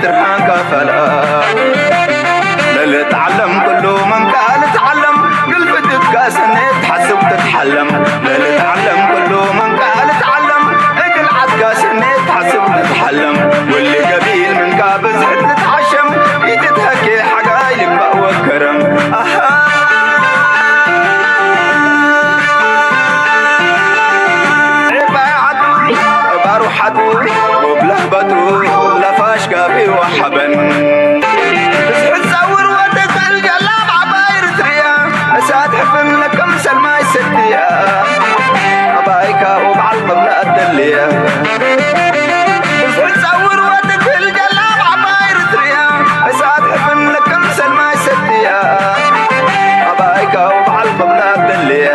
ትርሃንካ ፈላ ለልትዓለም ኩሉ መንካ ልትዓለም ግልፍትትካ ሰኔት ትሓስብ ትትሓለም ለልትዓለም ኩሉ መንካ ልትዓለም እግል ዓትካ ሰኔት ትሓስብ ትትሓለም ውሊ ገቢል ምንካ ብዝሕት ልትዓሸም ይትትሀኬ ሓጋይ ልግባእ ወከረም ኣሃ ዒባይ ዓዱ ባሩ ሓዱ ወብለህበቱ ለፋሽ ጋቢ ወሓበን ብዝሕት ጸውር ወትኽእል ጀላብ ዓባይ ርትርያ እሳት ሕፍን ለከም ሰልማይ ሰድያ ኣባይካ ወብዓል መብላ ኣደልያ ብዝሕት ጸውር ወትኽእል ጀላብ ዓባይ ርትርያ እሳት ሕፍን ለከም ሰልማይ ሰድያ ኣባይካ ወብዓል መብላ ኣደልያ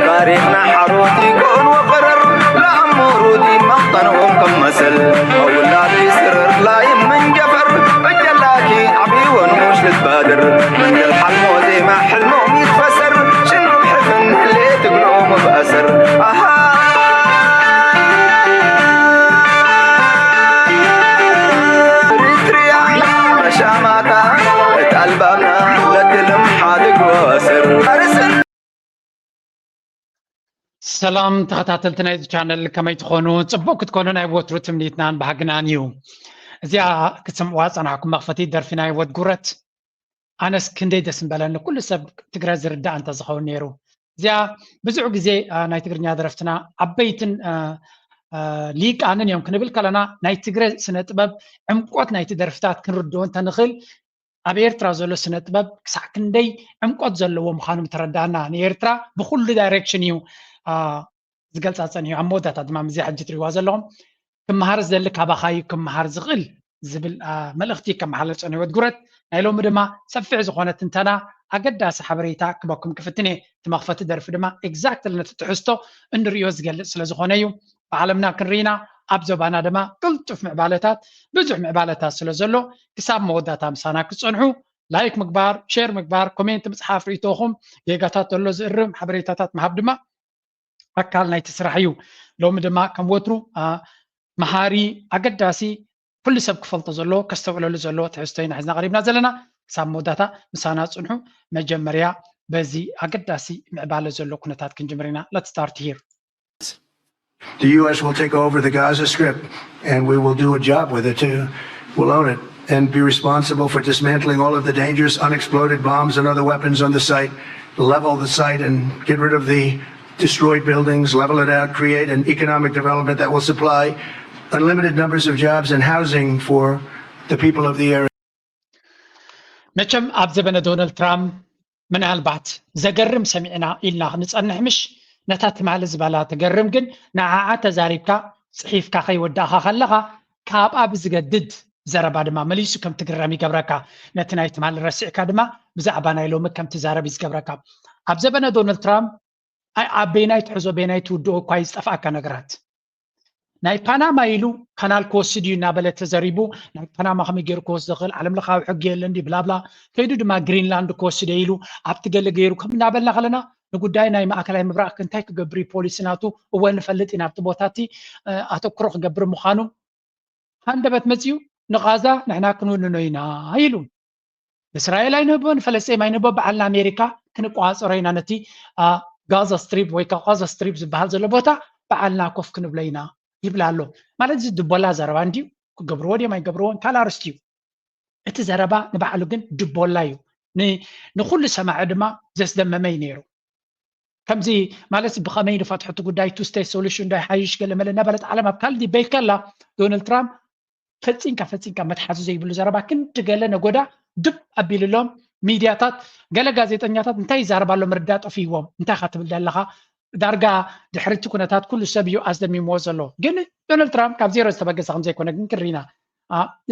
ታሪኽና ሓሮት ይኮን ወፈረር ለኣሞሩት ይመኽጠንኦም ከም መሰል ኣውላድ ይስርር ላይም መንጀፈር በጀላኪ ዓብይወን ሙሽ ልትባድር መንገል ሓልሞ ዜማ ሕልሞም ይትፈሰር ሽኖም ሕፍን ህሌ ትግሎም ብኣሰር ኣሃ ሪትሪያ መሻማታ እታ ኣልባብና ለትልም ሓድግ ወስር ኣርስን ሰላም ተኸታተልቲ ናይዚ ቻነል ከመይ ትኾኑ? ጽቡቕ ክትኮኑ ናይ ወትሩ ትምኒትናን ባህግናን እዩ። እዚኣ ክትሰምዕዋ ዝጸናሕኩም መኽፈቲ ደርፊ ናይ ወድ ጉረት ኣነስ ክንደይ ደስ ምበለኒ። ኩሉ ሰብ ትግረ ዝርዳእ እንተዝኸውን ነይሩ። እዚኣ ብዙሕ ግዜ አ፣ ናይ ትግርኛ ደረፍትና ዓበይትን አ፣ አ፣ ሊቃንን እዮም ክንብል ከለና ናይ ትግረ ስነ ጥበብ ዕምቆት ናይቲ ደርፍታት ክንርድኦ እንተንኽእል ኣብ ኤርትራ ዘሎ ስነ ጥበብ ክሳዕ ክንደይ ዕምቆት ዘለዎ ምዃኑ ምተረዳእና። ንኤርትራ ብኹሉ ዳይሬክሽን እዩ አ፣ ዝገልጻ ጸኒሑ። ኣብ መወዳእታ ድማ ምስዚኣ ሕጂ ትሪእዋ ዘለኹም ክመሃር ዝደሊ ካባኻ እዩ ክመሃር ዝኽእል ዝብል አ፣ መልእኽቲ ከመሓላልፍ ጸኒሑ። ወድ ጉረት ናይ ሎሚ ድማ ሰፊሕ ዝኾነ ትንተና ኣገዳሲ ሓበሬታ ክበኩም ክፍትን እየ። እቲ መኽፈቲ ደርፊ ድማ ኤግዛክትሊ ነቲ ትሕዝቶ እንርእዮ ዝገልጽ ስለ ዝኾነ እዩ። ብዓለምና ክንርኢና ኣብ ዞባና ድማ ቅልጡፍ ምዕባለታት ብዙሕ ምዕባለታት ስለ ዘሎ ክሳብ መወዳእታ ምሳና ክትጸንሑ ላይክ ምግባር፣ ሼር ምግባር፣ ኮሜንት ምጽሓፍ፣ ርእይቶኹም ጌጋታት ዘሎ ዝእርም ሓበሬታታት ምሃብ ድማ ኣካል ናይቲ ስራሕ እዩ። ሎሚ ድማ ከም ወትሩ አ፣ መሃሪ፣ ኣገዳሲ፣ ኩሉ ሰብ ክፈልጦ ዘለዎ፣ ከስተውዕለሉ ዘለዎ ትሕዝቶ ኢና ሒዝና ቀሪብና ዘለና። ክሳብ መወዳእታ ምሳና ጽንሑ። መጀመርያ በዚ ኣገዳሲ ምዕባለ ዘሎ ኩነታት ክንጅምር ኢና። Let's start here. The U S will take over the Gaza Strip, and we will do a job with it too. We'll own it and be responsible for dismantling all of the dangerous unexploded bombs and other weapons on the site, level the site and get rid of the destroyed buildings, level it out, create an economic development that will supply unlimited numbers of jobs and housing for the people of the area. መቸም ኣብ ዘበነ ዶናልድ ትራምፕ ምናልባት ዘገርም ሰሚዕና ኢልና ክንጸንሕ ምሽ ነታ ትማሊ ዝበላ ትገርም ግን ንዓዓ ተዛሪብካ ጽሒፍካ ከይወዳእኻ ከለኻ ካብኣ ብዝገድድ ዘረባ ድማ መሊሱ ከም ትግረም ይገብረካ ነቲ ናይ ትማሊ ረሲዕካ ድማ ብዛዕባ ናይ ሎሚ ከም ትዛረብ እዩ ዝገብረካ ኣብ ዘበነ ዶናልድ ትራምፕ ኣይ ኣበይናይ ትሕዞ በይናይ ትውድኦ እኳ እዩ ዝጠፍኣካ ነገራት ናይ ፓናማ ኢሉ ካናል ክወስድ እዩ እናበለ ተዘሪቡ ናይ ፓናማ ከመይ ገይሩ ክወስዶ ክእል ዓለም ለኻዊ ሕጊ የለን ድዩ ብላብላ ከይዱ ድማ ግሪንላንድ ክወስደ ኢሉ ኣብቲ ገለ ገይሩ ከም እናበልና ከለና ንጉዳይ ናይ ማእከላይ ምብራቅ እንታይ ክገብር እዩ ፖሊሲ ናቱ እወ ንፈልጥ ኢና ኣብቲ ቦታ እቲ ኣተኩሮ ክገብር ምዃኑ ሃንደበት መፅዩ ንቃዛ ንሕና ክንውንኖ ኢና ኢሉ ንእስራኤል ኣይንህቦ ንፈለስጤም ኣይንህቦ በዓልና ኣሜሪካ ክንቋፀሮ ኢና ነቲ ጋዛ ስትሪፕ ወይ ከዓ ጋዛ ስትሪፕ ዝበሃል ዘሎ ቦታ በዓልና ኮፍ ክንብሎ ኢና ይብል ኣሎ ማለት እዚ ድቦላ ዘረባ እንድዩ ክገብርዎ ድዮም ኣይገብርዎን ካልእ ኣርስቲ እዩ እቲ ዘረባ ንባዕሉ ግን ድቦላ እዩ ንኩሉ ሰማዒ ድማ ዘስደመመ እዩ ነይሩ ከምዚ ማለት ብኸመይ ንፈትሖ እቲ ጉዳይ two state solution ዶ ይሓይሽ ገለ መለ እናበለት ዓለም ኣብ ካልእ ዲበይት ከላ ዶናልድ ትራምፕ ፈፂምካ ፈፂምካ መትሓዚ ዘይብሉ ዘረባ ክንዲ ገለ ነጎዳ ድብ ኣቢልሎም ሚድያታት ገለ ጋዜጠኛታት እንታይ ይዛረብ ኣሎ ምርዳእ ጠፊዎም እንታይ ኢኻ ትብል ዘለኻ ዳርጋ ድሕሪ እቲ ኩነታት ኩሉ ሰብ እዩ ኣስደሚምዎ ዘሎ ግን ዶናልድ ትራምፕ ካብ ዜሮ ዝተበገሰ ከምዘይኮነ ግን ክሪና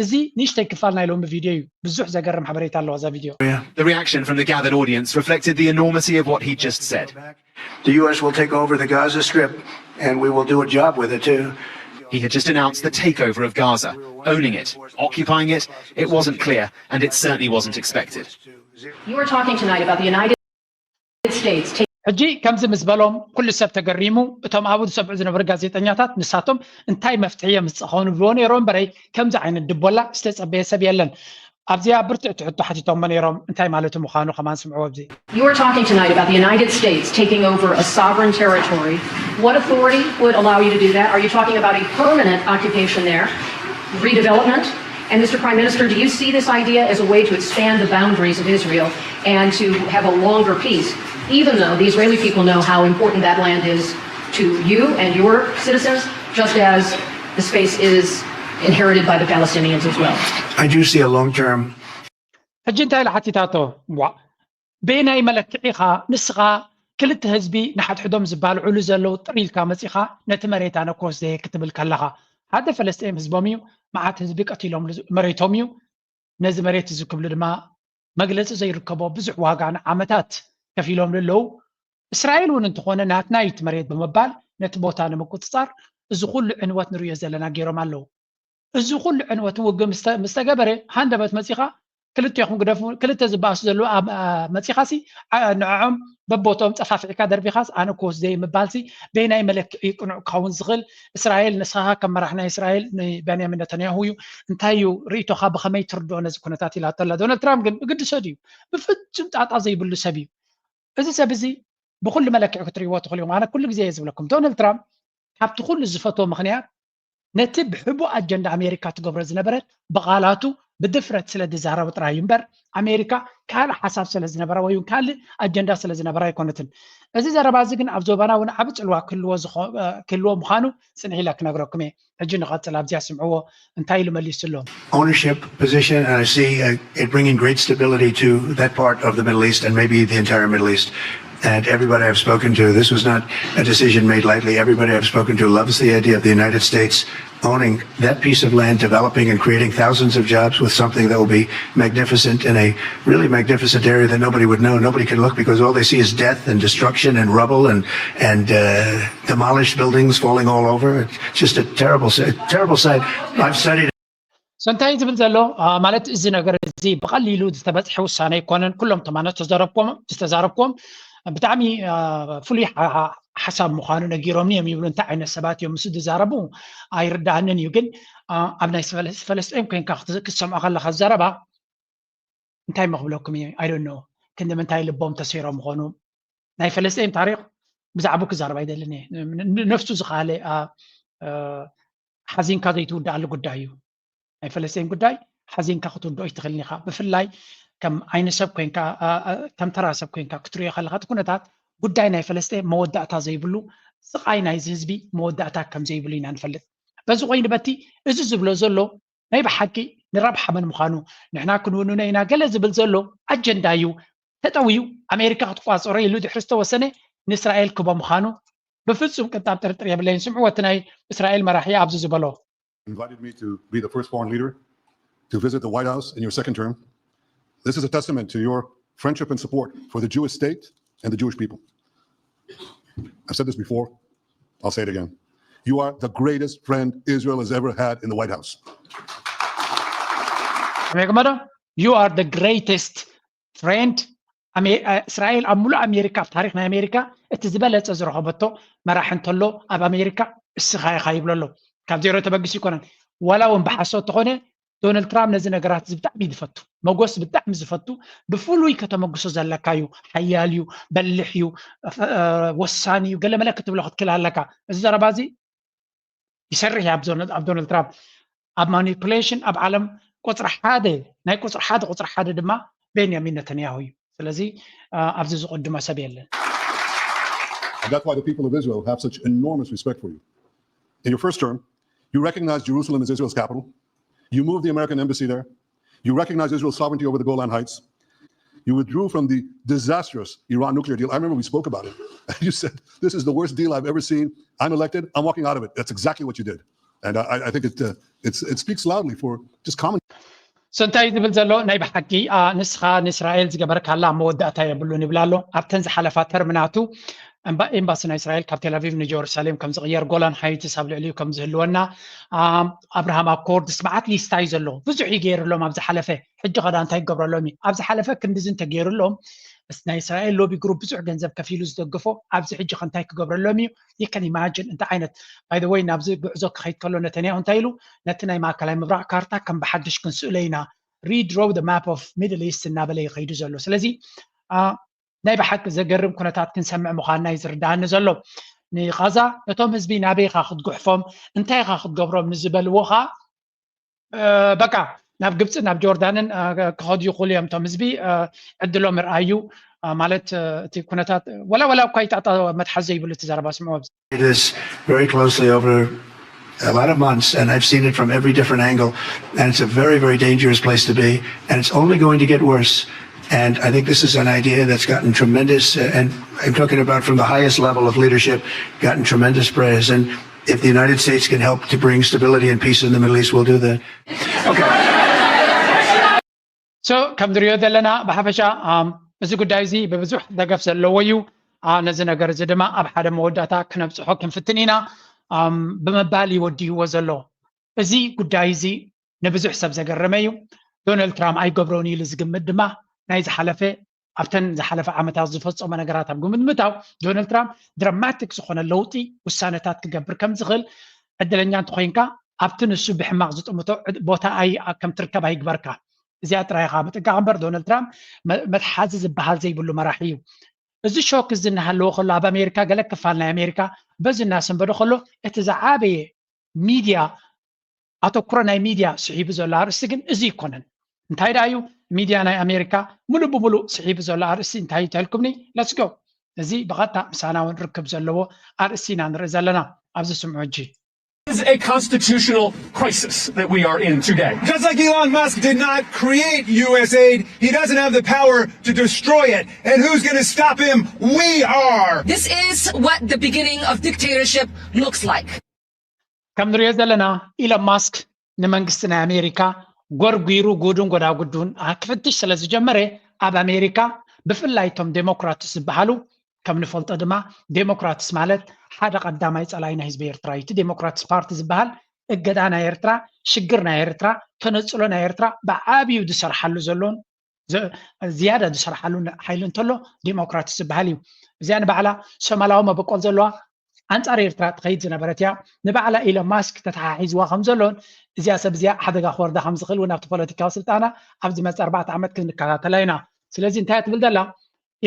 እዚ ንእሽተይ ክፋል ናይ ሎሚ ቪድዮ እዩ ብዙሕ ዘገርም ሓበሬታ ኣለዋ እዛ ቪድዮ The reaction from the gathered audience reflected the enormity of what he just said. The U S will take over the Gaza Strip, and we will do a job with it too. He had just announced the takeover of Gaza, owning it, occupying it. It wasn't clear, and it certainly wasn't expected. You are talking tonight about the United States taking ሕጂ ከምዚ ምስ በሎም ኩሉ ሰብ ተገሪሙ። እቶም ኣብኡ ዝሰምዑ ዝነበሩ ጋዜጠኛታት ንሳቶም እንታይ መፍትሒ እዮም ዝፀኸኑ ብዎ ነይሮም እምበረይ ከምዚ ዓይነት ድቦላ ዝተፀበየ ሰብ የለን። ኣብዚኣ ብርትዕቲ ሕቶ ሓቲቶሞ ነይሮም እንታይ ማለቱ ምዃኑ ከማን ስምዕዎ ኣብዚ። You are talking tonight about the United States taking over a sovereign territory. What authority would allow you to do that? Are you talking about a permanent occupation there, redevelopment? And Mister Prime Minister, do you see this idea as a way to expand the boundaries of Israel and to have a longer peace, even though the Israeli people know how important that land is to you and your citizens, just as the space is inherited by the Palestinians as well? I do see a long term ሕጂ እንታይ ኢላ ሓቲታቶ? ዋ፣ በየናይ መለክዒ ኢኻ ንስኻ ክልተ ህዝቢ ንሓድሕዶም ዝባልዑሉ ዘለዉ ጥር ኢልካ መጺኻ ነቲ መሬት ኣነ ክወስደ እየ ክትብል ከለኻ? ሓደ ፈለስጤም ህዝቦም እዩ፣ መዓት ህዝቢ ቀቲሎምሉ መሬቶም እዩ። ነዚ መሬት እዚ ክብሉ ድማ መግለጺ ዘይርከቦ ብዙሕ ዋጋ ንዓመታት ከፊሎምሉ ኣለዉ። እስራኤል እውን እንተኾነ ናትና እዩ እቲ መሬት ብምባል ነቲ ቦታ ንምቁጽጻር እዚ ኩሉ ዕንወት ንርእዮ ዘለና ገይሮም ኣለዉ። እዚ ኩሉ ዕንወትን ውግእ ምስ ተ- ምስ ተገበረ ሃንደበት መጺኻ ክልቴኹም ግደፉ፣ ክልተ ዝበኣሱ ዘለዉ ኣብ- ኣ- መጺኻሲ ኣ- ንዕዖም በቦትኦም ጸፋፊዕካ ደርቢኻስ ኣነ ክወስደ እየ ምባልሲ በየናይ መለክዒ ቅኑዕ ክኸውን ዝኽእል? እስራኤል ንስኻ ከም መራሕ ናይ እስራኤል ንቤንያሚን ነተንያሁ እዩ እንታይ እዩ ርእይቶኻ ብኸመይ ትርድኦ ነዚ ኩነታት ኢላቶ ኣላ። ዶናልድ ትራምፕ ግን እግድሶ ድዩ? ብፍጹም ጣጣ ዘይብሉ ሰብ እዩ። እዚ ሰብ እዚ ብኩሉ መለክዒ ክትርእይዎ ትኽእሉ ኢኹም። ኣነ ኩሉ ግዜ እየ ዝብለኩም ዶናልድ ትራምፕ ካብቲ ኩሉ ዝፈትዎ ምኽንያት ነቲ ብሕቡእ ኣጀንዳ ኣሜሪካ ትገብሮ ዝነበረት ብቓላቱ ብድፍረት ስለ ዝዛረቡ ጥራይ እዩ እምበር ኣሜሪካ ካልእ ሓሳብ ስለ ዝነበራ ወይ እውን ካልእ ኣጀንዳ ስለ ዝነበራ ኣይኮነትን። እዚ ዘረባ እዚ ግን ኣብ ዞባና እውን ዓቢ ጽልዋ ክህልዎ ዝኸ- ክህልዎ ምዃኑ ጽንሕ ኢለ ክነግረኩም እየ። ሕጂ ንቐጽል ኣብዚኣ ስምዕዎ እንታይ ኢሉ መሊሱ ኣሎ። Ownership position, and I see uh, it bringing great stability to that part of the Middle East and maybe the entire Middle East. And everybody I've spoken to, this was not a decision made lightly. Everybody I've spoken to loves the idea of the United States owning that piece of land, developing and creating thousands of jobs with something that will be magnificent in a really magnificent area that nobody would know. Nobody can look because all they see is death and destruction and rubble and and uh, demolished buildings falling all over. It's just a terrible, terrible sight. I've studied. So እንታይ ዝብል ዘሎ ማለት እዚ ነገር እዚ ብቐሊሉ ዝተበፅሐ ውሳነ ኣይኮነን። ኩሎም ተማነ ዝተዘረብኩም ዝተዛረብኩም ብጣዕሚ ፍሉይ ሓሳብ ምዃኑ ነጊሮምኒ እዮም ይብሉ። እንታይ ዓይነት ሰባት እዮም ምስ ዝዛረቡ ኣይርዳእንን እዩ። ግን ኣብ ናይ ፈለስጤም ኮይንካ ክትሰምዖ ከለካ ዘረባ እንታይ መክብለኩም እየ ኣይደኖ ክንዲ ምንታይ ልቦም ተሰይሮም ምኾኑ ናይ ፈለስጤም ታሪክ ብዛዕቡ ክዛረብ ኣይደልን እየ። ነፍሱ ዝኸኣለ ሓዚንካ ዘይትውድኣሉ ጉዳይ እዩ። ናይ ፈለስጤም ጉዳይ ሓዚንካ ክትውድኦ ይትኽእልን ኢኻ። ብፍላይ ከም ዓይኒ ሰብ ኮይንካ ከም ተራ ሰብ ኮይንካ ክትሪኦ ከለካ እቲ ኩነታት ጉዳይ ናይ ፈለስጤም መወዳእታ ዘይብሉ ስቓይ ናይዚ ህዝቢ መወዳእታ ከም ዘይብሉ ኢና ንፈልጥ። በዚ ኮይኑ በቲ እዚ ዝብሎ ዘሎ ናይ ብሓቂ ንረብሓ መን ምዃኑ ንሕና ክንውንኖ ኢና ገለ ዝብል ዘሎ ኣጀንዳ እዩ። ተጠውዩ ኣሜሪካ ክትቋፀሮ ኢሉ ድሕሪ ዝተወሰነ ንእስራኤል ክቦ ምዃኑ ብፍፁም ቅንጣብ ጥርጥር የብለይን። ስምዕዎ እቲ ናይ እስራኤል መራሒ ኣብዚ ዝበሎ። Invited me to be the first foreign leader to visit the White House in your second term. This is a testament to your friendship and support for the Jewish state and the Jewish people. I've said this before, I'll say it again. You are the greatest friend Israel has ever had in the White House. ከመይ ክመዶ you are the greatest friend እስራኤል ኣብ ሙሉእ ኣሜሪካ ኣብ ታሪክ ናይ ኣሜሪካ እቲ ዝበለፀ ዝረኸበቶ መራሒ እንተሎ ኣብ ኣሜሪካ እስኻ ኢኻ ይብሎ ኣሎ። ካብ ዜሮ ተበጊሱ ይኮነን ዋላ እውን ብሓሶት ተኾነ ዶናልድ ትራምፕ ነዚ ነገራት እዚ ብጣዕሚ እዩ ዝፈቱ። መጎስ ብጣዕሚ ዝፈቱ ብፍሉይ ከተመግሶ ዘለካ እዩ። ሓያል እዩ፣ በልሕ እዩ፣ ወሳኒ እዩ፣ ገለመለ ክትብሎ ክትክእል ኣለካ። እዚ ዘረባ እዚ ይሰርሕ እዩ ኣብ ዶናልድ ትራምፕ ኣብ ማኒፕሌሽን ኣብ ዓለም ቁፅሪ ሓደ ናይ ቁፅሪ ሓደ ቁፅሪ ሓደ ድማ ቤንያሚን ነተንያሁ እዩ። ስለዚ ኣብዚ ዝቕድሞ ሰብ የለን። That's why the people of Israel have such enormous respect for you. In your first term, you recognized Jerusalem as Israel's capital. You moved the American embassy there. You recognized Israel's sovereignty over the Golan Heights. You withdrew from the disastrous Iran nuclear deal. I remember we spoke about it. You said, "This is the worst deal I've ever seen. I'm elected. I'm walking out of it." That's exactly what you did. And I, I think it, uh, it's, it speaks loudly for just common. So እንታይ ዝብል ዘሎ ናይ ብሓቂ ንስኻ ንእስራኤል ዝገበርካላ መወዳእታ የብሉን ይብል ኣሎ። ኣብተን ዝሓለፋ ተርምናቱ ኤምባሲ ናይ እስራኤል ካብ ቴልኣቪቭ ንጀሩሳሌም ከም ዝቕየር፣ ጎላን ሃይትስ ኣብ ልዕሊኡ ከም ዝህልወና፣ ኣብርሃም ኣኮርድስ መዓት ሊስታ እዩ ዘሎ። ብዙሕ እዩ ገይርሎም ኣብ ዝሓለፈ። ሕጂ ኸዳ እንታይ ክገብረሎም እዩ? ኣብ ዝሓለፈ ክንድዚ እንተገይሩሎም ናይ እስራኤል ሎቢ ግሩፕ ብዙሕ ገንዘብ ከፊሉ ዝደግፎ ኣብዚ ሕጂ ከ እንታይ ክገብረሎም እዩ? You can imagine እንታይ ዓይነት። By the way፣ ናብዚ ጉዕዞ ክኸይድ ከሎ ነተንያሁ እንታይ ኢሉ? ነቲ ናይ ማእከላይ ምብራቕ ካርታ ከም ብሓድሽ ክንስእሎ ኢና፣ redraw the map of Middle East እናበለ ይኸይዱ ዘሎ። ስለዚ ናይ ብሓቂ ዘገርም ኩነታት ክንሰምዕ ምዃንና እዩ ዝርዳኣኒ ዘሎ። ንቓዛ ነቶም ህዝቢ ናበይ ኢኻ ክትጉሕፎም፣ እንታይ ኢኻ ክትገብሮም ንዝበልዎ ኸኣ በቃ ናብ ግብፂ ናብ ጆርዳንን ክኸዱ ይኽእሉ እዮም። እቶም ህዝቢ ዕድሎም ርኣዩ ማለት እቲ ኩነታት ወላ ወላ እኳ ይጣጣ መትሓዚ ዘይብሉ እቲ ዘረባ ስምዑ። This very closely over a lot of months, and I've seen it from every different angle, and it's a very, very dangerous place to be, and it's only going to get worse. And I think this is an idea that's gotten tremendous, uh, and I'm talking about from the highest level of leadership, gotten tremendous praise. And if the United States can help to bring stability and peace in the Middle East, we'll do that. Okay. So ከም ንሪኦ ዘለና ብሓፈሻ እዚ ጉዳይ እዚ ብብዙሕ ደገፍ ዘለዎ እዩ። ነዚ ነገር እዚ ድማ ኣብ ሓደ መወዳእታ ክነብፅሖ ክንፍትን ኢና ብምባል ይወድይዎ ዘሎ። እዚ ጉዳይ እዚ ንብዙሕ ሰብ ዘገረመ እዩ። ዶናልድ ትራምፕ ኣይገብሮን ኢሉ ዝግምት ድማ ናይ ዝሓለፈ ኣብተን ዝሓለፈ ዓመታት ዝፈፀሞ ነገራት ኣብ ግምት ምእታው ዶናልድ ትራምፕ ድራማቲክ ዝኾነ ለውጢ ውሳነታት ክገብር ከም ዝኽእል ዕድለኛ እንተኾይንካ ኣብቲ ንሱ ብሕማቕ ዝጥምቶ ቦታ ኣይ ከም ትርከብ ኣይግበርካ። እዚኣ ጥራይ ኢኻ ምጥንቃቕ እምበር ዶናልድ ትራምፕ መትሓዚ ዝበሃል ዘይብሉ መራሒ እዩ። እዚ ሾክ እዚ እናሃለዎ ከሎ ኣብ ኣሜሪካ ገለ ክፋል ናይ ኣሜሪካ በዚ እናሰንበዶ ከሎ እቲ ዝዓበየ ሚድያ ኣተኩሮ ናይ ሚድያ ስሒቡ ዘሎ ኣርእስቲ ግን እዚ ኣይኮነን። እንታይ ደኣ እዩ ሚድያ ናይ ኣሜሪካ ሙሉእ ብሙሉእ ስሒቡ ዘሎ ኣርእስቲ እንታይ እዩ ተልኩምኒ? Let's go። እዚ ብቐጥታ ምሳና እውን ርክብ ዘለዎ ኣርእስቲ ኢና ንርኢ ዘለና። ኣብዚ ስምዑ ሕጂ። This is a constitutional crisis that we are in today. Just like Elon Musk did not create U S aid, he doesn't have the power to destroy it. And who's going to stop him? We are. This is what the beginning of dictatorship looks like. ከም ንሪኦ ዘለና ኢሎን ማስክ ንመንግስቲ ናይ ኣሜሪካ ጎርጒሩ ጉዱን ጎዳጉዱን ክፍትሽ ስለ ዝጀመረ ኣብ ኣሜሪካ ብፍላይ እቶም ዴሞክራትስ ዝበሃሉ ከም ንፈልጦ ድማ ዴሞክራትስ ማለት ሓደ ቀዳማይ ፀላኢ ናይ ህዝቢ ኤርትራ እዩ። እቲ ዴሞክራትስ ፓርቲ ዝበሃል እገዳ ናይ ኤርትራ፣ ሽግር ናይ ኤርትራ፣ ተነፅሎ ናይ ኤርትራ ብዓብዩ ዝሰርሓሉ ዘሎን ዝያዳ ዝሰርሓሉ ሓይሊ እንተሎ ዴሞክራትስ ዝበሃል እዩ። እዚኣ ንባዕላ ሶማላዊ መበቆል ዘለዋ ኣንጻር ኤርትራ ትኸይድ ዝነበረት እያ። ንባዕላ ኢሎን ማስክ ተተሓሒዝዋ ከም ዘሎን እዚኣ ሰብ እዚኣ ሓደጋ ክወርዳ ከም ዝኽእል እውን ኣብቲ ፖለቲካዊ ስልጣና ኣብ ዝመጽእ ኣርባዕተ ዓመት ክንከታተላ ኢና። ስለዚ እንታይ እያ ትብል ዘላ?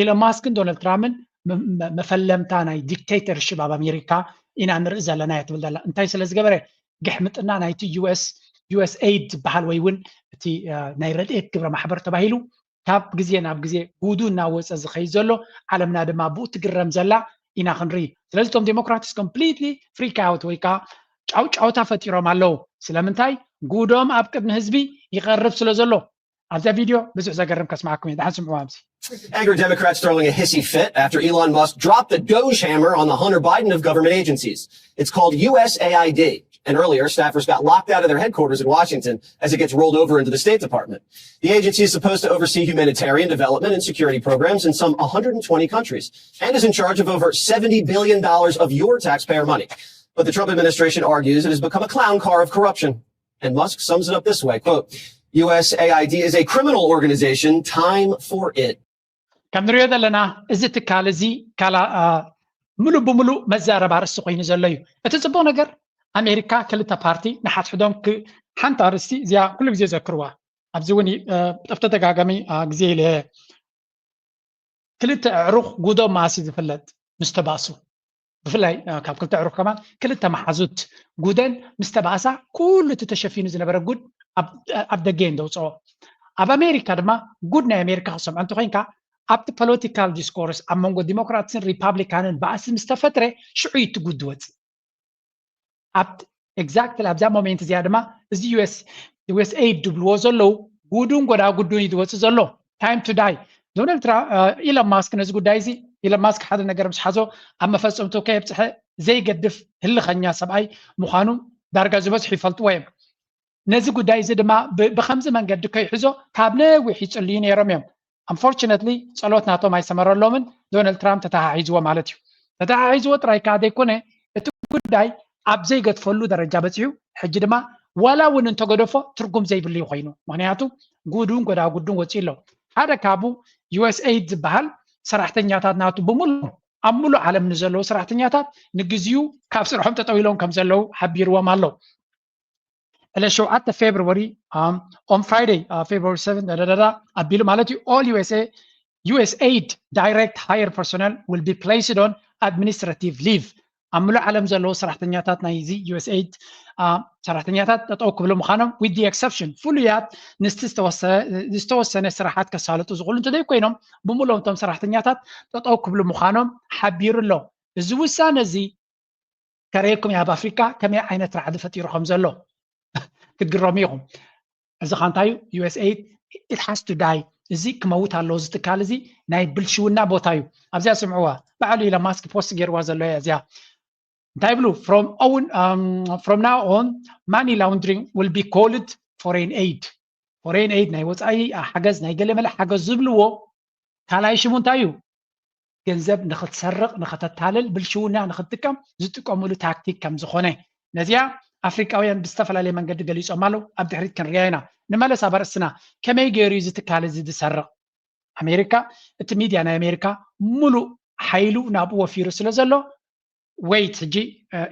ኢሎን ማስክን ዶናልድ ትራምፕን መፈለምታ ናይ ዲክቴተርሽፕ ኣብ ኣሜሪካ ኢና ንርኢ ዘለና እያ ትብል ዘላ። እንታይ ስለ ዝገበረ? ግሕምጥና ናይቲ ዩኤስ ዩኤስ ኤይድ ዝበሃል ወይ እውን እቲ ናይ ረድኤት ግብረ ማሕበር ተባሂሉ ካብ ግዜ ናብ ግዜ ጉዱ እናወፀ ዝኸይድ ዘሎ ዓለምና ድማ ብኡ ትግረም ዘላ ኢና ክንርኢ። ስለዚ እቶም ዴሞክራትስ ኮምፕሊትሊ ፍሪክ ኣውት ወይ ከዓ ጫውጫውታ ፈጢሮም ኣለዉ። ስለምንታይ? ጉዶም ኣብ ቅድሚ ህዝቢ ይቐርብ ስለ ዘሎ። ኣብዛ ቪድዮ ብዙሕ ዘገርም ከስማዕኩም እየ። ደሓን ስምዕዋ ኣብዚ። Angry Democrats throwing a hissy fit after Elon Musk dropped the Doge hammer on the Hunter Biden of government agencies. It's called U S A I D. And earlier, staffers got locked out of their headquarters in Washington as it gets rolled over into the State Department. The agency is supposed to oversee humanitarian development and security programs in some one hundred twenty countries and is in charge of over seventy billion dollars of your taxpayer money. But the Trump administration argues it has become a clown car of corruption. And Musk sums it up this way, quote, U S A I D is a criminal organization, time for it. ከም ንሪኦ ዘለና እዚ ትካል እዚ ካላ ሙሉእ ብሙሉእ መዛረብ ኣርእስቲ ኮይኑ ዘሎ እዩ። እቲ ፅቡቕ ነገር ኣሜሪካ ክልተ ፓርቲ ንሓድሕዶም ሓንቲ ኣርእስቲ እዚኣ ኩሉ ግዜ ዘክርዋ ኣብዚ እውን ብተደጋጋሚ ግዜ ኢለ ክልተ ኣዕሩኽ ጉዶም መኣስ እዩ ዝፍለጥ? ምስ ተባእሱ። ብፍላይ ካብ ክልተ ኣዕሩኽ ከማን ክልተ መሓዙት ጉደን ምስ ተባእሳ ኩሉ እቲ ተሸፊኑ ዝነበረ ጉድ ኣብ ደገ እዮም ዘውፅኦ። ኣብ ኣሜሪካ ድማ ጉድ ናይ ኣሜሪካ ክሰምዖ እንተኮይንካ ኣብቲ ፖለቲካል ዲስኮርስ ኣብ መንጎ ዲሞክራትስን ሪፓብሊካንን ባእሲ ምስ ተፈጥረ ሽዑ እዩ እቲ ጉድ ዝወፅእ። ኣብቲ ኤግዛክትሊ ኣብዛ ሞሜንት እዚኣ ድማ እዚ ዩኤስ ዩኤስኤይድ ድብልዎ ዘለዉ ጉዱን ጎዳጉዱን እዩ ዝወፅእ ዘሎ። ታይም ቱ ዳይ። ዶናልድ ትራምፕ ኢሎን ማስክ ነዚ ጉዳይ እዚ ኢሎን ማስክ ሓደ ነገር ምስ ሓዞ ኣብ መፈፀምቱ ከየብፅሐ ዘይገድፍ ህልኸኛ ሰብኣይ ምዃኑ ዳርጋ ዝበዝሑ ይፈልጥዎ እዮም። ነዚ ጉዳይ እዚ ድማ ብከምዚ መንገዲ ከይሕዞ ካብ ነዊሕ ይፅልዩ ነይሮም እዮም። ኣንፎርችነትሊ ጸሎት ናቶም ኣይሰመረሎምን። ዶናልድ ትራምፕ ተተሓሒዝዎ ማለት እዩ። ተተሓሒዝዎ ጥራይ ከዓ ዘይኮነ እቲ ጉዳይ ኣብ ዘይገድፈሉ ደረጃ በፂሑ ሕጂ ድማ ዋላ እውን እንተገደፎ ትርጉም ዘይብሉ እዩ ኮይኑ። ምክንያቱ ጉዱን ጎዳጉዱን ወፂኡ ኣሎ። ሓደ ካብኡ ዩ ኤስ ኤይድ ዝበሃል ሰራሕተኛታት ናቱ ብምሉእ ኣብ ሙሉእ ዓለም ንዘለዉ ሰራሕተኛታት ንግዚኡ ካብ ስርሖም ጠጠው ኢሎም ከም ዘለዉ ሓቢርዎም ኣሎ። ዕለት ሸውዓተ ፌብርዋሪ on Friday February seven ኣቢሉ ማለት እዩ። All U S A U S aid direct hire personnel will be placed on administrative leave ኣብ ምሉእ ዓለም ዘለዉ ሰራሕተኛታት ናይዚ ዩ ኤስ ኤይድ ሰራሕተኛታት ጠጠው ክብሉ ምዃኖም with the exception ፍሉያት ንስቲ ዝተወሰነ ስራሓት ከሳልጡ ዝኽእሉ እንተዘይ ኮይኖም ብምሉኦም እቶም ሰራሕተኛታት ጠጠው ክብሉ ምዃኖም ሓቢሩ ኣሎ። እዚ ውሳነ እዚ ከረየኩም ኣብ ኣፍሪካ ከመይ ዓይነት ራዕዲ ፈጢሩ ከም ዘሎ ክትግረሙ ኢኹም። እዚ ካ እንታይ እዩ? U S aid it has to die። እዚ ክመውት ኣለዎ። እዚ ትካል እዚ ናይ ብልሽውና ቦታ እዩ። ኣብዚኣ ስምዕዋ፣ ባዕሉ ኢለ ማስክ ፖስት ገይርዋ ዘሎ እያ እዚኣ። እንታይ ይብሉ? From now on money laundering will be called foreign aid። Foreign aid ናይ ወፃኢ ሓገዝ ናይ ገለመለ ሓገዝ ዝብልዎ ካልኣይ ሽሙ እንታይ እዩ? ገንዘብ ንክትሰርቕ ንክተታልል ብልሽውና ንክትጥቀም ዝጥቀምሉ ታክቲክ ከም ዝኾነ ነዚኣ ኣፍሪቃውያን ብዝተፈላለየ መንገዲ ገሊፆም ኣለዉ። ኣብ ድሕሪት ክንሪኣ ኢና። ንመለስ ኣብ ኣርእስትና። ከመይ ገይሩ እዩ እዚ ትካል እዚ ዝሰርቕ? ኣሜሪካ፣ እቲ ሚድያ ናይ ኣሜሪካ ሙሉእ ሓይሉ ናብኡ ወፊሩ ስለ ዘሎ wait ሕጂ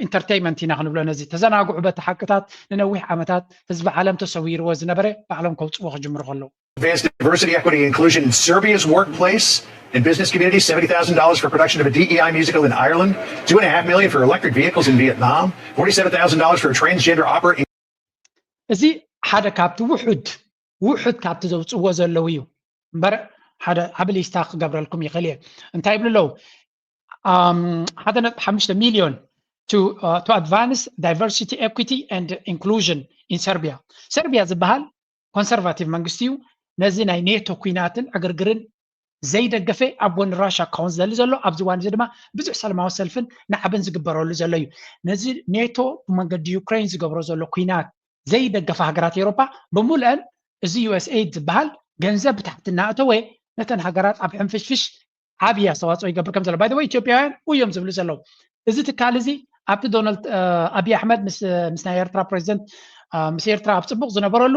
ኢንተርቴይመንት ኢና ክንብሎ ነዚ ተዘናግዑ በቲ ሓቅታት ንነዊሕ ዓመታት ህዝቢ ዓለም ተሰዊርዎ ዝነበረ ባዕሎም ከውፅዎ ክጅምሩ ከለዉ Advance diversity, equity, and inclusion in Serbia's workplace and business community, seventy thousand dollars for production of a D E I musical in Ireland, two and a half million for electric vehicles in Vietnam, forty-seven thousand dollars for a transgender opera. እዚ ሓደ ካብቲ ውሑድ ውሑድ ካብቲ ዘውፅዎ ዘለዉ እዩ እምበር ሓደ ዓቢ ሊስታ ክገብረልኩም ይኽእል እየ። እንታይ ይብሉ ኣለዉ? ሓደ ነጥቢ ሓሙሽተ ሚልዮን to advance diversity, equity and inclusion in Serbia። ሰርቢያ ዝበሃል ኮንሰርቫቲቭ መንግስቲ እዩ። ነዚ ናይ ኔቶ ኩናትን ዕግርግርን ዘይደገፈ ኣብ ጎኒ ራሻ ክኸውን ዝደሊ ዘሎ ኣብዚ ዋን እዚ ድማ ብዙሕ ሰላማዊ ሰልፍን ናዕብን ዝግበረሉ ዘሎ እዩ። ነዚ ኔቶ ብመንገዲ ዩክሬን ዝገብሮ ዘሎ ኩናት ዘይደገፈ ሃገራት ኤሮፓ ብምሉአን እዚ ዩ ኤስ ኤይድ ዝበሃል ገንዘብ ብታሕቲ እናእተወ ነተን ሃገራት ኣብ ሕንፍሽፍሽ ዓብዪ ኣስተዋፅኦ ይገብር ከም ዘሎ ባይደወ ኢትዮጵያውያን እዮም ዝብሉ ዘለዉ። እዚ ትካል እዚ ኣብቲ ዶናልድ ኣብይ ኣሕመድ ምስ ናይ ኤርትራ ፕሬዚደንት ምስ ኤርትራ ኣብ ፅቡቕ ዝነበረሉ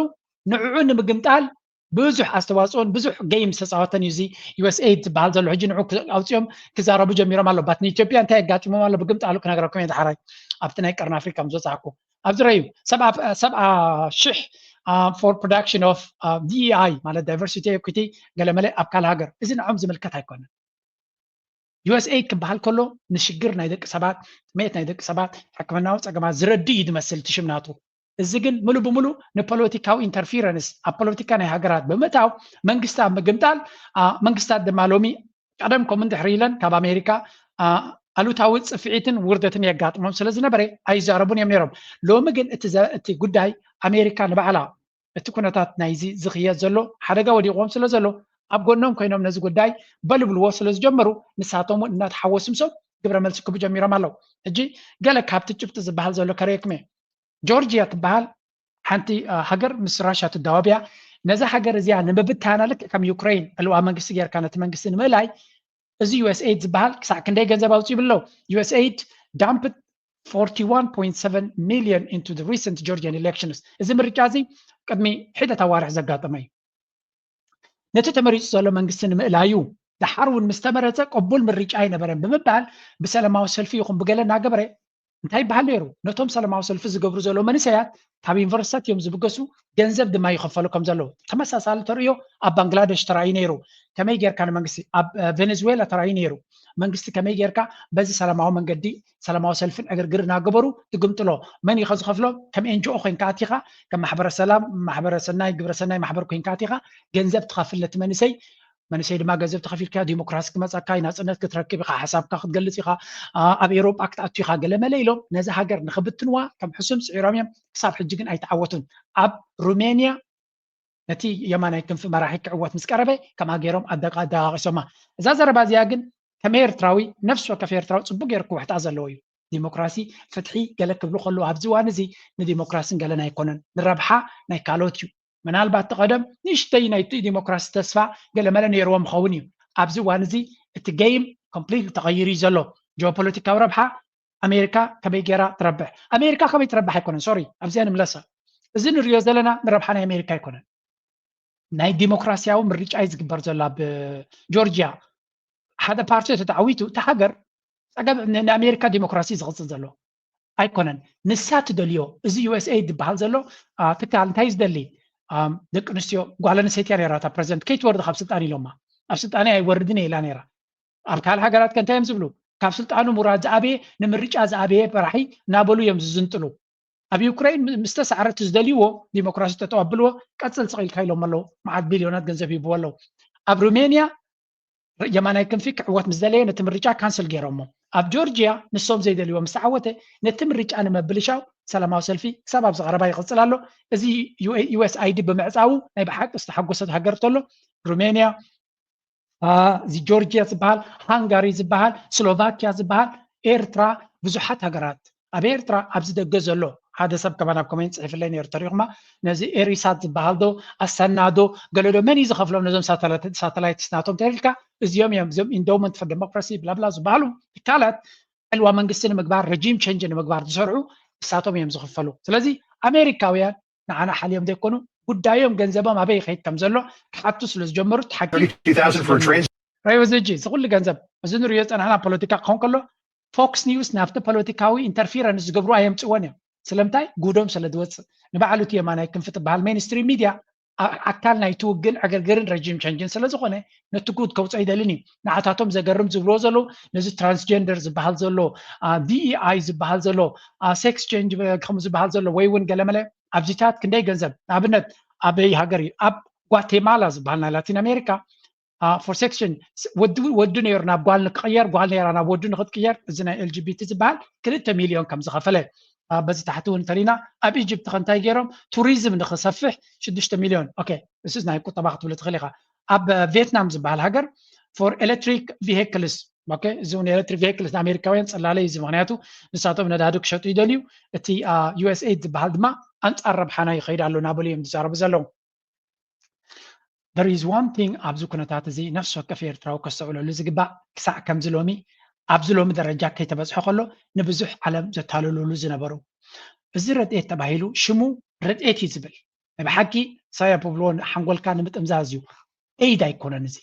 ንዕዑ ንምግምጣል ብዙሕ ኣስተዋፅኦን ብዙሕ ገይም ዝተፃወተን እዩ እዚ ዩ ኤስ ኤይድ ዝበሃል ዘሎ። ሕጂ ንዑ ኣውፅኦም ክዛረቡ ጀሚሮም ኣሎ። ባት ንኢትዮጵያ እንታይ ኣጋጢሞም ኣሎ ብግምጣሉ ክነግረኩም እየ። ዳሕራይ ኣብቲ ናይ ቀርኒ ኣፍሪካ ምስ በፃሕኩ ኣብዚ ረዩ ሰብዓ ሽሕ for production of D E I ማለት diversity, equity ገለመለ ኣብ ካልእ ሃገር እዚ ንዖም ዝምልከት ኣይኮነን። ዩ ኤስ ኤይድ ክበሃል ከሎ ንሽግር ናይ ደቂ ሰባት ጥሜት ናይ ደቂ ሰባት ሕክምናዊ ፀገማት ዝረዲ እዩ ዝመስል እቲ ሽም ናቱ። እዚ ግን ምሉ ብምሉ ንፖለቲካዊ ኢንተርፊረንስ ኣብ ፖለቲካ ናይ ሃገራት ብምእታው መንግስቲ ኣብ ምግምጣል መንግስታት ድማ ሎሚ ቀደም ከምኡ እንድሕር ኢለን ካብ ኣሜሪካ ኣሉታዊ ፅፍዒትን ውርደትን የጋጥሞም ስለ ዝነበረ ኣይዛረቡን እዮም ነይሮም። ሎሚ ግን እቲ ጉዳይ ኣሜሪካ ንባዕላ እቲ ኩነታት ናይዚ ዝኽየድ ዘሎ ሓደጋ ወዲቕዎም ስለ ዘሎ ኣብ ጎኖም ኮይኖም ነዚ ጉዳይ በልብልዎ ስለ ዝጀመሩ ንሳቶም እውን እናተሓወሱ ምሶም ግብረ መልሲ ክቡ ጀሚሮም ኣለዉ። ሕጂ ገለ ካብቲ ጭብጢ ዝበሃል ዘሎ ከርእየኩም እየ። ጆርጂያ ትበሃል ሓንቲ ሃገር ምስ ራሻ ትዳወብያ ነዛ ሃገር እዚኣ ንምብታና ልክዕ ከም ዩክሬን ዕልዋ መንግስቲ ጌርካ ነቲ መንግስቲ ንምእላይ እዚ ዩ ኤስ ኤይድ ዝበሃል ክሳዕ ክንደይ ገንዘብ ኣውፅኡ ይብሎ። ዩ ኤስ ኤይድ dumped forty-one point seven million into the recent Georgian elections። እዚ ምርጫ እዚ ቅድሚ ሒደት ኣዋርሕ ዘጋጠመ እዩ። ነቲ ተመሪፁ ዘሎ መንግስቲ ንምእላዩ ደሓር እውን ምስ ተመረፀ ቅቡል ምርጫ ኣይነበረን ብምባል ብሰላማዊ ሰልፊ ይኹን ብገለ እናገበረ እንታይ ይበሃል ነይሩ? ነቶም ሰላማዊ ሰልፊ ዝገብሩ ዘለዉ መንእሰያት ካብ ዩኒቨርሲታት እዮም ዝብገሱ፣ ገንዘብ ድማ ይኸፈሉ ከም ዘለዉ። ተመሳሳሊ ተርእዮ ኣብ ባንግላደሽ ተራእዩ ነይሩ። ከመይ ጌርካ ንመንግስቲ ኣብ ቬኔዙዌላ ተራእዩ ነይሩ። መንግስቲ ከመይ ጌርካ በዚ ሰላማዊ መንገዲ ሰላማዊ ሰልፍን ዕግርግር እናገበሩ ትግምጥሎ? መን እዩ ዝኸፍሎ? ከም ኤንጂኦ ኮይንካ ኣቲኻ ከም ማሕበረ ሰላም ማሕበረ ሰናይ ግብረ ሰናይ ማሕበር ኮይንካ ኣቲኻ ገንዘብ ትኸፍል ነቲ መንእሰይ መንእሰይ ድማ ገንዘብ ተኸፊልካ ዲሞክራሲ ክመፀካ እዩ ናፅነት ክትረክብ ኢኻ ሓሳብካ ክትገልፅ ኢኻ ኣብ ኤሮጳ ክትኣቱ ኢኻ ገለመለ ኢሎም ነዚ ሃገር ንኽብትንዋ ከም ሕሱም ስዒሮም እዮም። ክሳብ ሕጂ ግን ኣይተዓወቱን። ኣብ ሩሜንያ ነቲ የማናይ ክንፊ መራሒ ክዕወት ምስ ቀረበ ከምኣ ገይሮም ኣደቃ ኣደቃቂሶማ። እዛ ዘረባ እዚኣ ግን ከም ኤርትራዊ ነፍሲ ወከፍ ኤርትራዊ ፅቡቅ ገይሩ ክውሕጣ ዘለዎ እዩ። ዲሞክራሲ ፍትሒ ገለ ክብሉ ከለዉ ኣብዚ እዋን እዚ ንዲሞክራስን ገለን ኣይኮነን ንረብሓ ናይ ካልኦት እዩ። ምናልባት እቲ ቀደም ንእሽተይ ናይቲ ዲሞክራሲ ተስፋ ገለመለ ነይርዎም ክኸውን እዩ። ኣብዚ እዋን እዚ እቲ ገይም ኮምፕሊትሊ ተቐይሩ እዩ ዘሎ። ጂኦፖለቲካዊ ረብሓ ኣሜሪካ ከመይ ገይራ ትረብሕ? ኣሜሪካ ከመይ ትረብሕ ኣይኮነን። ሶሪ ኣብዚኣ ንምለሳ። እዚ ንሪኦ ዘለና ንረብሓ ናይ ኣሜሪካ ኣይኮነን። ናይ ዲሞክራሲያዊ ምርጫ እዩ ዝግበር ዘሎ ኣብ ጆርጂያ። ሓደ ፓርቲ ተተዓዊቱ እታ ሃገር ጸገም ንኣሜሪካ ዲሞክራሲ ዝቕጽል ዘሎ ኣይኮነን። ንሳ ትደልዮ እዚ ዩኤስኤ ዝበሃል ዘሎ ትካል እንታይ ዝደሊ? ደቂ ኣንስትዮ፣ ጓል ኣንስተይትያ ነራ እታ ፕረዚደንት ከይትወርድ ካብ ስልጣን ኢሎማ። ኣብ ስልጣን ኣይወርድን ኢላ ነራ። ኣብ ካልእ ሃገራት ከ እንታይ እዮም ዝብሉ? ካብ ስልጣኑ ምውራድ ዝኣበየ፣ ንምርጫ ዝኣበየ መራሒ እናበሉ እዮም ዝዝንጥሉ። ኣብ ዩክሬን ምስ ተሳዕረ እቲ ዝደልይዎ ዲሞክራሲ ተተቐብልዎ ቀጽል ስቕ ኢልካ ኢሎም ኣለዉ። መዓት ቢልዮናት ገንዘብ ሂብዎ ኣለዉ። ኣብ ሩሜንያ የማናይ ክንፊ ክዕወት ምስ ደለየ ነቲ ምርጫ ካንስል ገይሮሞ። ኣብ ጆርጂያ ንሶም ዘይደልይዎ ምስ ተዓወተ ነቲ ምርጫ ንምብልሻው ሰላማዊ ሰልፊ ክሳብ ኣብዚ ቀረባ ይቕጽል ኣሎ። እዚ ዩኤስኣይዲ ብምዕጻዉ ናይ ብሓቂ ዝተሓጎሰት ሃገር ተሎ ሩሜንያ፣ እዚ ጆርጂያ ዝበሃል፣ ሃንጋሪ ዝበሃል፣ ስሎቫኪያ ዝበሃል፣ ኤርትራ፣ ብዙሓት ሃገራት ኣብ ኤርትራ ኣብዚ ደገ ዘሎ ሓደ ሰብ ከማን ኣብ ኮሜንት ጽሒፍለይ ነይሩ ተሪኹማ። ነዚ ኤሪሳት ዝበሃል ዶ ኣሰና ዶ ገለ ዶ መን እዩ ዝኸፍሎም ነዞም ሳተላይትስ ናቶም ተልካ? እዚኦም እዮም እዚኦም ኢንዶመንት ፎር ዴሞክራሲ ብላብላ ዝበሃሉ ትካላት ዕልዋ መንግስቲ ንምግባር ረጂም ቸንጅ ንምግባር ዝሰርዑ ንሳቶም እዮም ዝኽፈሉ። ስለዚ ኣሜሪካውያን ንዓና ሓልዮም ዘይኮኑ ጉዳዮም ገንዘቦም ኣበይ ይኸይድ ከም ዘሎ ክሓቱ ስለ ዝጀመሩ ሓቂ ረዩ እዚ ሕጂ እዚ ኩሉ ገንዘብ እዚ ንሪኦ ዝፀናሕና ፖለቲካ ክኸውን ከሎ ፎክስ ኒውስ ናብቲ ፖለቲካዊ ኢንተርፊረንስ ዝገብሩ ኣየምፅዎን እዮም። ስለምንታይ? ጉዶም ስለ ዝወፅእ። ንባዕሉ እቲ የማናይ ክንፊ ትበሃል ሜንስትሪም ሚድያ ኣካል ናይቲ ውግን ዕግርግርን ረጂም ቸንጅን ስለ ዝኾነ ነቲ ጉድ ከውፅኦ ይደልን እዩ። ንዓታቶም ዘገርም ዝብልዎ ዘለዉ ነዚ ትራንስጀንደር ዝበሃል ዘሎ፣ ዲኢኣይ ዝበሃል ዘሎ፣ ሴክስ ቸንጅ ከም ዝበሃል ዘሎ ወይ እውን ገለመለ ኣብዚታት ክንደይ ገንዘብ ንኣብነት ኣበይ ሃገር እዩ ኣብ ጓቴማላ ዝበሃል ናይ ላቲን ኣሜሪካ ፎር ሴክሽን ወዲ ነይሩ ናብ ጓል ንክቕየር ጓል ነይራ ናብ ወዲ ንክትቅየር እዚ ናይ ኤልጂቢቲ ዝበሃል ክልተ ሚልዮን ከም ዝኸፈለ በዚ ታሕቲ እውን እንተሪና ኣብ ኢጅፕት ከንታይ ገይሮም ቱሪዝም ንክሰፍሕ ሽዱሽተ ሚልዮን እሱስ ናይ ቁጠባ ክትብል ትኽእል ኢኻ ኣብ ቪየትናም ዝበሃል ሃገር ፎር ኤሌክትሪክ ቪሄክልስ እዚ እውን ኤሌክትሪክ ቪሄክልስ ንኣሜሪካውያን ፅላለይ እዚ ምክንያቱ ንሳቶም ነዳዲ ክሸጡ ይደልዩ እቲ ዩኤስኤድ ዝበሃል ድማ ኣንፃር ረብሓና ይኸይድ ኣሎ እናበሉ እዮም ዝዛረቡ ዘለዉ There is one thing ኣብዚ ኩነታት እዚ ነፍሲ ወከፍ ኤርትራዊ ከስተውዕለሉ ዝግባእ ክሳዕ ከምዚ ሎሚ ኣብዚ ሎሚ ደረጃ ከይተበፅሐ ከሎ ንብዙሕ ዓለም ዘታልሉሉ ዝነበሩ እዚ ረድኤት ተባሂሉ ሽሙ ረድኤት እዩ ዝብል ናይ ብሓቂ ሳይ ኣቦ ብልዎ ሓንጎልካ ንምጥምዛዝ እዩ ኤይድ ኣይኮነን እዚ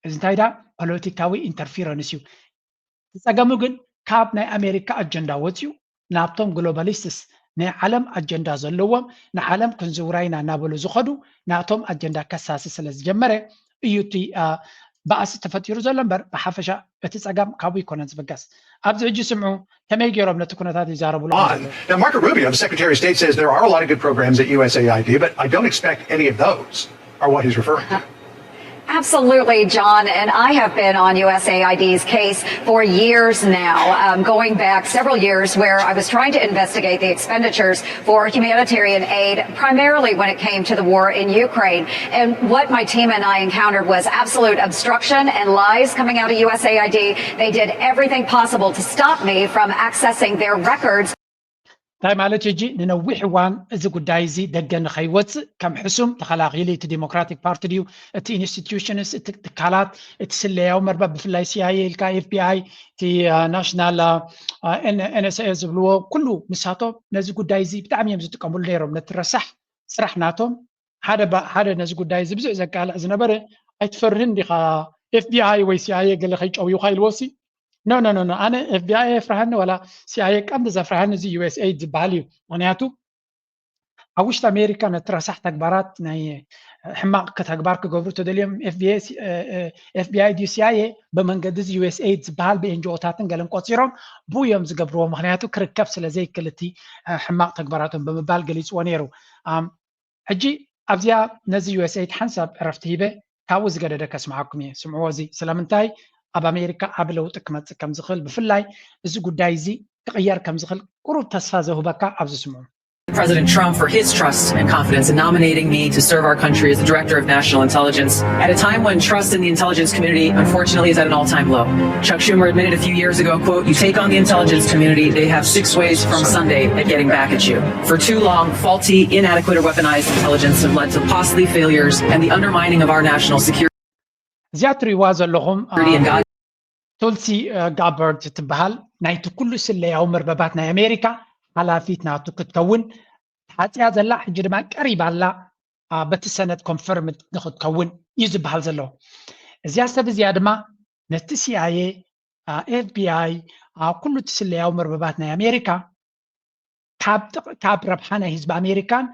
እዚ እንታይ ዳ ፖለቲካዊ ኢንተርፊረንስ እዩ ዝፀገሙ ግን ካብ ናይ ኣሜሪካ ኣጀንዳ ወፅዩ ናብቶም ግሎባሊስትስ ናይ ዓለም ኣጀንዳ ዘለዎም ንዓለም ክንዝውራ ኢና እናበሉ ዝኸዱ ናቶም ኣጀንዳ ከሳሲ ስለ ዝጀመረ እዩ እቲ ባእሲ ተፈጢሩ ዘሎ እምበር ብሓፈሻ እቲ ፀገም ካብኡ ይኮነን ዝብገስ ኣብዚ ሕጂ ስምዑ ከመይ ገይሮም ነቲ ኩነታት ይዛረብሉ Now, Marco Rubio, the Secretary of State, says there are a lot of good programs at U S A I D, but I don't expect any of those are what he's referring to. Absolutely, John. And I have been on U S A I D's case for years now, um, going back several years where I was trying to investigate the expenditures for humanitarian aid, primarily when it came to the war in Ukraine. And what my team and I encountered was absolute obstruction and lies coming out of U S A I D. They did everything possible to stop me from accessing their records. እንታይ ማለት ሕጂ ንነዊሕ እዋን እዚ ጉዳይ እዚ ደገ ንኸይወፅእ ከም ሕሱም ተኸላኺሉ እቲ ዲሞክራቲክ ፓርቲ ድዩ እቲ ኢንስቲትዩሽንስ እቲ ትካላት እቲ ስለያዊ መርበብ ብፍላይ ሲኣይኤ ኢልካ ኤፍቢኣይ እቲ ናሽናል ኤንኤስኤ ዝብልዎ ኩሉ ንሳቶም ነዚ ጉዳይ እዚ ብጣዕሚ እዮም ዝጥቀምሉ ነይሮም ነቲ ረሳሕ ስራሕ ናቶም ሓደ ሓደ ነዚ ጉዳይ እዚ ብዙሕ ዘቃልዕ ዝነበረ ኣይትፈርህን ዲኻ ኤፍቢኣይ ወይ ሲኣይኤ ገለ ከይጨውዩኻ ኢልዎ ሲ ኖ ኖ ኖ ኣነ ኤፍቢኣይ የፍርሃኒ ዋላ ሲኣይኤ ቀንዲ ዘፍርሃኒ እዚ ዩኤስኤይድ ዝበሃል እዩ ምክንያቱ ኣብ ውሽጢ ኣሜሪካ ነቲ ረሳሕ ተግባራት ናይ ሕማቕ ተግባር ክገብሩ ተደልዮም ኤፍቢኣይ ድዩ ሲኣይኤ ብመንገዲ እዚ ዩኤስኤይድ ዝበሃል ብኤንጂኦታትን ገለን ቆፂሮም ብኡ እዮም ዝገብርዎ ምክንያቱ ክርከብ ስለ ዘይክል እቲ ሕማቕ ተግባራቶም ብምባል ገሊፅዎ ነይሩ ሕጂ ኣብዚኣ ነዚ ዩኤስኤይድ ሓንሳብ ዕረፍቲ ሂበ ካብኡ ዝገደደ ከስምዓኩም እየ ስምዕዎ እዚ ስለምንታይ ኣብ ኣሜሪካ ዓቢ ለውጢ ክመፅእ ከም ዝኽእል ብፍላይ እዚ ጉዳይ እዚ ክቕየር ከም ዝኽእል ቁሩብ ተስፋ ዘውህበካ ኣብዚ ስምዑ President Trump for his trust and confidence in nominating me to serve our country as the Director of National Intelligence at a time when trust in the intelligence community, unfortunately, is at an all time low. Chuck Schumer admitted a few years ago, quote, you take on the intelligence community, they have six ways from Sunday at getting back at you. For too long, faulty, inadequate, or weaponized intelligence have led to costly failures and the undermining of our national security. እዚኣ ትሪእዋ ዘለኹም ቱልሲ ጋበርድ ትበሃል ናይቲ ኩሉ ስለያዊ መርበባት ናይ ኣሜሪካ ሓላፊት ናቱ ክትከውን ሓፂያ ዘላ ሕጂ ድማ ቀሪባ ኣላ በቲ ሰነድ confirmed ንክትከውን እዩ ዝበሃል ዘሎ። እዚኣ ሰብ እዚኣ ድማ ነቲ ሲኣይኤ፣ ኤፍቢኣይ፣ ኩሉ እቲ ስለያዊ መርበባት ናይ ኣሜሪካ ካብ ረብሓ ናይ ህዝቢ ኣሜሪካን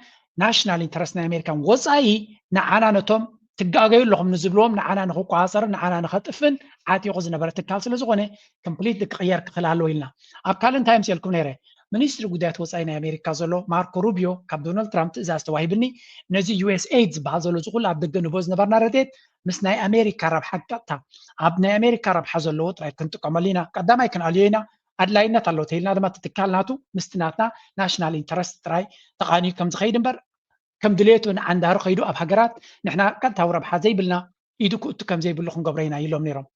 ናሽናል ኢንተረስት ናይ ኣሜሪካን ወፃኢ ንዓና ነቶም ትጋገዩ ኣለኹም ንዝብልዎም ንዓና ንክቆፃፀርን ንዓና ንኸጥፍን ዓጢቑ ዝነበረ ትካል ስለዝኾነ complete ክቕየር ክኽእል ኣለዎ ኢልና። ኣብ ካልእ እንታይ ምፅልኩም ነይረ? ሚኒስትሪ ጉዳያት ወፃኢ ናይ ኣሜሪካ ዘሎ ማርኮ ሩቢዮ ካብ ዶናልድ ትራምፕ ትእዛዝ ተዋሂብኒ ነዚ ዩኤስኤይድ ዝበሃል ዘሎ ዝኩሉ ኣብ ደገ ንቦ ዝነበርና ረድኤት ምስ ናይ ኣሜሪካ ረብሓ ቀጥታ ኣብ ናይ ኣሜሪካ ረብሓ ዘለዎ ጥራይ ክንጥቀመሉ ኢና። ቀዳማይ ክንኣልዮ ኢና። ኣድላይነት ኣለዎ ተይልና ድማ እቲ ትካል ናቱ ምስቲ ናትና ናሽናል ኢንተረስት ጥራይ ተቓንዩ ከም ዝኸይድ እምበር ከም ድሌቱ ንዓንዳሩ ከይዱ ኣብ ሃገራት ንሕና ቀጥታዊ ረብሓ ዘይብልና ኢዱ ክእቱ ከም ዘይብሉ ክንገብሮ ኢና ኢሎም ነይሮም።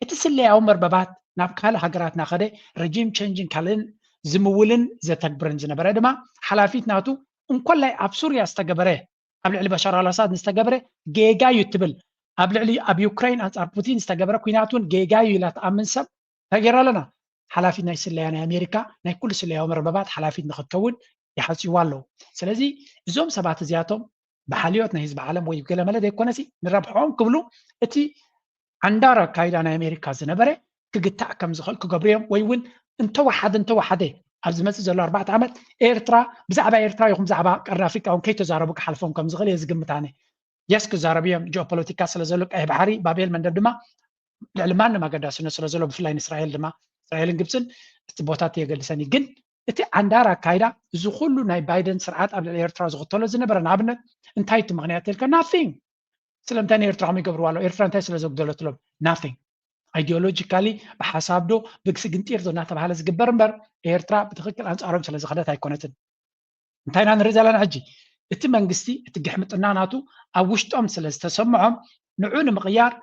እቲ ስለያዊ መርበባት ናብ ካልእ ሃገራት እናኸደ ረጂም ቸንጅን ካልእን ዝምውልን ዘተግብርን ዝነበረ ድማ ሓላፊት ናቱ እንኮላይ ኣብ ሱርያ ዝተገበረ ኣብ ልዕሊ በሻር ኣልኣሳድ ዝተገበረ ጌጋ እዩ ትብል ኣብ ልዕሊ ኣብ ዩክሬን ኣንጻር ፑቲን ዝተገበረ ኩናት እውን ጌጋ እዩ ኢላ ትኣምን ሰብ እንታይ ገይራ ኣለና? ሓላፊት ናይ ስለያ ናይ ኣሜሪካ ናይ ኩሉ ስለያዊ መርበባት ሓላፊት ንክትከውን ይሓስይዋ ኣለዉ። ስለዚ እዞም ሰባት እዚኣቶም ብሓልዮት ናይ ህዝቢ ዓለም ወይ ገለመለ ዘይኮነሲ ንረብሖም ክብሉ እቲ ዓንዳር ኣካይዳ ናይ ኣሜሪካ ዝነበረ ክግታእ ከም ዝኽእል ክገብሩ እዮም ወይ እውን እንተወሓደ እንተወሓደ ኣብ ዝመፅእ ዘሎ ኣርባዕተ ዓመት ኤርትራ ብዛዕባ ኤርትራ ይኹን ብዛዕባ ቀርኒ ኣፍሪቃ እውን ከይተዛረቡ ክሓልፎም ከም ዝኽእል እየ ዝግምት ኣነ። የስ ክዛረቡ እዮም ጂኦፖለቲካ ስለ ዘሎ ቀይሕ ባሕሪ ባቤል መንደብ ድማ ልዕሊ ማንም ኣገዳስነት ስለ ዘሎ ብፍላይ ንእስራኤል ድማ እስራኤልን ግብፅን እቲ ቦታ እቲ የገድሰን እዩ ግን እቲ ዓንዳር ኣካይዳ እዚ ኩሉ ናይ ባይደን ስርዓት ኣብ ልዕሊ ኤርትራ ዝኽተሎ ዝነበረ ንኣብነት እንታይ እቲ ምክንያት ተልካ nothing ስለምንታይ ንኤርትራ ከም ይገብርዋ ኣለዉ ኤርትራ እንታይ ስለ ዘጉደለትሎም nothing ideologically ብሓሳብ ዶ ብግስግንጢር ዶ እናተባሃለ ዝግበር እምበር ኤርትራ ብትኽክል ኣንፃሮም ስለ ዝኸደት ኣይኮነትን እንታይ ኢና ንርኢ ዘለና ሕጂ እቲ መንግስቲ እቲ ግሕምጥና ናቱ ኣብ ውሽጦም ስለ ዝተሰምዖም ንዑ ንምቕያር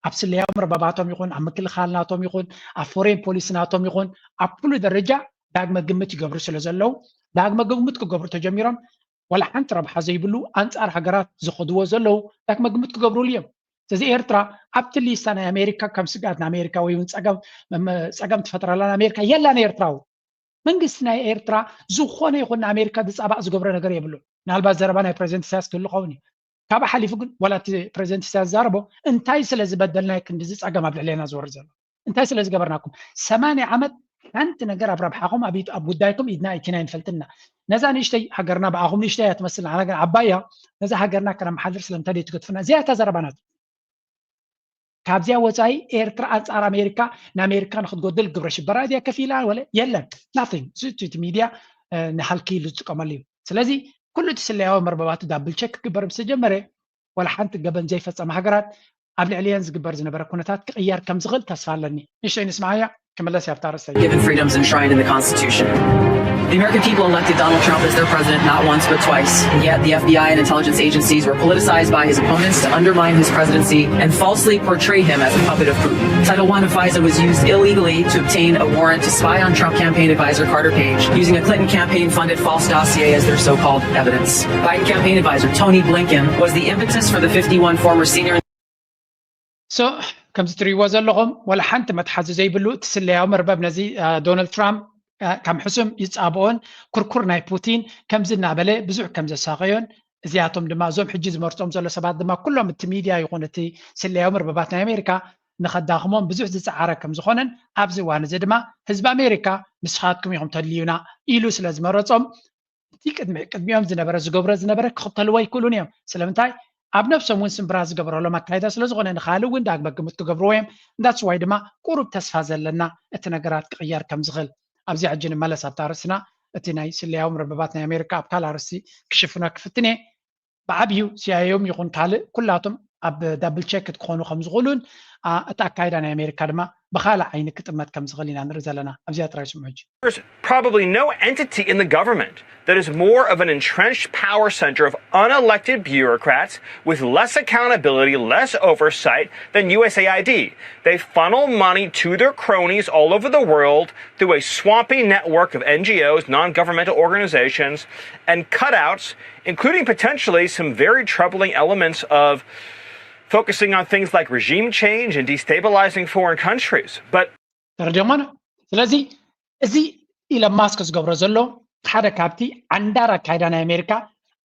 ኣብ ስለያዊ መርበባቶም ይኹን ኣብ ምክልኻል ናቶም ይኹን ኣብ ፎሬን ፖሊሲ ናቶም ይኹን ኣብ ኩሉ ደረጃ ዳግመ ግምት ይገብሩ ስለ ዘለዉ ዳግመ ግምት ክገብሩ ተጀሚሮም ዋላ ሓንቲ ረብሓ ዘይብሉ ኣንፃር ሃገራት ዝኸድዎ ዘለዉ ዳግመ ግምት ክገብሩሉ እዮም ስለዚ ኤርትራ ኣብቲ ሊስታ ናይ ኣሜሪካ ከም ስግኣት ንኣሜሪካ ወይ እውን ፀገም ትፈጥረላ ንኣሜሪካ የላን ኤርትራዊ መንግስቲ ናይ ኤርትራ ዝኾነ ይኹን ንኣሜሪካ ዝፃባእ ዝገብሮ ነገር የብሉን ምናልባት ዘረባ ናይ ፕሬዚደንት ኢሳያስ ክህሉ ኸውን እዩ ካብ ሓሊፉ ግን ዋላ እቲ ፕሬዚደንት ኢሳያስ ዝዛረቦ እንታይ ስለ ዝበደልና ክንድዚ ፀገም ኣብ ልዕሌና ዝወርድ ዘሎ እንታይ ስለ ዝገበርናኩም ሰማንያ ዓመት ሓንቲ ነገር ኣብ ረብሓኹም ኣብ ጉዳይኩም ኢድና ኣይቲና ይንፈልጥና ነዛ ንእሽተይ ሃገርና ብኣኹም ንእሽተይ እያ ትመስል ንዓና ግን ዓባይ እያ ነዛ ሃገርና ከነመሓድር ስለምንታይ ደይትገድፉና እዚኣ እታ ዘረባናት ካብዚኣ ወፃኢ ኤርትራ ኣንፃር ኣሜሪካ ንኣሜሪካ ንክትጎድል ግብረ ሽበራ እዚኣ ከፊላ ወለ የለን nothing እቲ ሚድያ ንሃልኪ ኢሉ ዝጥቀመሉ እዩ ስለዚ ኩሉ እቲ ስለያዊ መርበባቱ ዳብል ቸክ ክግበር ምስ ተጀመረ ዋላ ሓንቲ ገበን ዘይፈፀማ ሃገራት ኣብ ልዕሊየን ዝግበር ዝነበረ ኩነታት ክቕየር ከም ዝኽእል ተስፋ ኣለኒ ንእሽተይ ንስማዓያ ክምለስ ያብታ ርእሰይ Given freedoms enshrined in the Constitution. The American people elected Donald Trump as their president not once but twice, and yet the F B I and intelligence agencies were politicized by his opponents to undermine his presidency and falsely portray him as a puppet of Putin. Title one of FISA was used illegally to obtain a warrant to spy on Trump campaign advisor Carter Page, using a Clinton campaign funded false dossier as their so called evidence. Biden campaign advisor Tony Blinken was the impetus for the fifty-one former senior so ከምዚ ትሪእዎ ዘለኹም ዋላ ሓንቲ መትሓዚ ዘይብሉ እቲ ስለያዊ መርበብ ነዚ ዶናልድ ትራምፕ ከም ሕሱም ይፃብኦን ኩርኩር ናይ ፑቲን ከምዚ እናበለ ብዙሕ ከም ዘሳቀዮን እዚኣቶም ድማ እዞም ሕጂ ዝመርፆም ዘሎ ሰባት ድማ ኩሎም እቲ ሚድያ ይኹን እቲ ስለያዊ መርበባት ናይ ኣሜሪካ ንኸዳኽሞም ብዙሕ ዝፀዓረ ከም ዝኾነን ኣብዚ እዋን እዚ ድማ ህዝቢ ኣሜሪካ ንስኻትኩም ኢኹም ተድልዩና ኢሉ ስለ ዝመረፆም እቲ ቅድሚ ቅድሚኦም ዝነበረ ዝገብሮ ዝነበረ ክኽተልዎ ኣይክእሉን እዮም ስለምንታይ ኣብ ነብሶም እውን ስምብራ ዝገበረሎም ኣካይዳ ስለ ዝኾነ ንኻልእ እውን ዳግመ ግምት ክገብርዎ እዮም that's why ድማ ቁሩብ ተስፋ ዘለና እቲ ነገራት ክቕየር ከም ዝኽእል ኣብዚኣ ሕጂ ንመለስ ኣብታ ኣርእስትና እቲ ናይ ስለያዊ መርበባት ናይ ኣሜሪካ ኣብ ካልእ ኣርእስቲ ክሽፍኖ ክፍትን እየ ብዓብዩ ሲኣይኦም ይኹን ካልእ ኩላቶም ኣብ ዳብል ቸክ ክኾኑ ከም ዝኽእሉን እቲ ኣካይዳ ናይ ኣሜሪካ ድማ ብኻልእ ዓይኒ ክጥመት ከም ዝኽእል ኢና ንርኢ ዘለና ኣብዚኣ ጥራይ ስምዑ ሕጂ There's probably no entity in the government that is more of an entrenched power center of unelected bureaucrats with less accountability, less oversight than U S A I D. They funnel money to their cronies all over the world through a swampy network of N G Os, non governmental organizations, and cutouts, including potentially some very troubling elements of focusing on things like regime change and destabilizing foreign countries. But ተረዲኦሞና ስለዚ እዚ ኢለን ማስክ ዝገብሮ ዘሎ ሓደ ካብቲ ዓንዳር ኣካይዳ ናይ ኣሜሪካ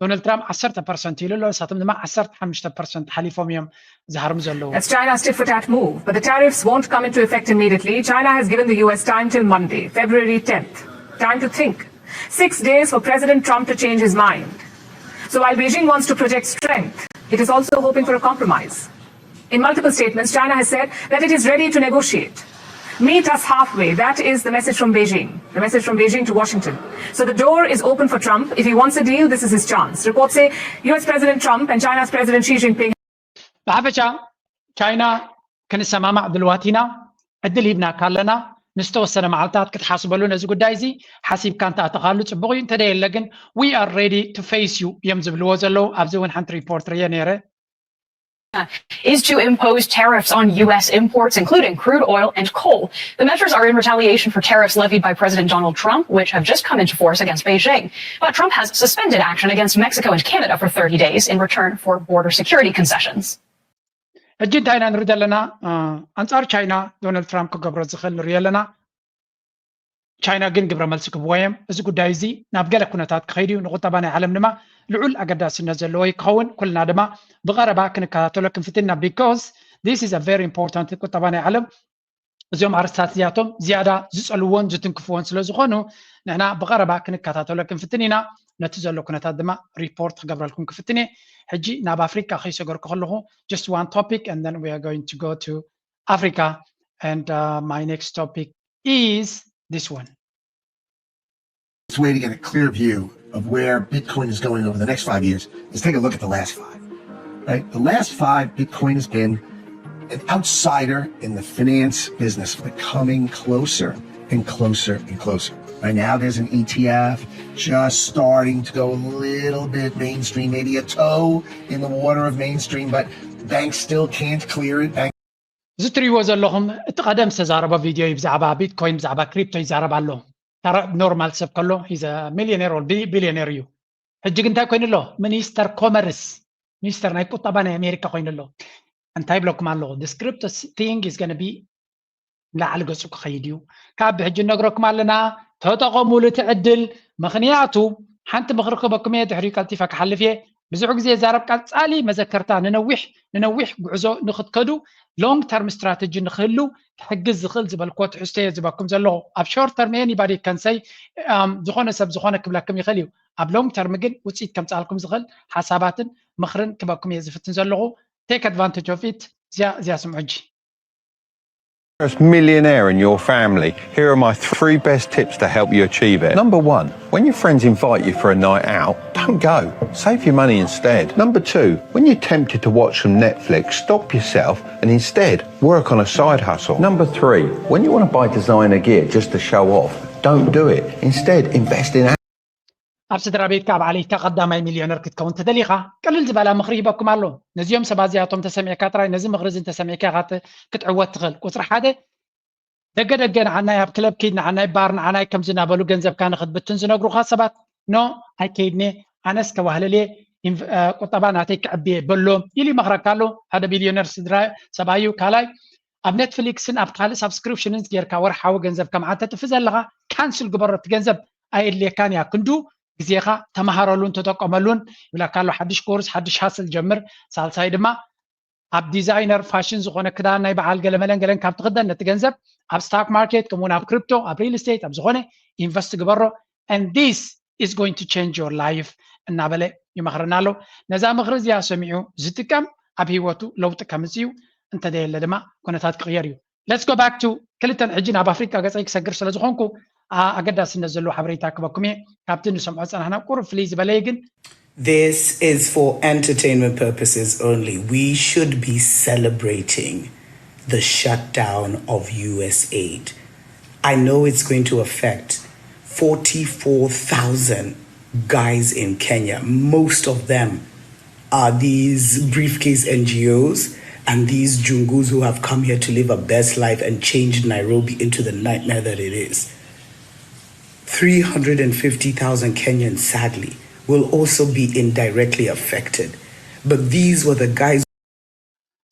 ዶናልድ ትራምፕ ዓሰርተ ፐርሰንት ኢሉ ኣሎ። ንሳቶም ድማ ዓሰርተ ሓሙሽተ ፐርሰንት ሓሊፎም እዮም ዝሃርሙ ዘለዉ። That's China's tit for tat move, but the tariffs won't come into effect immediately. China has given the U S time till Monday, February tenth. Time to think. Six days for President Trump to change his mind. So while Beijing wants to project strength, it is also hoping for a compromise. In multiple statements, China has said that it is ready to negotiate. Meet us halfway. That is the message from Beijing. The message from Beijing to Washington. So the door is open for Trump. If he wants a deal, this is his chance. Reports say U S President Trump and China's President Xi Jinping ብሓፈሻ ቻይና ክንሰማማዕ ድልዋት ኢና፣ ዕድል ሂብናካ ኣለና፣ ንዝተወሰነ መዓልታት ክትሓስበሉ ነዚ ጉዳይ እዚ ሓሲብካ እንተኣተኻሉ ፅቡቕ እዩ፣ እንተደየለ ግን we are ready to face you እዮም ዝብልዎ ዘለዉ። ኣብዚ እውን ሓንቲ ሪፖርት ርየ ነይረ። Is to impose tariffs on U S imports, including crude oil and coal. The measures are in retaliation for tariffs levied by President Donald Trump, which have just come into force against Beijing. But Trump has suspended action against Mexico and Canada for thirty days in return for border security concessions. ሕጂ እንታይ ኢና ንርኢ ዘለና? ኣንጻር ቻይና ዶናልድ ትራምፕ ክገብሮ ዝኽእል ንርኢ ኣለና። ቻይና ግን ግብረ መልሲ ክብዎ እዮም። እዚ ጉዳይ እዚ ናብ ገለ ኩነታት ክኸይድ እዩ። ንቁጠባ ናይ ዓለም ድማ ልዑል ኣገዳስነት ዘለዎ ይክኸውን። ኩልና ድማ ብቐረባ ክንከታተሎ ክንፍትን ኢና። Because this is a very important ቁጠባ ናይ ዓለም። እዚኦም ኣርስታት እዚኣቶም ዝያዳ ዝጸልዎን ዝትንክፍዎን ስለ ዝኾኑ ንሕና ብቐረባ ክንከታተሎ ክንፍትን ኢና። ነቲ ዘሎ ኩነታት ድማ ሪፖርት ክገብረልኩም ክፍትን እየ። ሕጂ ናብ ኣፍሪካ ከይሰገርኩ ከለኹ just one topic and then we are going to go to Africa and uh, my next topic is this one. Best way to get a clear view of where Bitcoin is going over the next five years is take a look at the last five. Right? The last five, Bitcoin has been an outsider in the finance business, but coming closer and closer and closer. Right now, there's an E T F just starting to go a little bit mainstream, maybe a toe in the water of mainstream, but banks still can't clear it. Bank- እዚ ትሪእዎ ዘለኹም እቲ ቀደም ዝተዛረበ ቪድዮ እዩ። ብዛዕባ ቢትኮይን፣ ብዛዕባ ክሪፕቶ ይዛረብ ኣሎ። ኖርማል ሰብ ከሎ ሚሊዮኔር ቢሊዮኔር እዩ። ሕጂ ግን እንታይ ኮይኑ ኣሎ? ሚኒስተር ኮመርስ፣ ሚኒስተር ናይ ቁጠባ ናይ ኣሜሪካ ኮይኑ ኣሎ። እንታይ ይብለኩም ኣለኹ? This crypto thing is gonna be ንላዕሊ ገጹ ክኸይድ እዩ። ካብ ሕጂ ነግረኩም ኣለና፣ ተጠቐሙሉ እቲ ዕድል። ምኽንያቱ ሓንቲ ምኽሪ ክበኩም እየ፣ ድሕሪኡ ቀልጢፈ ክሓልፍ እየ። ብዙሕ ግዜ ዛረብ ቀጻሊ መዘከርታ ንነዊሕ ንነዊሕ ጉዕዞ ንክትከዱ long term strategy ንክህሉ ክሕግዝ ዝኽእል ዝበልክዎ ትሕዝቶ እየ ዝበኩም ዘለኹ። ኣብ short term anybody can say ዝኾነ ሰብ ዝኾነ ክብለክም ይኽእል እዩ። ኣብ long term ግን ውፅኢት ከምፃልኩም ዝኽእል ሓሳባትን ምኽርን ክበኩም እየ ዝፍትን ዘለኹ። Take advantage of it። እዚኣ እዚኣ ስምዑ ሕጂ። First millionaire in your family. Here are my three best tips to help you achieve it. Number one, when your friends invite you for a night out, don't go. Save your money instead. Number two, when you're tempted to watch some Netflix, stop yourself and instead work on a side hustle. Number three, when you want to buy designer gear just to show off, don't do it. Instead, invest in ኣብ ስድራ ቤትካ ኣብ ዓሌትካ ቀዳማይ ሚልዮነር ክትከውን ተደሊኻ ቀልል ዝበላ ምኽሪ ሂበኩም ኣሎ። ነዚኦም ሰባት እዚኣቶም ተሰሚዕካ ጥራይ ነዚ ምኽሪ እዚ እንተሰሚዕካ ኢኻ ክትዕወት ትኽእል። ቁፅሪ ሓደ ደገ ደገ ንዓናይ ኣብ ክለብ ኪድ ንዓናይ ባር ንዓናይ ከምዚ እናበሉ ገንዘብካ ንኽትብትን ዝነግሩኻ ሰባት ኖ ኣይከይድኔ ኣነስ ከዋህለልየ ቁጠባ ናተይ ክዕብየ በሎም ኢሉ ይመኽረካ ኣሎ። ሓደ ቢልዮነር ስድራ ሰብኣዩ ካልኣይ ኣብ ኔትፍሊክስን ኣብ ካልእ ሳብስክሪፕሽንን ጌርካ ወርሓዊ ገንዘብ ከም ዓተጥፍ ዘለኻ ካንስል ግበሮ። እቲ ገንዘብ ኣየድልየካን እያ ክንዱ ግዜኻ ተመሃረሉን ተጠቀመሉን ይብለካ ኣሎ። ሓድሽ ኮርስ ሓድሽ ሃስል ጀምር። ሳልሳይ ድማ ኣብ ዲዛይነር ፋሽን ዝኾነ ክዳን ናይ በዓል ገለመለን ገለን ካብ ትኽደን ነቲ ገንዘብ ኣብ ስታክ ማርኬት ከምኡውን ኣብ ክሪፕቶ ኣብ ሪል ስቴት ኣብ ዝኾነ ኢንቨስት ግበሮ። And this is going to change your life እናበለ ይመኽረና ኣሎ። ነዛ ምኽሪ እዚኣ ሰሚዑ ዝጥቀም ኣብ ህይወቱ ለውጢ ከምፅ እዩ። እንተደየለ ድማ ኩነታት ክቕየር እዩ። Let's go back to ክልተን ሕጂ ናብ ኣፍሪካ ገፀይ ክሰግር ስለ ዝኾንኩ ኣገዳስነት ዘለዎ ሓበሬታ ክበኩም እየ። ካብቲ ንሰምዖ ፀናሕና ቁሩብ ፍልይ ዝበለ እዩ ግን This is for entertainment purposes only. We should be celebrating the shutdown of U S aid. I know it's going to affect forty-four thousand guys in Kenya. Most of them are these briefcase N G Os and these jungus who have come here to live a best life and changed Nairobi into the nightmare that it is. Three hundred and fifty thousand Kenyans, sadly, will also be indirectly affected. But these were the guys.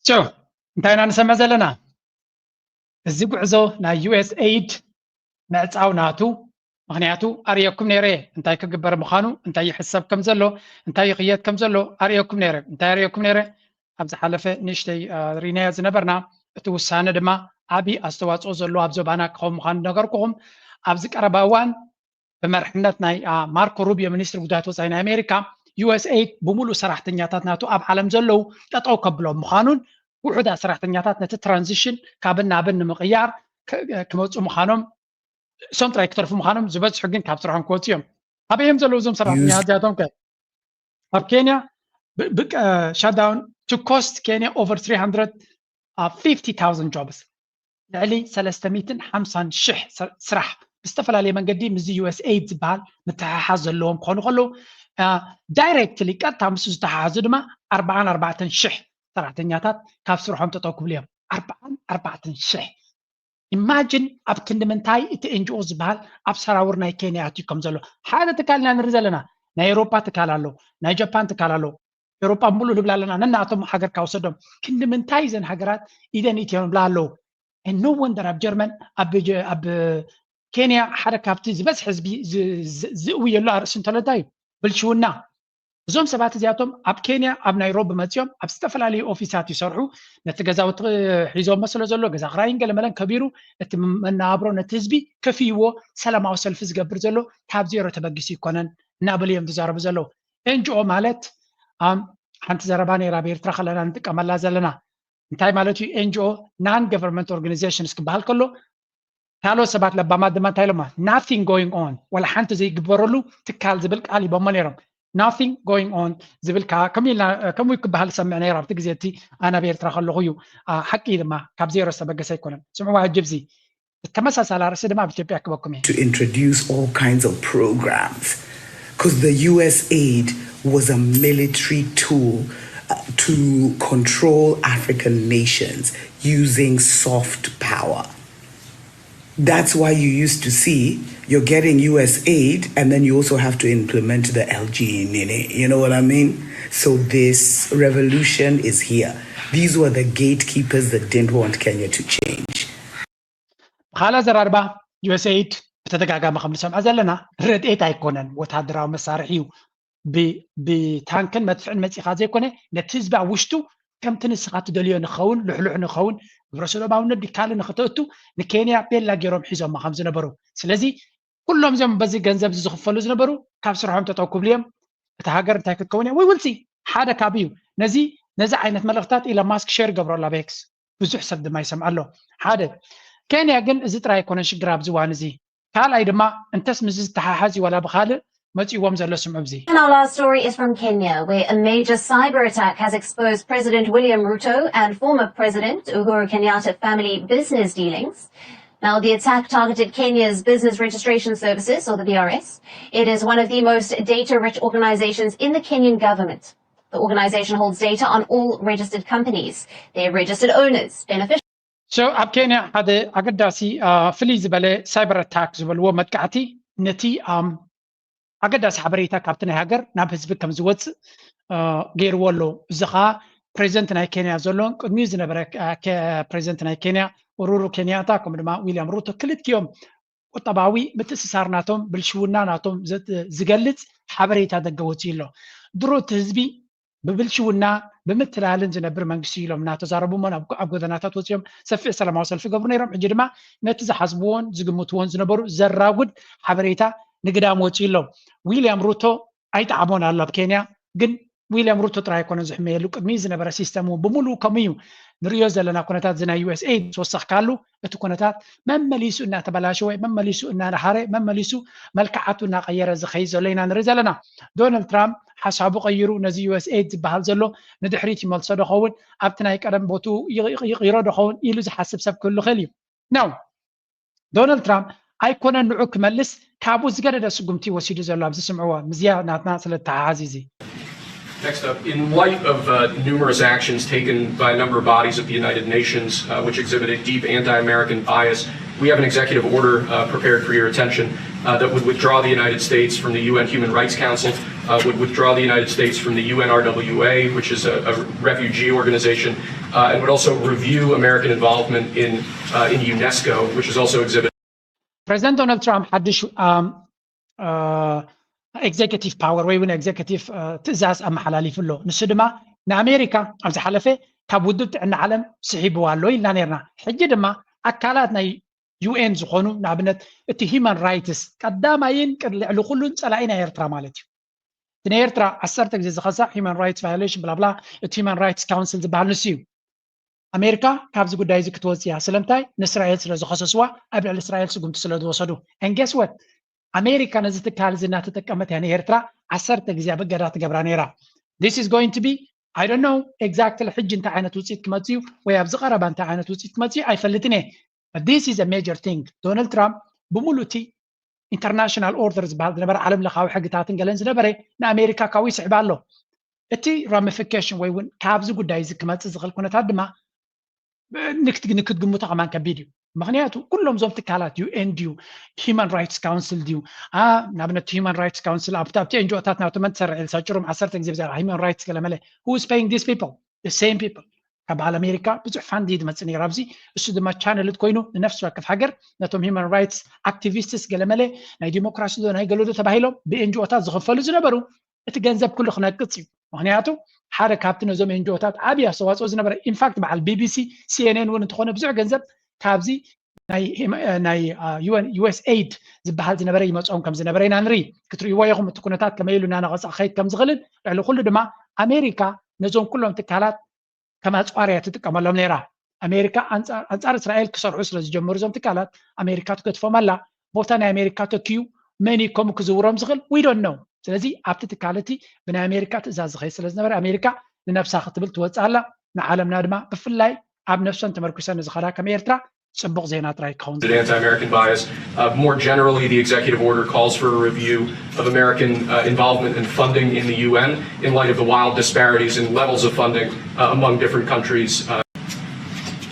So, እንታይ ኢና ንሰምዕ ዘለና? እዚ ጉዕዞ ናይ U S aid ምዕፃው ናቱ ምክንያቱ ኣርእየኩም ነይረ እንታይ ክግበር ምዃኑ፣ እንታይ ይሕሰብ ከም ዘሎ፣ እንታይ ይኽየድ ከም ዘሎ ኣርእየኩም ነይረ። እንታይ ኣርእየኩም ነይረ? ኣብ ዝሓለፈ ንእሽተይ ርኢናዮ ዝነበርና እቲ ውሳነ ድማ ዓብዪ ኣስተዋፅኦ ዘለዎ ኣብ ዞባና ክኸውን ምዃኑ ነገርኩኹም። ኣብዚ ቀረባ እዋን ብመርሕነት ናይ ማርኮ ሩቢዮ ሚኒስትሪ ጉዳያት ወፃኢ ናይ ኣሜሪካ፣ ዩኤስኤይድ ብምሉእ ሰራሕተኛታት ናቱ ኣብ ዓለም ዘለዉ ጠጠው ከብሎም ምዃኑን ውሑዳት ሰራሕተኛታት ነቲ ትራንዚሽን ካብን ናብን ንምቕያር ክመፁ ምዃኖም እሶም ጥራይ ክተርፉ ምዃኖም ዝበዝሑ ግን ካብ ስርሖም ክወፁ እዮም። ኣበይ እዮም ዘለዉ እዞም ሰራሕተኛታት እዚኣቶም ከ? ኣብ ኬንያ shutdown to cost Kenya over three hundred fifty thousand jobs፣ ልዕሊ ሰለስተ ሚእትን ሓምሳን ሽሕ ስራሕ ብዝተፈላለየ መንገዲ ምስዚ ዩኤስኤይድ ዝበሃል ምትሕሓዝ ዘለዎም ክኾኑ ከለዉ፣ ዳይሬክትሊ ቀጥታ ምስ ዝተሓሓዙ ድማ ኣርባዓን ኣርባዕተን ሽሕ ሰራሕተኛታት ካብ ስርሖም ጠጠው ክብሉ እዮም። ኣርባዓን ኣርባዕተን ሽሕ። ኢማጂን ኣብ ክንዲ ምንታይ እቲ ኤንጂኦ ዝበሃል ኣብ ሰራውር ናይ ኬንያ ኣትዩ ከም ዘሎ ሓደ ትካል ኢና ንርኢ ዘለና። ናይ ኤውሮጳ ትካል ኣሎ፣ ናይ ጃፓን ትካል ኣሎ። ኤውሮጳ ሙሉእ ንብላ ኣለና፣ ነናቶም ሃገር ካውሰዶም። ክንዲ ምንታይ እዘን ሃገራት ኢደን ኢትዮም ንብላ ኣለዉ። ኖ ወንደር ኣብ ጀርመን ኣብ ኬንያ ሓደ ካብቲ ዝበዝሕ ህዝቢ ዝእውየሉ ኣርእሲ እንተሎ እንታይ እዩ? ብልሽውና። እዞም ሰባት እዚኣቶም ኣብ ኬንያ ኣብ ናይሮቢ መፅኦም ኣብ ዝተፈላለዩ ኦፊሳት ይሰርሑ። ነቲ ገዛውቲ ሒዞሞ ስለ ዘሎ ገዛ ክራይን ገለመለን ከቢሩ እቲ መነባብሮ ነቲ ህዝቢ ከፍይዎ ሰላማዊ ሰልፊ ዝገብር ዘሎ ካብ ዜሮ ተበጊሱ ይኮነን እናበሉ እዮም ዝዛረቡ ዘለዉ። ኤንጂኦ ማለት ሓንቲ ዘረባ ነይራ ኣብ ኤርትራ ከለና ንጥቀመላ ዘለና። እንታይ ማለት እዩ? ኤንጂኦ non government organizations ክበሃል ከሎ ካልኦት ሰባት ለባማት ድማ እንታይ ኢሎማ? Nothing going on፣ ወላ ሓንቲ ዘይግበረሉ ትካል ዝብል ቃል ሂቦሞ ነይሮም። Nothing going on ዝብል ከዓ ከምኡ ክበሃል ዝሰምዕ ነይሩ ኣብቲ ግዜ እቲ ኣነ ኣብ ኤርትራ ከለኹ እዩ። ሓቂ ድማ ካብ ዜሮ ዝተበገሰ ኣይኮነን። ስምዕዋ ሕጂ ብዚ ተመሳሳሊ ኣርእሲ ድማ ኣብ ኢትዮጵያ ክበኩም እየ። To introduce all kinds of programs because the U S aid was a military tool uh, to control African nations using soft power. That's why you used to see you're getting U S aid and then you also have to implement the L G Nini. You know what I mean? So this revolution is here. These were the gatekeepers that didn't want Kenya to change. ብኻልእ ኣዘራርባ ዩኤስኤይድ ብተደጋጋሚ ከም ንሰምዖ ዘለና ረድኤት ኣይኮነን፣ ወታደራዊ መሳርሒ እዩ። ብታንክን መድፍዕን መፂኻ ዘይኮነ ነቲ ህዝቢ ኣብ ውሽጡ ከምቲ ንስኻ ትደልዮ ንኸውን፣ ልሕሉሕ ንኸውን፣ ግብረ ሰዶማውነት ዲካሊ ንክተእቱ ንኬንያ ቤላ ገይሮም ሒዞማ ከም ዝነበሩ። ስለዚ ኩሎም እዚኦም በዚ ገንዘብ ዝኽፈሉ ዝነበሩ ካብ ስርሖም ጠጠው ክብሉ እዮም። እታ ሃገር እንታይ ክትከውን እያ? We will see። ሓደ ካብ እዩ ነዚ ነዚ ዓይነት መልእኽታት ኢሎን ማስክ ሼር ይገብሮ ኣሎ ኣብ ኤክስ። ብዙሕ ሰብ ድማ ይሰምዓ ኣሎ። ሓደ ኬንያ ግን እዚ ጥራይ ኣይኮነን ሽግር ኣብዚ እዋን እዚ። ካልኣይ ድማ እንተስ ምስ ዝተሓሓዝ እዩ ዋላ ብኻልእ መፂዎም ዘሎ ስምዑ ብዚ። And our last story is from Kenya, where a major cyber attack has exposed President William Ruto and former President Uhuru Kenyatta family business dealings. Now, the attack targeted Kenya's Business Registration Services, or the B R S. It is one of the most data rich organizations in the Kenyan government. The organization holds data on all registered companies, their registered owners, beneficiaries. So ኣብ ኬንያ ሓደ ኣገዳሲ ፍልይ ዝበለ ሳይበር ኣታክ ዝበልዎ መጥቃዕቲ ነቲ ኣገዳሲ ሓበሬታ ካብቲ ናይ ሃገር ናብ ህዝቢ ከም ዝወፅእ ገይርዎ ኣሎ። እዚ ከዓ ፕሬዚደንት ናይ ኬንያ ዘሎ ቅድሚኡ ዝነበረ ፕሬዚደንት ናይ ኬንያ ኡሩሩ ኬንያታ ከምኡ ድማ ዊልያም ሩቶ ክልቲኦም ቁጠባዊ ምትእስሳር ናቶም ብልሽውና ናቶም ዝገልፅ ሓበሬታ ደገ ወፅኡ ኣሎ። ድሮ እቲ ህዝቢ ብብልሽውና ብምትላልን ዝነብር መንግስቲ ኢሎም እናተዛረቡ እሞ ኣብ ጎደናታት ወፂኦም ሰፊሕ ሰላማዊ ሰልፊ ገብሩ ነይሮም። ሕጂ ድማ ነቲ ዝሓስብዎን ዝግምትዎን ዝነበሩ ዘራጉድ ሓበሬታ ንግዳም ወፂኡ ኣሎ። ዊልያም ሩቶ ኣይጠዓሞን ኣሎ ኣብ ኬንያ። ግን ዊልያም ሩቶ ጥራይ ኣይኮነን ዝሕመየሉ፣ ቅድሚ ዝነበረ ሲስተም እውን ብምሉኡ ከምኡ እዩ። ንርእዮ ዘለና ኩነታት እዚ ናይ ዩኤስኤይድ ዝወሰኽካሉ እቲ ኩነታት መመሊሱ እናተበላሸወ፣ መመሊሱ እናነሃረ፣ መመሊሱ መልክዓቱ እናቐየረ ዝኸይድ ዘሎ ኢና ንርኢ ዘለና። ዶናልድ ትራምፕ ሓሳቡ ቀይሩ ነዚ ዩኤስኤይድ ዝበሃል ዘሎ ንድሕሪት ይመልሶ ዶ ኸውን፣ ኣብቲ ናይ ቀደም ቦትኡ ይቕይሮ ዶ ኸውን ኢሉ ዝሓስብ ሰብ ክህሉ ይኽእል እዩ። ነው። ዶናልድ ትራምፕ ኣይኮነን ንዑ ክመልስ፣ ካብኡ ዝገደደ ስጉምቲ ወሲዱ ዘሎ ኣብዚ ስምዕዎ። ምዝያ ናትና ስለ ተሓሓዝ እዚ Next up, in light of uh, numerous actions taken by a number of bodies of the United Nations, uh, which exhibit a deep anti American bias, we have an executive order uh, prepared for your attention uh, that would withdraw the United States from the U N Human Rights Council, uh, would withdraw the United States from the U N R W A, which is a, a refugee organization, uh, and would also review American involvement in, uh, in UNESCO, which is also exhibit. ፕሬዚደንት ዶናልድ ትራምፕ ሓድሽ executive power ወይ እውን executive ትእዛዝ ኣመሓላሊፉ ኣሎ። ንሱ ድማ ንኣሜሪካ ኣብ ዝሓለፈ ካብ ውድብ ጥዕና ዓለም ስሒብዋ ኣሎ ኢልና ነርና። ሕጂ ድማ ኣካላት ናይ ዩ ኤን ዝኾኑ ንኣብነት እቲ human rights ቀዳማይን ልዕሊ ኩሉን ፀላኢ ናይ ኤርትራ ማለት እዩ። እቲ ናይ ኤርትራ ዓሰርተ ግዜ ዝኸሳ human rights violation ብላብላ እቲ human rights council ዝበሃል ንሱ እዩ። ኣሜሪካ ካብዚ ጉዳይ እዚ ክትወፅእ እያ። ስለምንታይ? ንእስራኤል ስለ ዝኸሰስዋ ኣብ ልዕሊ እስራኤል ስጉምቲ ስለ ዝወሰዱ። And guess what? ኣሜሪካ ነዚ ትካል እዚ እናተጠቀመት እያ ንኤርትራ ዓሰርተ ግዜ ኣብ እገዳ ትገብራ ነይራ። This is going to be I don't know exactly ሕጂ እንታይ ዓይነት ውፅኢት ክመፅእ እዩ ወይ ኣብዚ ቀረባ እንታይ ዓይነት ውፅኢት ክመፅእ እዩ ኣይፈልጥን እየ። This is a major thing። ዶናልድ ትራምፕ ብምሉእ እቲ international order ዝበሃል ዝነበረ ዓለም ለኻዊ ሕግታትን ገለን ዝነበረ ንኣሜሪካ ካብኡ ይስሕባ ኣሎ። እቲ ramification ወይ እውን ካብዚ ጉዳይ እዚ ክመፅእ ዝኽእል ኩነታት ድማ ንክትግምቶ ከማን ከቢድ እዩ። ምክንያቱ ኩሎም እዞም ትካላት ዩ ኤን ድዩ፣ human rights council ድዩ፣ ንኣብነት human rights council ኣብቲ ኤንጂኦታት ናብቲ መን ትሰርሕ ኢልሳ ጭሩም ዓሰርተ ግዜ ብዛዕባ human rights ገለመለ who is paying these people? The same people። ካብ በዓል ኣሜሪካ ብዙሕ ፋንድ እዩ ዝመፅእ ነይሩ ኣብዚ። እሱ ድማ ቻነልት ኮይኑ ንነፍሲ ወከፍ ሃገር ነቶም human rights activists ገለመለ ናይ ዲሞክራሲ ዶ ናይ ገለዶ ተባሂሎም ብኤንጂኦታት ዝኽፈሉ ዝነበሩ እቲ ገንዘብ ኩሉ ክነቅፅ እዩ። ምክንያቱ ሓደ ካብቲ ነዞም ኤንጂኦታት ዓብዪ ኣስተዋፅኦ ዝነበረ ኢንፋክት በዓል ቢቢሲ ሲኤንኤን እውን እንተኾነ ብዙሕ ገንዘብ ካብዚ ናይ ዩኤስ ኤይድ ዝበሃል ዝነበረ ይመፅኦም ከም ዝነበረ ኢና ንርኢ። ክትርእይዎ ኢኹም እቲ ኩነታት ከመይ ኢሉ እናነቐፃ ክኸይድ ከም ዝኽእልን ልዕሊ ኩሉ ድማ ኣሜሪካ ነዞም ኩሎም ትካላት ከም ኣፅዋር እያ ትጥቀመሎም ነይራ። ኣሜሪካ ኣንፃር እስራኤል ክሰርሑ ስለ ዝጀመሩ እዞም ትካላት ኣሜሪካ ትገድፎም ኣላ። ቦታ ናይ ኣሜሪካ ተኪዩ መን እዩ ከምኡ ክዝውሮም ዝኽእል? We don't know። ስለዚ ኣብቲ ትካል እቲ ብናይ ኣሜሪካ ትእዛዝ ዝኸይድ ስለ ዝነበረ ኣሜሪካ ንነብሳ ክትብል ትወፅእ ኣላ። ንዓለምና ድማ ብፍላይ ኣብ ነብሰን ተመርኩሰን ንዝኸዳ ከም ኤርትራ ፅቡቕ ዜና ጥራይ ክኸውን An anti-American bias. Uh, more generally, the executive order calls for a review of American uh, involvement and funding in the U N in light of the wild disparities in levels of funding uh, among different countries. Uh.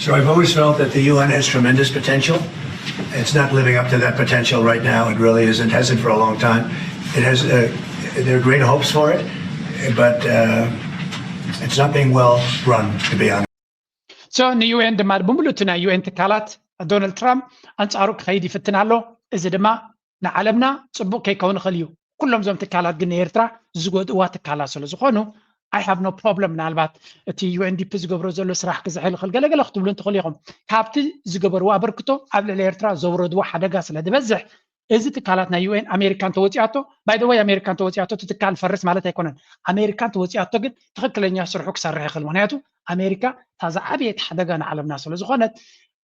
So I've always felt that the U N has tremendous potential. It's not living up to that potential right now. It really isn't. Hasn't for a long time. It has. Uh, there are great hopes for it, but uh, it's not being well run, to be honest. So ንዩ ኤን ድማ ብምሉእ እቲ ናይ ዩ ኤን ትካላት ዶናልድ ትራምፕ ኣንፃሩ ክኸይድ ይፍትን ኣሎ። እዚ ድማ ንዓለምና ፅቡቅ ከይከውን ይኽእል እዩ። ኩሎም እዞም ትካላት ግን ንኤርትራ ዝጎድእዋ ትካላት ስለ ዝኾኑ I have no problem። ምናልባት እቲ ዩ ኤን ዲ ፒ ዝገብሮ ዘሎ ስራሕ ክዝሕል ይኽእል ገለገለ ክትብሉ እንትኽእሉ ኢኹም። ካብቲ ዝገበርዎ ኣበርክቶ ኣብ ልዕሊ ኤርትራ ዘውረድዎ ሓደጋ ስለ ዝበዝሕ እዚ ትካላት ናይ ዩ ኤን ኣሜሪካ እንተወፂኣቶ by the way ኣሜሪካ እንተወፂኣቶ እቲ ትካል ፈርስ ማለት ኣይኮነን። ኣሜሪካ እንተወፂኣቶ ግን ትኽክለኛ ስርሑ ክሰርሕ ይኽእል። ምክንያቱ ኣሜሪካ እታ ዝዓበየት ሓደጋ ንዓለምና ስለ ዝኾነት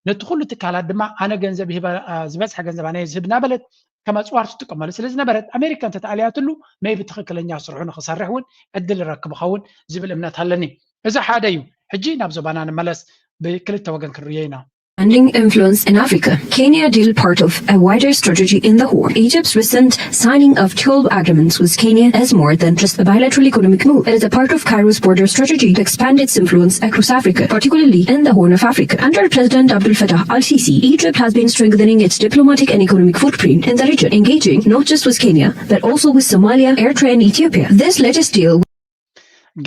ነቲ ኩሉ ትካላት ድማ ኣነ ገንዘብ ይህበ ዝበዝሐ ገንዘብ ኣነ ዝህብ እናበለት ከም ኣፅዋር ትጥቀመሉ ስለ ዝነበረት ኣሜሪካ እንተተኣልያትሉ maybe ትኽክለኛ ስርሑ ንክሰርሕ እውን ዕድል ይረክብ ኸውን ዝብል እምነት ኣለኒ። እዚ ሓደ እዩ። ሕጂ ናብ ዞባና ንመለስ። ብክልተ ወገን ክንርዮ ኢና። Expanding influence in Africa. Kenya deal part of a wider strategy in the Horn. Egypt's recent signing of twelve agreements with Kenya is more than just a bilateral economic move. It is a part of Cairo's broader strategy to expand its influence across Africa, particularly in the Horn of Africa. Under President Abdel Fattah al-Sisi, Egypt has been strengthening its diplomatic and economic footprint in the region, engaging not just with Kenya, but also with Somalia, Eritrea, and Ethiopia. This latest deal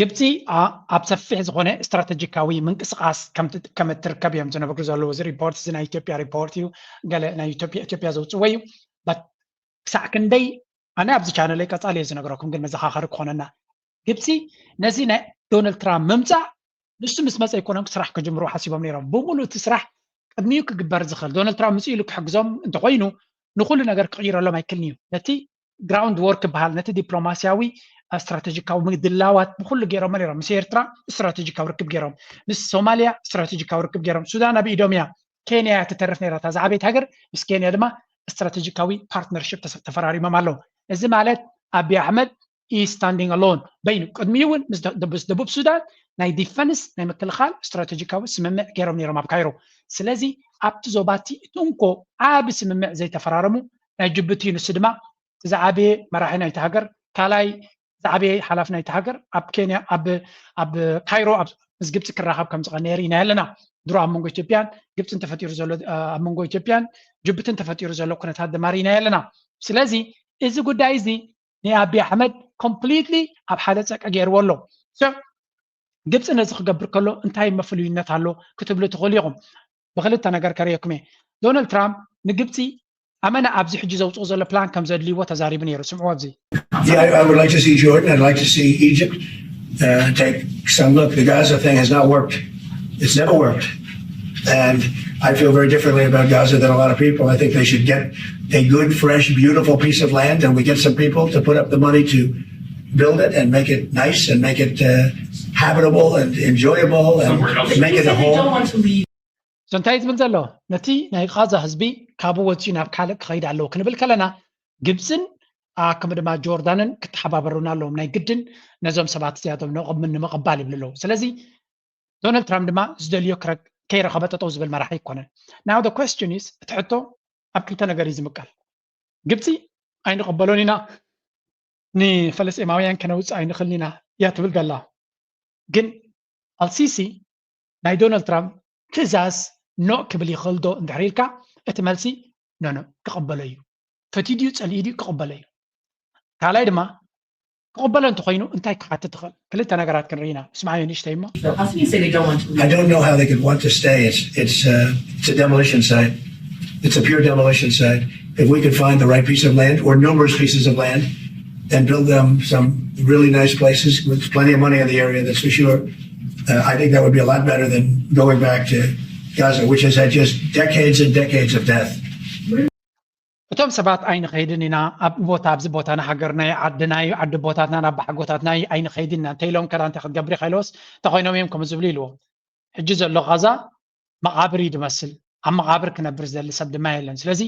ግብፂ ኣብ ሰፊሕ ዝኾነ ስትራቴጂካዊ ምንቅስቃስ ከም እትርከብ እዮም ዝነብሩ ዘለዉ። እዚ ሪፖርት እዚ ናይ ኢትዮጵያ ሪፖርት እዩ። ገለ ናይ ኢትዮጵያ ዘውፅዎ እዩ። ክሳዕ ክንደይ ኣነ ኣብዚ ቻነለይ ቀፃሊ እየ ዝነግረኩም፣ ግን መዘኻኸሪ ክኾነና ግብፂ ነዚ ናይ ዶናልድ ትራምፕ ምምፃእ ንሱ ምስ መፀ ኣይኮነን ስራሕ ክጅምሩ ሓሲቦም ነይሮም። ብምሉእ እቲ ስራሕ ቅድሚኡ ክግበር ዝኽእል ዶናልድ ትራምፕ ምፅኡ ኢሉ ክሕግዞም እንተኮይኑ ንኩሉ ነገር ክቕይረሎም ኣይክልን እዩ። ነቲ ግራውንድ ወርክ ይበሃል ነቲ ዲፕሎማሲያዊ ስትራቴጂካዊ ምድላዋት ብኩሉ ገይሮም ነይሮም። ምስ ኤርትራ ስትራቴጂካዊ ርክብ ገይሮም፣ ምስ ሶማሊያ ስትራቴጂካዊ ርክብ ገይሮም። ሱዳን ኣብ ኢዶም እያ፣ ኬንያ እያ ትተርፍ ነይራ እታ ዝዓበየት ሃገር። ምስ ኬንያ ድማ ስትራቴጂካዊ ፓርትነርሽፕ ተፈራሪሞም ኣለዉ። እዚ ማለት ኣቢይ ኣሕመድ is standing alone በይኑ። ቅድሚኡ እውን ምስ ደቡብ ሱዳን ናይ ዲፈንስ ናይ ምክልኻል ስትራቴጂካዊ ስምምዕ ገይሮም ነይሮም ኣብ ካይሮ። ስለዚ ኣብቲ ዞባ እቲ እቲ እንኮ ዓቢ ስምምዕ ዘይተፈራረሙ ናይ ጅቡቲ እዩ። ንሱ ድማ ዝዓበየ መራሒ ናይቲ ሃገር ካልኣይ ዝዓበየ ሓላፊ ናይቲ ሃገር ኣብ ኬንያ ኣብ ኣብ ካይሮ ኣብ ምስ ግብፂ ክራኸብ ከም ዝቐነየ ርኢና ኣለና። ድሮ ኣብ መንጎ ኢትዮጵያን ግብፅን ተፈጢሩ ዘሎ ኣብ መንጎ ኢትዮጵያን ጅቡትን ተፈጢሩ ዘሎ ኩነታት ድማ ርኢና ኣለና። ስለዚ እዚ ጉዳይ እዚ ናይ ኣቢይ ኣሕመድ ኮምፕሊትሊ ኣብ ሓደ ፀቀ ገይርዎ ኣሎ። ግብፂ ነዚ ክገብር ከሎ እንታይ መፍልዩነት ኣሎ ክትብሉ ትኽእሉ ኢኹም። ብክልተ ነገር ከርእየኩም እየ። ዶናልድ ትራምፕ ንግብፂ ኣመና ኣብዚ ሕጂ ዘውፅኡ ዘሎ ፕላን ከም ዘድልይዎ ተዛሪቡ ነይሩ። ስምዕዎ ኣብዚ Yeah, I, I would like to see Jordan. I'd like to see Egypt uh, take some look. The Gaza thing has not worked. It's never worked. And I feel very differently about Gaza than a lot of people. I think they should get a good, fresh, beautiful piece of land, and we get some people to put up the money to build it and make it nice and make it uh, habitable and enjoyable and make it a home. እንታይ ዝብል ዘሎ ነቲ ናይ ቃዛ ህዝቢ ካብኡ ወፂኡ ናብ ካልእ ክኸይድ ኣለዎ ክንብል ከለና ግብፅን ኣክም ድማ ጆርዳንን ክተሓባበሩና ኣለዎም። ናይ ግድን ነዞም ሰባት እዚኣቶም ንምቕባል ይብሉ ኣለዉ። ስለዚ ዶናልድ ትራምፕ ድማ ዝደልዮ ከይረኸበ ጠጠው ዝብል መራሒ ኣይኮነን። Now the question is፣ እቲ ሕቶ ኣብ ክልተ ነገር እዩ ዝምቀል። ግብፂ ኣይንቕበሎን ኢና፣ ንፈለስጤማውያን ከነውፅእ ኣይንኽእልን ኢና እያ ትብል ዘላ። ግን ኣልሲሲ ናይ ዶናልድ ትራምፕ ትእዛዝ ኖ ክብል ይኽእል ዶ እንድሕር ኢልካ፣ እቲ መልሲ ኖ ኖ፣ ክቕበሎ እዩ። ፈትዩ ድዩ ጸሊኡ ድዩ ክቕበሎ እዩ። ካልኣይ ድማ ክቕበሎ እንተኾይኑ እንታይ ክሓትት ትኽእል? ክልተ ነገራት ክንርኢ ኢና። ስምዓዮ ንእሽተይ እሞ። I don't know how they could want to stay. It's it's uh, it's a demolition site. It's a pure demolition site. If we could find the right piece of land or numerous pieces of land and build them some really nice places with plenty of money in the area, that's for sure. Uh, I think that would be a lot better than going back to Gaza, which has had just decades and decades of death. እቶም ሰባት ኣይንኸይድን ኢና ኣብ ቦታ ኣብዚ ቦታ ንሃገር ናይ ዓዲ ናይ ዓዲ ቦታትና ናብ ባሕጎታትና ኣይንኸይድን ኢና እንተኢሎም ከዳ እንታይ ክትገብር ኢኻ ኢለዎስ እንተኾይኖም እዮም ከም ዝብሉ ኢልዎም። ሕጂ ዘሎ ቃዛ መቓብር እዩ ዝመስል። ኣብ መቓብር ክነብር ዝደሊ ሰብ ድማ የለን። ስለዚ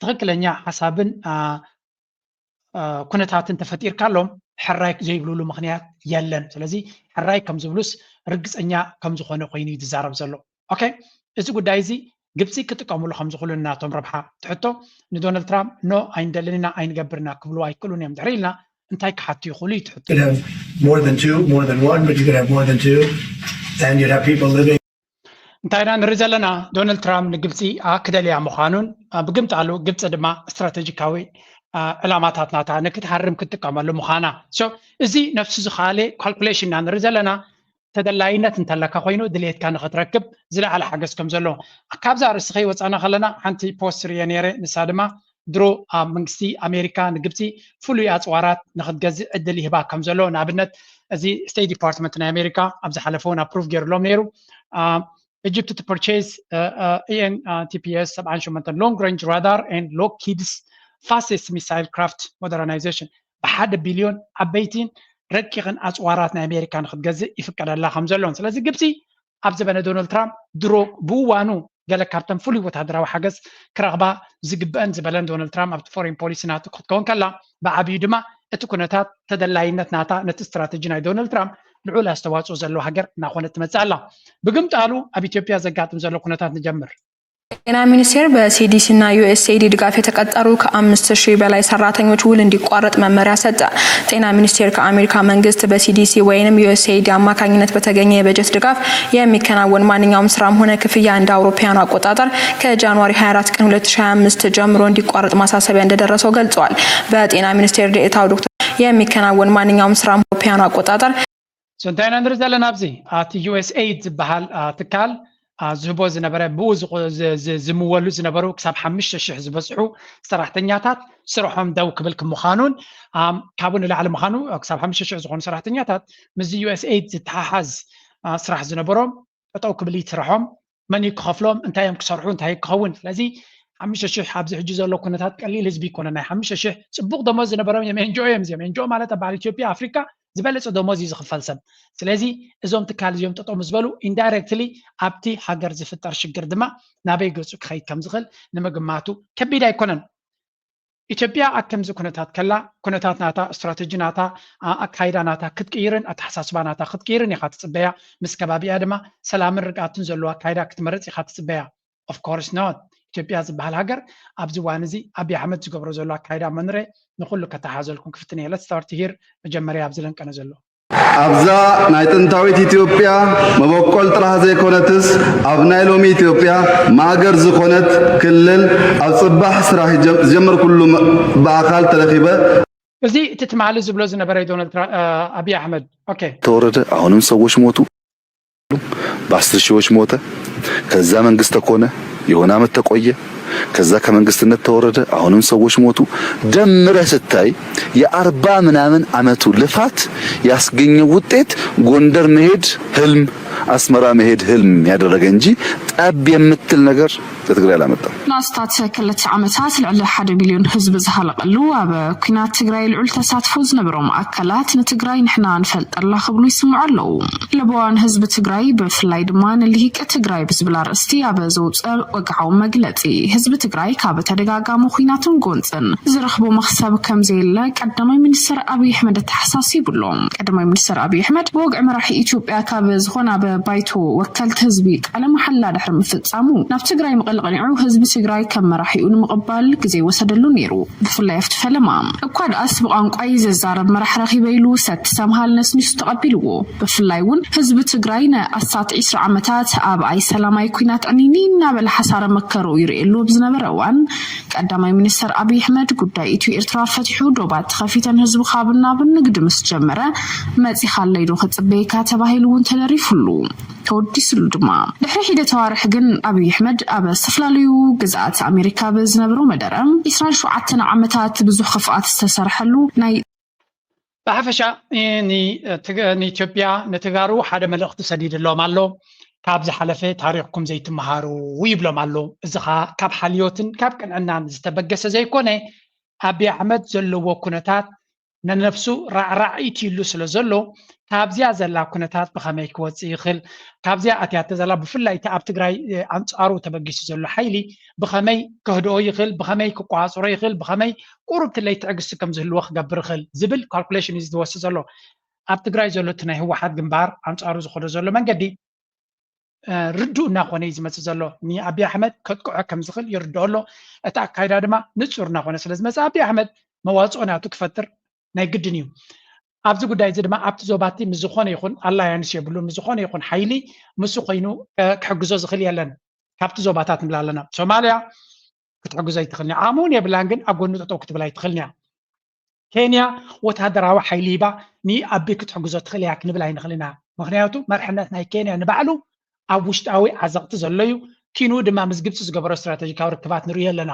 ትኽክለኛ ሓሳብን ኩነታትን ተፈጢርካሎም ሕራይ ዘይብልሉ ምኽንያት የለን። ስለዚ ሕራይ ከም ዝብሉስ ርግፀኛ ከም ዝኾነ ኮይኑ እዩ ዝዛረብ ዘሎ። ኦኬ፣ እዚ ጉዳይ እዚ ግብፂ ክጥቀምሉ ከም ዝኽእሉ ናቶም ረብሓ ትሕቶ ንዶናልድ ትራምፕ ኖ ኣይንደልን ኢና ኣይንገብርና ክብሉ ኣይክእሉን እዮም። ድሕሪ ኢልና እንታይ ክሓቱ ይኽእሉ እዩ ትሕቶ። More than two, more than one, but you could have more than two, and you'd have people living. እንታይ ኢና ንርኢ ዘለና? ዶናልድ ትራምፕ ንግብፂ ክደልያ ምዃኑን ብግምጣሉ ግብፂ ድማ ስትራቴጂካዊ ዕላማታት ናታ ንክትሃርም ክትጥቀመሉ ምዃና። እዚ ነፍሱ ዝኻለ ካልኩሌሽን ኢና ንርኢ ዘለና። ተደላይነት እንተለካ ኮይኑ ድሌትካ ንክትረክብ ዝለዓለ ሓገዝ ከም ዘሎ ካብዛ ርእሲ ከይወፃና ከለና ሓንቲ ፖስት ርየ ነይረ። ንሳ ድማ ድሮ ኣብ መንግስቲ ኣሜሪካ ንግብፂ ፍሉይ ኣፅዋራት ንክትገዝእ ዕድል ይህባ ከም ዘሎ ንኣብነት እዚ ስቴት ዲፓርትመንት ናይ ኣሜሪካ ኣብ ዝሓለፈ እውን ኣፕሩቭ ገይሩሎም ነይሩ። Egypt to purchase ENTPS ሰብዓን ሸሞንተን long range radar and Lockheed's fastest missile craft modernization ብሓደ ቢልዮን ዓበይቲን ረቂቕን ኣፅዋራት ናይ ኣሜሪካ ንክትገዝእ ይፍቀደላ ከም ዘሎን ስለዚ ግብፂ ኣብ ዘበነ ዶናልድ ትራምፕ ድሮ ብእዋኑ ገለ ካብተን ፍሉይ ወታደራዊ ሓገዝ ክረኽባ ዝግበአን ዝበለን ዶናልድ ትራምፕ ኣብቲ ፎሬን ፖሊሲ ናቱ ክትከውን ከላ ብዓብዩ ድማ እቲ ኩነታት ተደላይነት ናታ ነቲ ስትራተጂ ናይ ዶናልድ ትራምፕ ልዑል ኣስተዋፅኦ ዘለዎ ሃገር እናኾነት ትመፅእ ኣላ። ብግምጣሉ ኣብ ኢትዮጵያ ዘጋጥም ዘሎ ኩነታት ንጀምር። ጤና ሚኒስቴር በ CDC እና USAID ድጋፍ የተቀጠሩ ከአምስት ሺህ በላይ ሰራተኞች ውል እንዲቋረጥ መመሪያ ሰጠ። ጤና ሚኒስቴር ከአሜሪካ መንግስት በ CDC ወይንም USAID አማካኝነት በተገኘ የበጀት ድጋፍ የሚከናወን ማንኛውም ስራም ሆነ ክፍያ እንደ አውሮፓውያኑ አቆጣጠር ከጃንዋሪ ሃያ አራት ቀን ሁለት ሺህ ሃያ አምስት ጀምሮ እንዲቋረጥ ማሳሰቢያ እንደደረሰው ገልጸዋል። በጤና ሚኒስቴር ዴኤታው ዶክተር የሚከናወን ማንኛውም ስራም አውሮፓውያኑ አቆጣጠር So እንታይ ኢና ንርኢ ዘለና ኣብዚ? እቲ USAID ዝበሃል ትካል ዝህቦ ዝነበረ ብኡ ዝምወሉ ዝነበሩ ክሳብ ሓሙሽተ ሽሕ ዝበፅሑ ሰራሕተኛታት ስርሖም ደው ክብል ምዃኑን ካብኡ ንላዕሊ ምዃኑ ክሳብ ሓሙሽተ ሽሕ ዝኾኑ ሰራሕተኛታት ምስዚ USAID ዝተሓሓዝ ስራሕ ዝነበሮም ጠጠው ክብል ስርሖም መን እዩ ክኸፍሎም እንታይ እዮም ክሰርሑ እንታይ ክኸውን ስለዚ ሓሙሽተ ሽሕ ኣብዚ ሕጂ ዘሎ ኩነታት ቀሊል ህዝቢ ይኮነ ናይ ሓሙሽተ ሽሕ ፅቡቅ ደሞዝ ዝነበሮም እዮም NGO እዮም እዚኦም NGO ማለት ኣብ በዓል ኢትዮጵያ ኣፍሪካ ዝበለፀ ደሞዝ እዩ ዝኽፈል ሰብ ስለዚ እዞም ትካል እዚኦም ጠጠው ምስ በሉ indirectly ኣብቲ ሃገር ዝፍጠር ሽግር ድማ ናበይ ገፁ ክኸይድ ከም ዝኽእል ንምግማቱ ከቢድ ኣይኮነን ኢትዮጵያ ኣብ ከምዚ ኩነታት ከላ ኩነታት ናታ ስትራተጂ ናታ ኣካይዳ ናታ ክትቅይርን ኣተሓሳስባ ናታ ክትቅይርን ኢኻ ትፅበያ ምስ ከባቢኣ ድማ ሰላምን ርግኣትን ዘለዎ ኣካይዳ ክትመርፅ ኢኻ ትፅበያ of course not ኢትዮጵያ ዝበሃል ሃገር ኣብዚ እዋን እዚ ኣብይ ኣሕመድ ዝገብሮ ዘሎ ኣካይዳ መንረ ንኩሉ ከተሓዘልኩም ክፍትን እየ let's start here መጀመርያ ኣብዚ ለንቀነ ዘሎ ኣብዛ ናይ ጥንታዊት ኢትዮጵያ መበቆል ጥራሕ ዘይኮነትስ ኣብ ናይ ሎሚ ኢትዮጵያ ማእገር ዝኾነት ክልል ኣብ ፅባሕ ስራሕ ዝጀመርኩሉ ብኣኻል ተረኺበ እዚ እቲ ትማሊ ዝብሎ ዝነበረ ዶናልድ ኣብይ ኣሕመድ okay ተወረደ አሁንም ሰዎች ሞቱ በአስር ሺዎች ሞተ ከዛ መንግስት ተኮነ የሆነ አመት ተቆየ ከዛ ከመንግስትነት ተወረደ። አሁንም ሰዎች ሞቱ። ደምረህ ስታይ የአርባ ምናምን አመቱ ልፋት ያስገኘው ውጤት ጎንደር መሄድ ህልም፣ አስመራ መሄድ ህልም ያደረገ እንጂ ጠብ የምትል ነገር ለትግራይ አላመጣም። ንኣስታት ክልተ ዓመታት ልዕሊ ሓደ ሚልዮን ህዝቢ ዝሃለቐሉ ኣብ ኩናት ትግራይ ልዑል ተሳትፎ ዝነበሮም ኣካላት ንትግራይ ንሕና ንፈልጠላ ክብሉ ይስምዑ ኣለዉ። ለበዋን ህዝቢ ትግራይ ብፍላይ ድማ ንልሂቅ ትግራይ ብዝብል ኣርእስቲ ኣብ ዘውፅአ ወግዓዊ መግለፂ፣ ህዝቢ ትግራይ ካብ ተደጋጋሚ ኩናትን ጎንፅን ዝረኽቦ መኽሰብ ከም ዘየለ ቀዳማይ ሚኒስትር ኣብይ ኣሕመድ ኣተሓሳሲቡ ኣሎ። ቀዳማይ ሚኒስትር ኣብይ ኣሕመድ ብወግዒ መራሒ ኢትዮጵያ ካብ ዝኾነ ኣብ ባይቶ ወከልቲ ህዝቢ ቃለ መሓላ ድሕሪ ምፍፃሙ ናብ ትግራይ መቐለ ቀኒዑ ህዝቢ ትግራይ ከም መራሒኡ ንምቕባል ግዜ ወሰደሉ ነይሩ። ብፍላይ ኣብቲ ፈለማ እኳ ደኣስ ብቋንቋይ ዘዛረብ መራሕ ረኺበ ኢሉ ሰቲ ሰምሃል ነስኒሱ ተቐቢልዎ። ብፍላይ እውን ህዝቢ ትግራይ ንኣስታት ዒስራ ዓመታት ኣብ ኣይሰላም ኣይኩናት ዕኒኒ እናበለ ሓሳረ መከርኡ ይርእየሉ ኣብ ዝነበረ እዋን ቀዳማይ ሚኒስተር ኣብይ ኣሕመድ ጉዳይ ኢትዮ ኤርትራ ፈቲሑ ዶባት ተኸፊተን ህዝቢ ካብ ናብ ንግዲ ምስ ጀመረ መጺኻለይ ዶ ክጽበየካ ተባሂሉ እውን ተደሪፉሉ። ተወዲስሉ ድማ። ድሕሪ ሒደት ኣዋርሕ ግን ኣብይ ኣሕመድ ኣብ ዝተፈላለዩ ግዝኣት ኣሜሪካ ብዝነበሮ መደረ ዒስራን ሸውዓተን ዓመታት ብዙሕ ክፍኣት ዝተሰርሐሉ ናይ ብሓፈሻ ንኢትዮጵያ ንተጋሩ ሓደ መልእኽቲ ሰዲድሎም ኣሎ። ካብ ዝሓለፈ ታሪኽኩም ዘይትመሃሩ ይብሎም ኣሎ። እዚ ኸዓ ካብ ሓልዮትን ካብ ቅንዕናን ዝተበገሰ ዘይኮነ ኣብይ ኣሕመድ ዘለዎ ኩነታት ነነፍሱ ራዕራዕ ኢትይሉ ስለ ዘሎ ካብዚኣ ዘላ ኩነታት ብኸመይ ክወፅእ ይኽእል፣ ካብዚኣ ኣትያቶ ዘላ ብፍላይ እቲ ኣብ ትግራይ ኣንፃሩ ተበጊሱ ዘሎ ሓይሊ ብኸመይ ከህድኦ ይኽእል፣ ብኸመይ ክቋፅሮ ይኽእል፣ ብኸመይ ቁሩብ ትለይ ትዕግስቲ ከም ዝህልዎ ክገብር ይኽእል ዝብል ካልኩሌሽን እዩ ዝወስድ ዘሎ። ኣብ ትግራይ ዘሎ እቲ ናይ ህወሓት ግንባር ኣንፃሩ ዝኸዶ ዘሎ መንገዲ ርዱእ እናኾነ እዩ ዝመፅእ ዘሎ። ንኣብይ ኣሕመድ ከጥቅዖ ከም ዝኽእል ይርድኦ ኣሎ። እቲ ኣካይዳ ድማ ንፁር እናኾነ ስለ ዝመፅእ ኣብይ ኣሕመድ መዋፅኦ ናቱ ክፈጥር ናይ ግድን እዩ። ኣብዚ ጉዳይ እዚ ድማ ኣብቲ ዞባ እቲ ምስ ዝኾነ ይኹን ኣላያንስ የብሉን፣ ምስ ዝኾነ ይኹን ሓይሊ ምስ ኮይኑ ክሕግዞ ዝኽእል የለን። ካብቲ ዞባታት ንብል ኣለና። ሶማልያ ክትሕግዞ ኣይትኽእልን እያ። ዓቕሚ እውን የብላን፣ ግን ኣብ ጎኑ ጠጠው ክትብል ኣይትኽእልን እያ። ኬንያ ወታደራዊ ሓይሊ ሂባ ንኣቢ ክትሕግዞ ትኽእል እያ ክንብል ኣይንኽእልን ኢና። ምኽንያቱ መርሕነት ናይ ኬንያ ንባዕሉ ኣብ ውሽጣዊ ዓዘቕቲ ዘሎ እዩ። ኪኑ ድማ ምስ ግብፂ ዝገበሮ ስትራተጂካዊ ርክባት ንርእዮ ኣለና።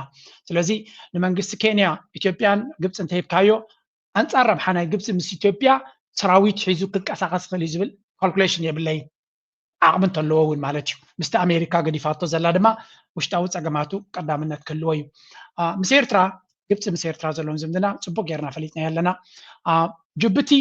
ስለዚ ንመንግስቲ ኬንያ ኢትዮጵያን ግብፂ እንተሂብካዮ ኣንፃር ረብሓ ናይ ግብፂ ምስ ኢትዮጵያ ሰራዊት ሒዙ ክንቀሳቐስ ይኽእል እዩ ዝብል ካልኩሌሽን የብለይን። ዓቕሚ እንተለዎ እውን ማለት እዩ። ምስቲ ኣሜሪካ ገዲፋቶ ዘላ ድማ ውሽጣዊ ፀገማቱ ቀዳምነት ክህልዎ እዩ። ምስ ኤርትራ ግብፂ ምስ ኤርትራ ዘለዎም ዝምድና ፅቡቅ ጌርና ፈሊጥና ኣለና። ጅቡቲ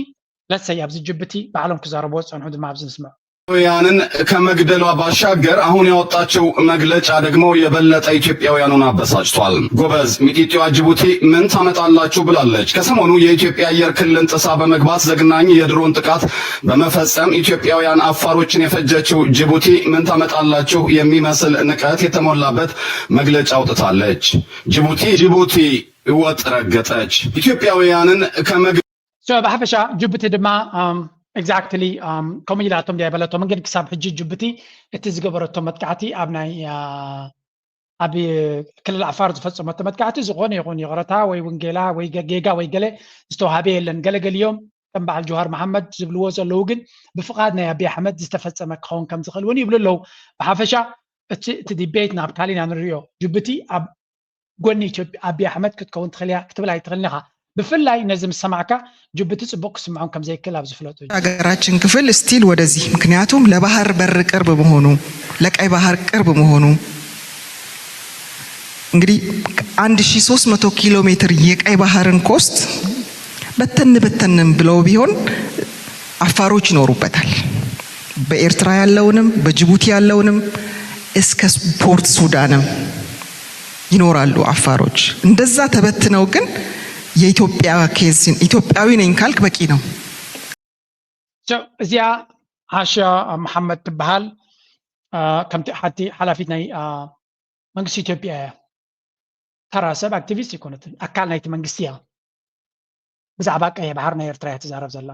ለሰይ ኣብዚ ጅቡቲ ባዕሎም ክዛረብዎ ዝፀንሑ ድማ ኣብዚ ንስምዕ። ኢትዮጵያውያንን ከመግደሏ ባሻገር አሁን ያወጣችው መግለጫ ደግሞ የበለጠ ኢትዮጵያውያኑን አበሳጭቷል። ጎበዝ ሚጢጢዋ ጅቡቲ ምን ታመጣላችሁ ብላለች። ከሰሞኑ የኢትዮጵያ አየር ክልልን ጥሳ በመግባት ዘግናኝ የድሮን ጥቃት በመፈጸም ኢትዮጵያውያን አፋሮችን የፈጀችው ጅቡቲ ምን ታመጣላችሁ የሚመስል ንቀት የተሞላበት መግለጫ አውጥታለች። ጅቡቲ ጅቡቲ ወጥ ረገጠች። ኢትዮጵያውያንን ከመግ ብሓፈሻ ጅቡቲ ድማ exactly ከምኡ ኢላቶም ድያ በለቶም። ግን ክሳብ ሕጂ ጅቡቲ እቲ ዝገበረቶ መጥቃዕቲ ኣብ ናይ ኣብ ክልል ዓፋር ዝፈፀመቶ መጥቃዕቲ ዝኾነ ይኹን ይቕረታ ወይ ውንጌላ ወይ ጌጋ ወይ ገለ ዝተዋሃበ የለን። ገለገሊኦም ከም በዓል ጀዋር መሓመድ ዝብልዎ ዘለዉ ግን ብፍቓድ ናይ ኣብይ ኣሕመድ ዝተፈፀመ ክኸውን ከም ዝኽእል እውን ይብሉ ኣለዉ። ብሓፈሻ እቲ እቲ ዲቤት ናብ ካሊና ንሪኦ። ጅቡቲ ኣብ ጎኒ ኢትዮጵያ ኣብይ ኣሕመድ ክትከውን ትኽእል እያ ክትብል ኣይትኽእልን ኢኻ። ብፍላይ ነዚ ምስ ሰማዕካ ጅቡቲ ፅቡቕ ክስምዖም ከም ዘይክእል ኣብዚ ፍለጡ። ሀገራችን ክፍል still ወደዚህ ምክንያቱም ለባህር በር ቅርብ መሆኑ ለቀይ ባህር ቅርብ መሆኑ እንግዲህ አንድ ሺ ሶስት መቶ ኪሎ ሜትር የቀይ ባህርን coast በተን በተንም ብለው ቢሆን አፋሮች ይኖሩበታል። በኤርትራ ያለውንም በጅቡቲ ያለውንም እስከ ፖርት ሱዳንም ይኖራሉ አፋሮች። እንደዛ ተበትነው ግን የኢትዮጵያ case ኢትዮጵያዊ ነኝ ካልክ በቂ ነው። እዚኣ ዓሻ መሓመድ ትበሃል። ከምቲ ሓቲ ሓላፊት ናይ መንግስቲ ኢትዮጵያ እያ። ተራ ሰብ ኣክቲቪስት ኣይኮነትን፣ ኣካል ናይቲ መንግስቲ እያ። ብዛዕባ ቀይሕ ባሕሪ ናይ ኤርትራ እያ ትዛረብ ዘላ።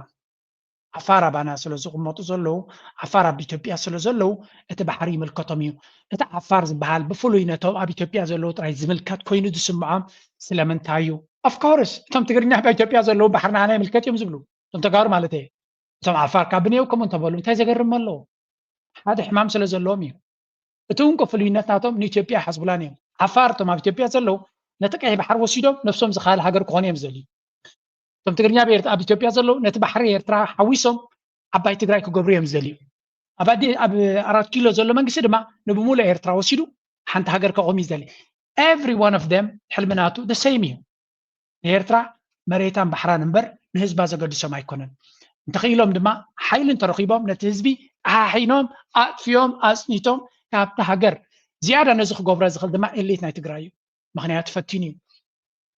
ዓፋር ኣባና ስለ ዝቕመጡ ዘለዉ፣ ዓፋር ኣብ ኢትዮጵያ ስለ ዘለዉ እቲ ባሕሪ ይምልከቶም እዩ። እቲ ዓፋር ዝበሃል ብፍሉይ ነቶም ኣብ ኢትዮጵያ ዘለዉ ጥራይ ዝምልከት ኮይኑ ዝስምዖም ስለምንታይ እዩ? Of course እቶም ትግርኛ ኣብ ኢትዮጵያ ዘለዉ ባሕርና ኣና ይምልከት እዮም ዝብሉ እቶም ተጋሩ ማለት እየ። እቶም ዓፋር ካብ ብኔው ከምኡ እንተበሉ እንታይ ዘገርም ኣለዎ? ሓደ ሕማም ስለ ዘለዎም እዩ። እቲ እንኮ ፍሉይነት ናቶም ንኢትዮጵያ ኣይሓስቡላን እዮም። ዓፋር እቶም ኣብ ኢትዮጵያ ዘለዉ ነቲ ቀይሕ ባሕሪ ወሲዶም ነብሶም ዝኻል ሃገር ክኾኑ እዮም ዝደልዩ። እቶም ትግርኛ ኣብ ኤርት- ኣብ ኢትዮጵያ ዘለዉ ነቲ ባሕሪ ኤርትራ ሓዊሶም ዓባይ ትግራይ ክገብሩ እዮም ዝደልዩ። ኣብ ኣዲ ኣብ ኣራት ኪሎ ዘሎ መንግስቲ ድማ ንብሙሉ ኤርትራ ወሲዱ ሓንቲ ሃገር ከቆም እዩ ዝደሊ። Every one of them ሕልሚ ናቱ the same እዩ። ንኤርትራ መሬታን ባሕራን እምበር ንህዝባ ዘገድሶም ኣይኮነን። እንተኽኢሎም ድማ ሓይሊ እንተረኺቦም ነቲ ህዝቢ ኣሓሒኖም ኣጥፊኦም ኣፅኒቶም ካብቲ ሃገር ዝያዳ ነዚ ክገብሮ ዝኽእል ድማ ኤሊት ናይ ትግራይ እዩ። ምክንያቱ ፈቲኑ እዩ።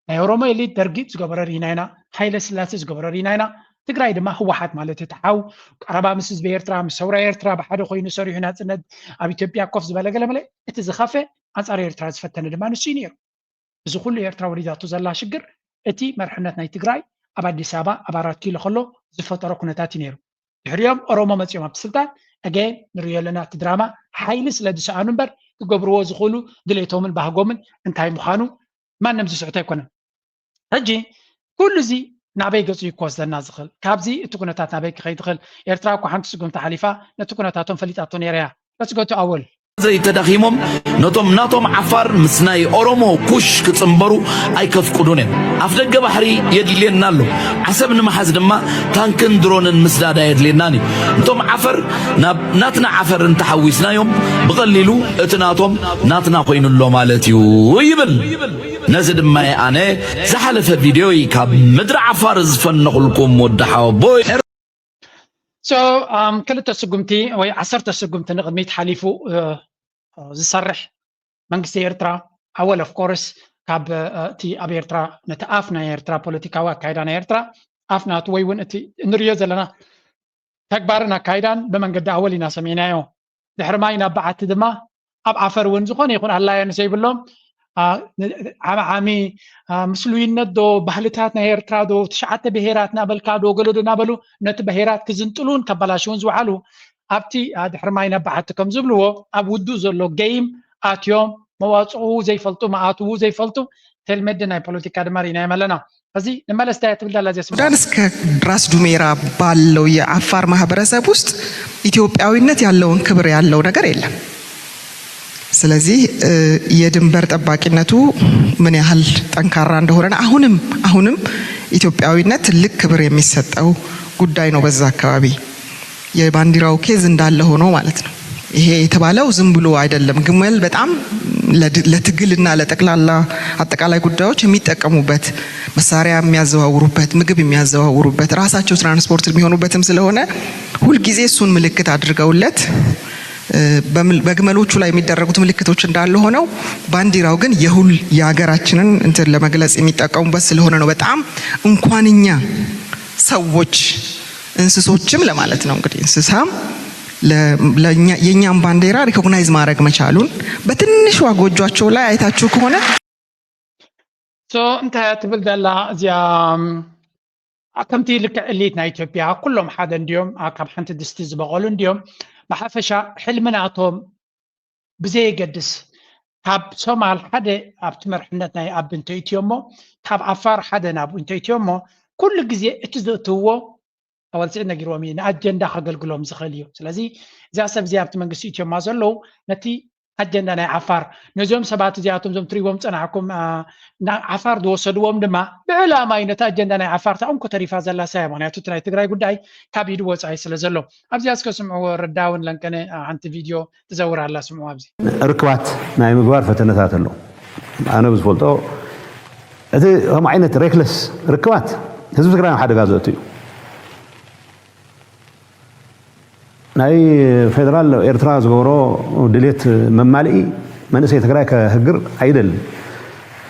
ናይ ኦሮሞ ኤሊት ደርጊ ዝገበረ ርኢና ኢና፣ ሃይለ ስላሴ ዝገበረ ርኢና ኢና። ትግራይ ድማ ህወሓት ማለት እቲ ሓው ቀረባ ምስ ህዝቢ ኤርትራ ምስ ሰውራ ኤርትራ ብሓደ ኮይኑ ሰሪሑ ናፅነት ኣብ ኢትዮጵያ ኮፍ ዝበለ ገለመለ እቲ ዝኸፈ ኣንፃር ኤርትራ ዝፈተነ ድማ ንሱ እዩ ነይሩ። እዚ ኩሉ ኤርትራ ወሊዳቶ ዘላ ሽግር እቲ መርሕነት ናይ ትግራይ ኣብ ኣዲስ ኣበባ ኣብ ኣራት ኪሎ ከሎ ዝፈጠሮ ኩነታት እዩ ነይሩ። ድሕሪኦም ኦሮሞ መፂኦም ኣብቲ ስልጣን ኣገን ንሪኦ ኣለና። እቲ ድራማ ሓይሊ ስለ ዝሰኣኑ እምበር ክገብርዎ ዝኽእሉ ድሌቶምን ባህጎምን እንታይ ምዃኑ ማንም ዝስሕቶ ኣይኮነን። ሕጂ ኩሉ እዚ ናበይ ገፁ እዩ ክወስደና ዝኽእል? ካብዚ እቲ ኩነታት ናበይ ክኸይድ ይኽእል? ኤርትራ እኮ ሓንቲ ስጉምቲ ሓሊፋ ነቲ ኩነታቶም ፈሊጣቶ ነይራ እያ። Let's go to ኣወል። ዘይተዳኺሞም ነቶም ናቶም ዓፋር ምስ ናይ ኦሮሞ ኩሽ ክፅንበሩ ኣይከፍቅዱን እዮም። ኣፍ ደገ ባሕሪ የድልየና ኣሎ። ዓሰብ ንምሓዝ ድማ ታንክን ድሮንን ምስዳድ ኣየድልየናን እዩ። ነቶም ዓፈር ናብ ናትና ዓፈር እንተሓዊስናዮም ብቐሊሉ እቲ ናቶም ናትና ኮይኑ ኣሎ ማለት እዩ ይብል። ነዚ ድማ ኣነ ዝሓለፈ ቪድዮይ ካብ ምድሪ ዓፋር ዝፈነኹልኩም ወዲ ሓወቦይ። So um, ክልተ ስጉምቲ ወይ ዓሰርተ ስጉምቲ ንቕድሚት ሓሊፉ ዝሰርሕ መንግስቲ ኤርትራ ኣወል of course ካብ እቲ ኣብ ኤርትራ ነቲ ኣፍ ናይ ኤርትራ ፖለቲካዊ ኣካይዳ ናይ ኤርትራ ኣፍ ናቱ ወይ እውን እቲ እንሪኦ ዘለና ተግባርን ኣካይዳን ብመንገዲ ኣወል ኢና ሰሚዕናዮ። ድሕሪ ማይ ናብ በዓቲ ድማ ኣብ ዓፈር እውን ዝኾነ ይኹን ኣላየንስ ዘይብሎም ዓማዓሚ ምስሉይነት ዶ ባህልታት ናይ ኤርትራ ዶ ትሽዓተ ብሄራት ናበልካ ዶ ገሎ ዶ ናበሉ ነቲ ብሄራት ክዝንጥሉን ከባላሽውን ዝውዓሉ ኣብቲ ድሕሪ ማይ ናብ በዓቲ ከም ዝብልዎ ኣብ ውዱእ ዘሎ ገይም ኣትዮም መዋፅኡ ዘይፈልጡ መኣትዉ ዘይፈልጡ ተልመዲ ናይ ፖለቲካ ድማ ርኢናዮም ኣለና። እዚ ንመለስ እንታይ ትብል ዘላ እዚኣ ስምዒት? ሱዳን እስከ ራስ ዱሜራ ባለው የዓፋር ማህበረሰብ ውስጥ ኢትዮጵያዊነት ያለውን ክብር ያለው ነገር የለም። ስለዚህ የድንበር ጠባቂነቱ ምን ያህል ጠንካራ እንደሆነ አሁንም አሁንም ኢትዮጵያዊነት ትልቅ ክብር የሚሰጠው ጉዳይ ነው በዛ አካባቢ። የባንዲራው ኬዝ እንዳለ ሆኖ ማለት ነው። ይሄ የተባለው ዝም ብሎ አይደለም። ግመል በጣም ለትግልና ለጠቅላላ አጠቃላይ ጉዳዮች የሚጠቀሙበት መሳሪያ የሚያዘዋውሩበት፣ ምግብ የሚያዘዋውሩበት፣ ራሳቸው ትራንስፖርት የሚሆኑበትም ስለሆነ ሁልጊዜ እሱን ምልክት አድርገውለት በግመሎቹ ላይ የሚደረጉት ምልክቶች እንዳለ ሆነው ባንዲራው ግን የሁል የሀገራችንን እንትን ለመግለጽ የሚጠቀሙበት ስለሆነ ነው። በጣም እንኳንኛ ሰዎች እንስሶችም ለማለት ነው እንግዲህ እንስሳም የእኛም ባንዲራ ሪኮግናይዝ ማድረግ መቻሉን በትንሿ ጎጆቸው ላይ አይታችሁ ከሆነ so እንታይ ትብል ዘላ እዚኣ ከምቲ ልክዕ እሊት ናይ ኢትዮጵያ ኩሎም ሓደ እንዲዮም ካብ ሓንቲ ድስቲ ዝበቐሉ እንዲዮም ብሓፈሻ ሕልሚ ናቶም ብዘየገድስ ካብ ሶማል ሓደ ኣብቲ መርሕነት ናይ ኣብ እንተእትዮ እሞ ካብ ዓፋር ሓደ ናብ እንተእትዮ እሞ ኩሉ ግዜ እቲ ዘእትውዎ ኣዋልፅዒ ነጊርዎም እዩ ንኣጀንዳ ከገልግሎም ዝኽእል እዩ። ስለዚ እዚኣ ሰብ እዚኣ ኣብቲ መንግስቲ እትዮማ ዘለዉ ነቲ ኣጀንዳ ናይ ዓፋር ነዚኦም ሰባት እዚኣቶም ዞም ትሪዎም ፀናሕኩም ዓፋር ዝወሰድዎም ድማ ብዕላማ እዩ ነቲ ኣጀንዳ ናይ ዓፋር ታኦም ኮተሪፋ ዘላ ሳያ ምክንያቱ እቲ ናይ ትግራይ ጉዳይ ካብ ኢዱ ወፃኢ ስለ ዘሎ ኣብዚኣ እስከ ስምዕዎ ረዳውን ለንቀነ ሓንቲ ቪድዮ ትዘውር ኣላ ስምዑ ኣብዚ ርክባት ናይ ምግባር ፈተነታት ኣሎ ኣነ ብዝፈልጦ እቲ ከም ዓይነት ሬክለስ ርክባት ህዝቢ ትግራይ ሓደጋ ዘእቱ እዩ ናይ ፌደራል ኤርትራ ዝገብሮ ድሌት መማልኢ መንእሰይ ትግራይ ከህግር ኣይደልን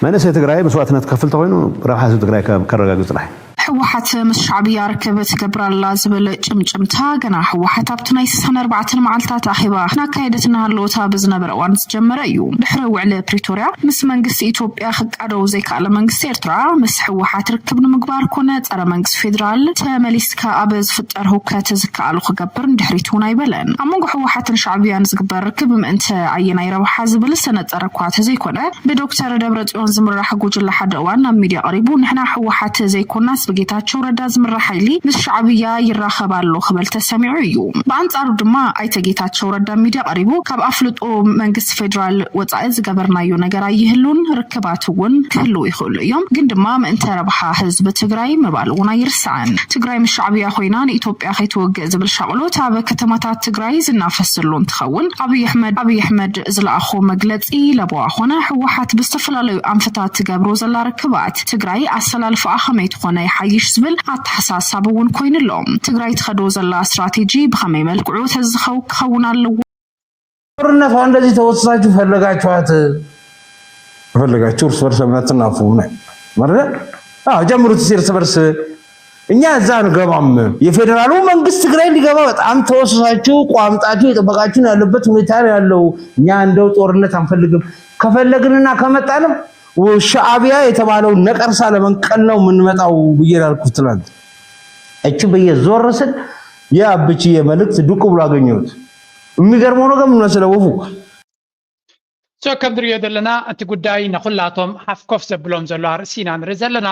መንእሰይ ትግራይ መስዋእትነት ክከፍል ተኮይኑ ረብሓ ህዝቢ ትግራይ ከረጋግፅ ጥራሕ ህወሓት ምስ ሻዕብያ ርክብ ትገብር ኣላ ዝብል ጭምጭምታ ገና ህወሓት ኣብቲ ናይ ስሳን ኣርባዕተን መዓልታት ኣኼባ እናካየደት እናሃለወት ኣብ ዝነበረ እዋን ዝጀመረ እዩ። ድሕሪ ውዕሊ ፕሪቶርያ ምስ መንግስቲ ኢትዮጵያ ክቃደው ዘይከኣለ መንግስቲ ኤርትራ ምስ ህወሓት ርክብ ንምግባር ኮነ ጸረ መንግስቲ ፌዴራል ተመሊስካ ኣብ ዝፍጠር ህውከት ዝከኣሉ ክገብር ንድሕሪት እውን ኣይበለን። ኣብ መንጎ ህወሓትን ሻዕብያን ዝግበር ርክብ ምእንቲ ኣየናይ ረብሓ ዝብል ዝተነጸረ እኳ ተዘይኮነ ብዶክተር ደብረጽዮን ዝምራሕ ጉጅለ ሓደ እዋን ናብ ሚድያ ቀሪቡ ንሕና ህወሓት ዘይኮናስ ጌታቸው ረዳ ዝምራሕ ሓይሊ ምስ ሻዕብያ ይራኸብ ኣሎ ክበል ተሰሚዑ እዩ። ብኣንጻሩ ድማ ኣይተ ጌታቸው ረዳ ሚድያ ቀሪቡ ካብ ኣፍልጦ መንግስቲ ፌዴራል ወጻኢ ዝገበርናዮ ነገር ኣይህሉን፣ ርክባት እውን ክህልው ይኽእሉ እዮም፣ ግን ድማ ምእንተ ረብሓ ህዝቢ ትግራይ ምባል እውን ኣይርሳዕን። ትግራይ ምስ ሻዕብያ ኮይና ንኢትዮጵያ ከይትወግእ ዝብል ሻቕሎት ኣብ ከተማታት ትግራይ ዝናፈስ ዘሎ እንትኸውን ኣብይ ኣሕመድ ኣብይ ኣሕመድ ዝለኣኾ መግለፂ ለበዋ ኮነ ህወሓት ብዝተፈላለዩ ኣንፈታት ትገብሮ ዘላ ርክባት ትግራይ ኣሰላልፋኣ ከመይ ትኾነ ይሓይሽ ዝብል ኣተሓሳሳብ እውን ኮይኑ ኣሎ። ትግራይ ትኸዶ ዘላ ስትራቴጂ ብኸመይ መልክዑ ተዝኸው ክኸውን ኣለዎ? ጦርነት እንደዚህ ተወስሳችሁ ፈለጋችኋት ፈለጋችሁ እርስ በርስ መትናፉ መረደ ጀምሩት እርስ በርስ እኛ እዛ ንገባም የፌዴራሉ መንግስት ትግራይ ሊገባ በጣም ተወስሳችሁ ቋምጣችሁ የጠበቃችሁን ያለበት ሁኔታ ያለው እኛ እንደው ጦርነት አንፈልግም። ከፈለግንና ከመጣንም ሻዕቢያ የተባለው ነቀርሳ ለመንቀል ነው የምንመጣው ብዬ ላልኩት ትላንት እች ብዬ ዞር ስል የአብችዬ መልእክት ዱቅ ብሎ አገኘሁት። የሚገርመው ነገር ምን መሰለህ ወፉ so ከም ንሪኦ ዘለና እቲ ጉዳይ ንኩላቶም ሓፍኮፍ ዘብሎም ዘሎ ኣርእስቲ ኢና ንርኢ ዘለና።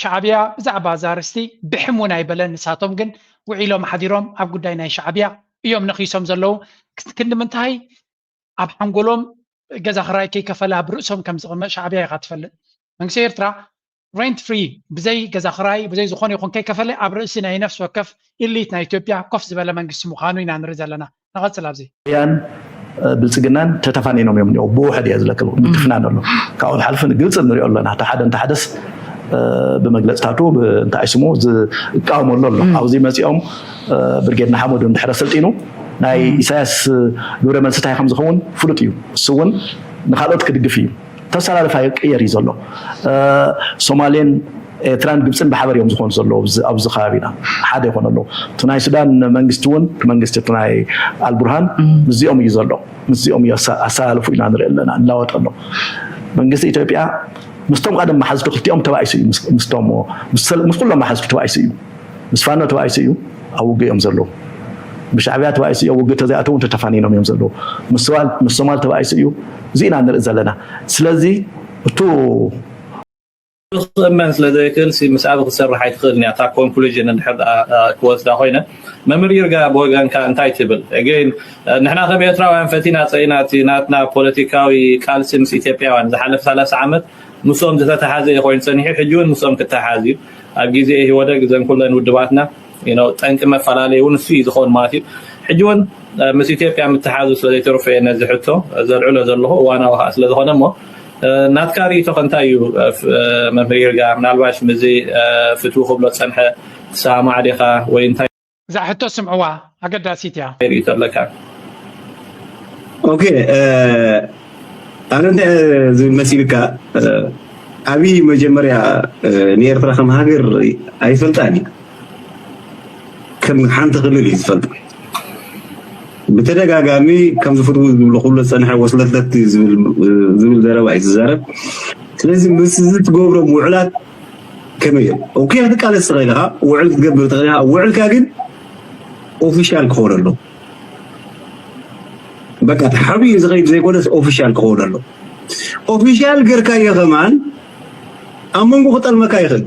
ሻዕብያ ብዛዕባ እዚ ኣርእስቲ ብሕም እውን ኣይበለን። ንሳቶም ግን ውዒሎም ሓዲሮም ኣብ ጉዳይ ናይ ሻዕብያ እዮም ነኺሶም ዘለዉ። ክንዲ ምንታይ ኣብ ሓንጎሎም ገዛ ክራይ ከይከፈለ ኣብ ርእሶም ከም ዝቕመጥ ሻዕብያ ኢኻ ትፈልጥ። መንግስቲ ኤርትራ rent free ብዘይ ገዛ ክራይ ብዘይ ዝኾነ ይኹን ከይከፈለ ኣብ ርእሲ ናይ ነፍሲ ወከፍ ኢሊት ናይ ኢትዮጵያ ኮፍ ዝበለ መንግስቲ ምዃኑ ኢና ንርኢ ዘለና። ንቐጽል ኣብዚ። ያን ብልፅግናን ተተፋኒኖም እዮም እኒኦ ብውሕድ እየ ዝለክል ምትፍናን ኣሎ ካብኡ ሓልፊ ንግልፂ ንሪኦ ኣለና ተሓደ እንተሓደስ ብመግለፅታቱ እንታይ ስሙ ዝቃወመሉ ኣሎ ኣብዚ መፂኦም ብርጌድ ንሓመዱ እንድሕረ ሰልጢኑ ናይ ኢሳያስ ግብረ መልሲ እንታይ ከም ዝኸውን ፍሉጥ እዩ እሱ እውን ንካልኦት ክድግፍ እዩ ተሰላልፋ ይቅየር እዩ ዘሎ ሶማሌን ኤርትራን ግብፅን ብሓበር እዮም ዝኾኑ ዘለዉ ኣብዚ ከባቢና ሓደ ይኾነ ኣለዉ እቲ ናይ ሱዳን መንግስቲ እውን መንግስቲ እቲ ናይ ኣልቡርሃን ምስዚኦም እዩ ዘሎ ምስዚኦም እዩ ኣሰላልፉ ኢና ንርኢ ኣለና እላወጥ ኣሎ መንግስቲ ኢትዮጵያ ምስቶም ቀደም መሓዝቱ ክልቲኦም ተባኢሱ እዩ ምስቶም ምስ ኩሎም መሓዝቱ ተባኢሱ እዩ ምስ ፋኖ ተባኢሱ እዩ ኣብ ውግእ እዮም ዘለዉ ብሻዕብያ ተባኢሱ እዩ ኣብ ውግእ ተዘይኣተው ተተፋኒኖም እዮም ዘለዉ ምስ ሶማል ተባኢሱ እዩ እዚ ኢና ንርኢ ዘለና ስለዚ እቱ ክእመን ስለ ዘይክእል ሲ ምስ ኣቢ ክትሰርሕ ኣይትኽእልን እያ እታ ኮንክሉዥን እንድሕር ደኣ ክወስዳ ኮይነ መምህር ይርጋ ብወገንካ እንታይ ትብል again ንሕና ከም ኤርትራውያን ፈቲና ጸኢና እቲ ናትና ፖለቲካዊ ቃልሲ ምስ ኢትዮጵያውያን ዝሓለፈ ሰላሳ ዓመት ምስኦም ዝተተሓዘ እዩ ኮይኑ ጸኒሑ ሕጂ እውን ምስኦም ክተሓዝ እዩ ኣብ ግዜ ኢህወደግ እዘን ኩለን ውድባትና ጠንቂ መፈላለይ እውን እሱ እዩ ዝኸውን ማለት እዩ ሕጂ እውን ምስ ኢትዮጵያ ምትሓዙ ስለ ዘይተርፎ እየ ነዚ ሕቶ ዘልዕሎ ዘለኹ እዋናዊ ከዓ ስለ ዝኾነ እሞ ናትካ ርእይቶ ከ እንታይ እዩ መምህር ይርጋ ምናልባሽ ምዚ ፍትዊ ክብሎ ዝፀንሐ ትሰማማዕ ዲኻ ወይ እንታይ እዛ ሕቶ ስምዕዋ ኣገዳሲት እያ ርእይቶ ኣለካ ኦኬ ኣነ እንታይ ዝብል መሲልካ ኣብይ መጀመርያ ንኤርትራ ከም ሃገር ኣይፈልጣን እዩ ከም ሓንቲ ክልል እዩ ዝፈልጥ ብተደጋጋሚ ከም ዝፍትው ዝብሉ ክብሎ ዝፀንሐ ወስለትለት ዝብል ዘረባ እዩ ዝዛረብ ስለዚ ምስ እዚ ትገብሮም ውዕላት ከመይ እዮም ኦኬ ክትቃለስ ትኽእል ኢኻ ውዕል ክትገብር ትኽእል ኢኻ ውዕልካ ግን ኦፊሻል ክኸውን ኣለዎ በቃ ተሓቢኡ ዝኸይድ ዘይኮነስ ኦፊሻል ክኸውን ኣለዎ ኦፊሻል ገርካዮ ከማን ኣብ መንጎ ክጠልመካ ይኽእል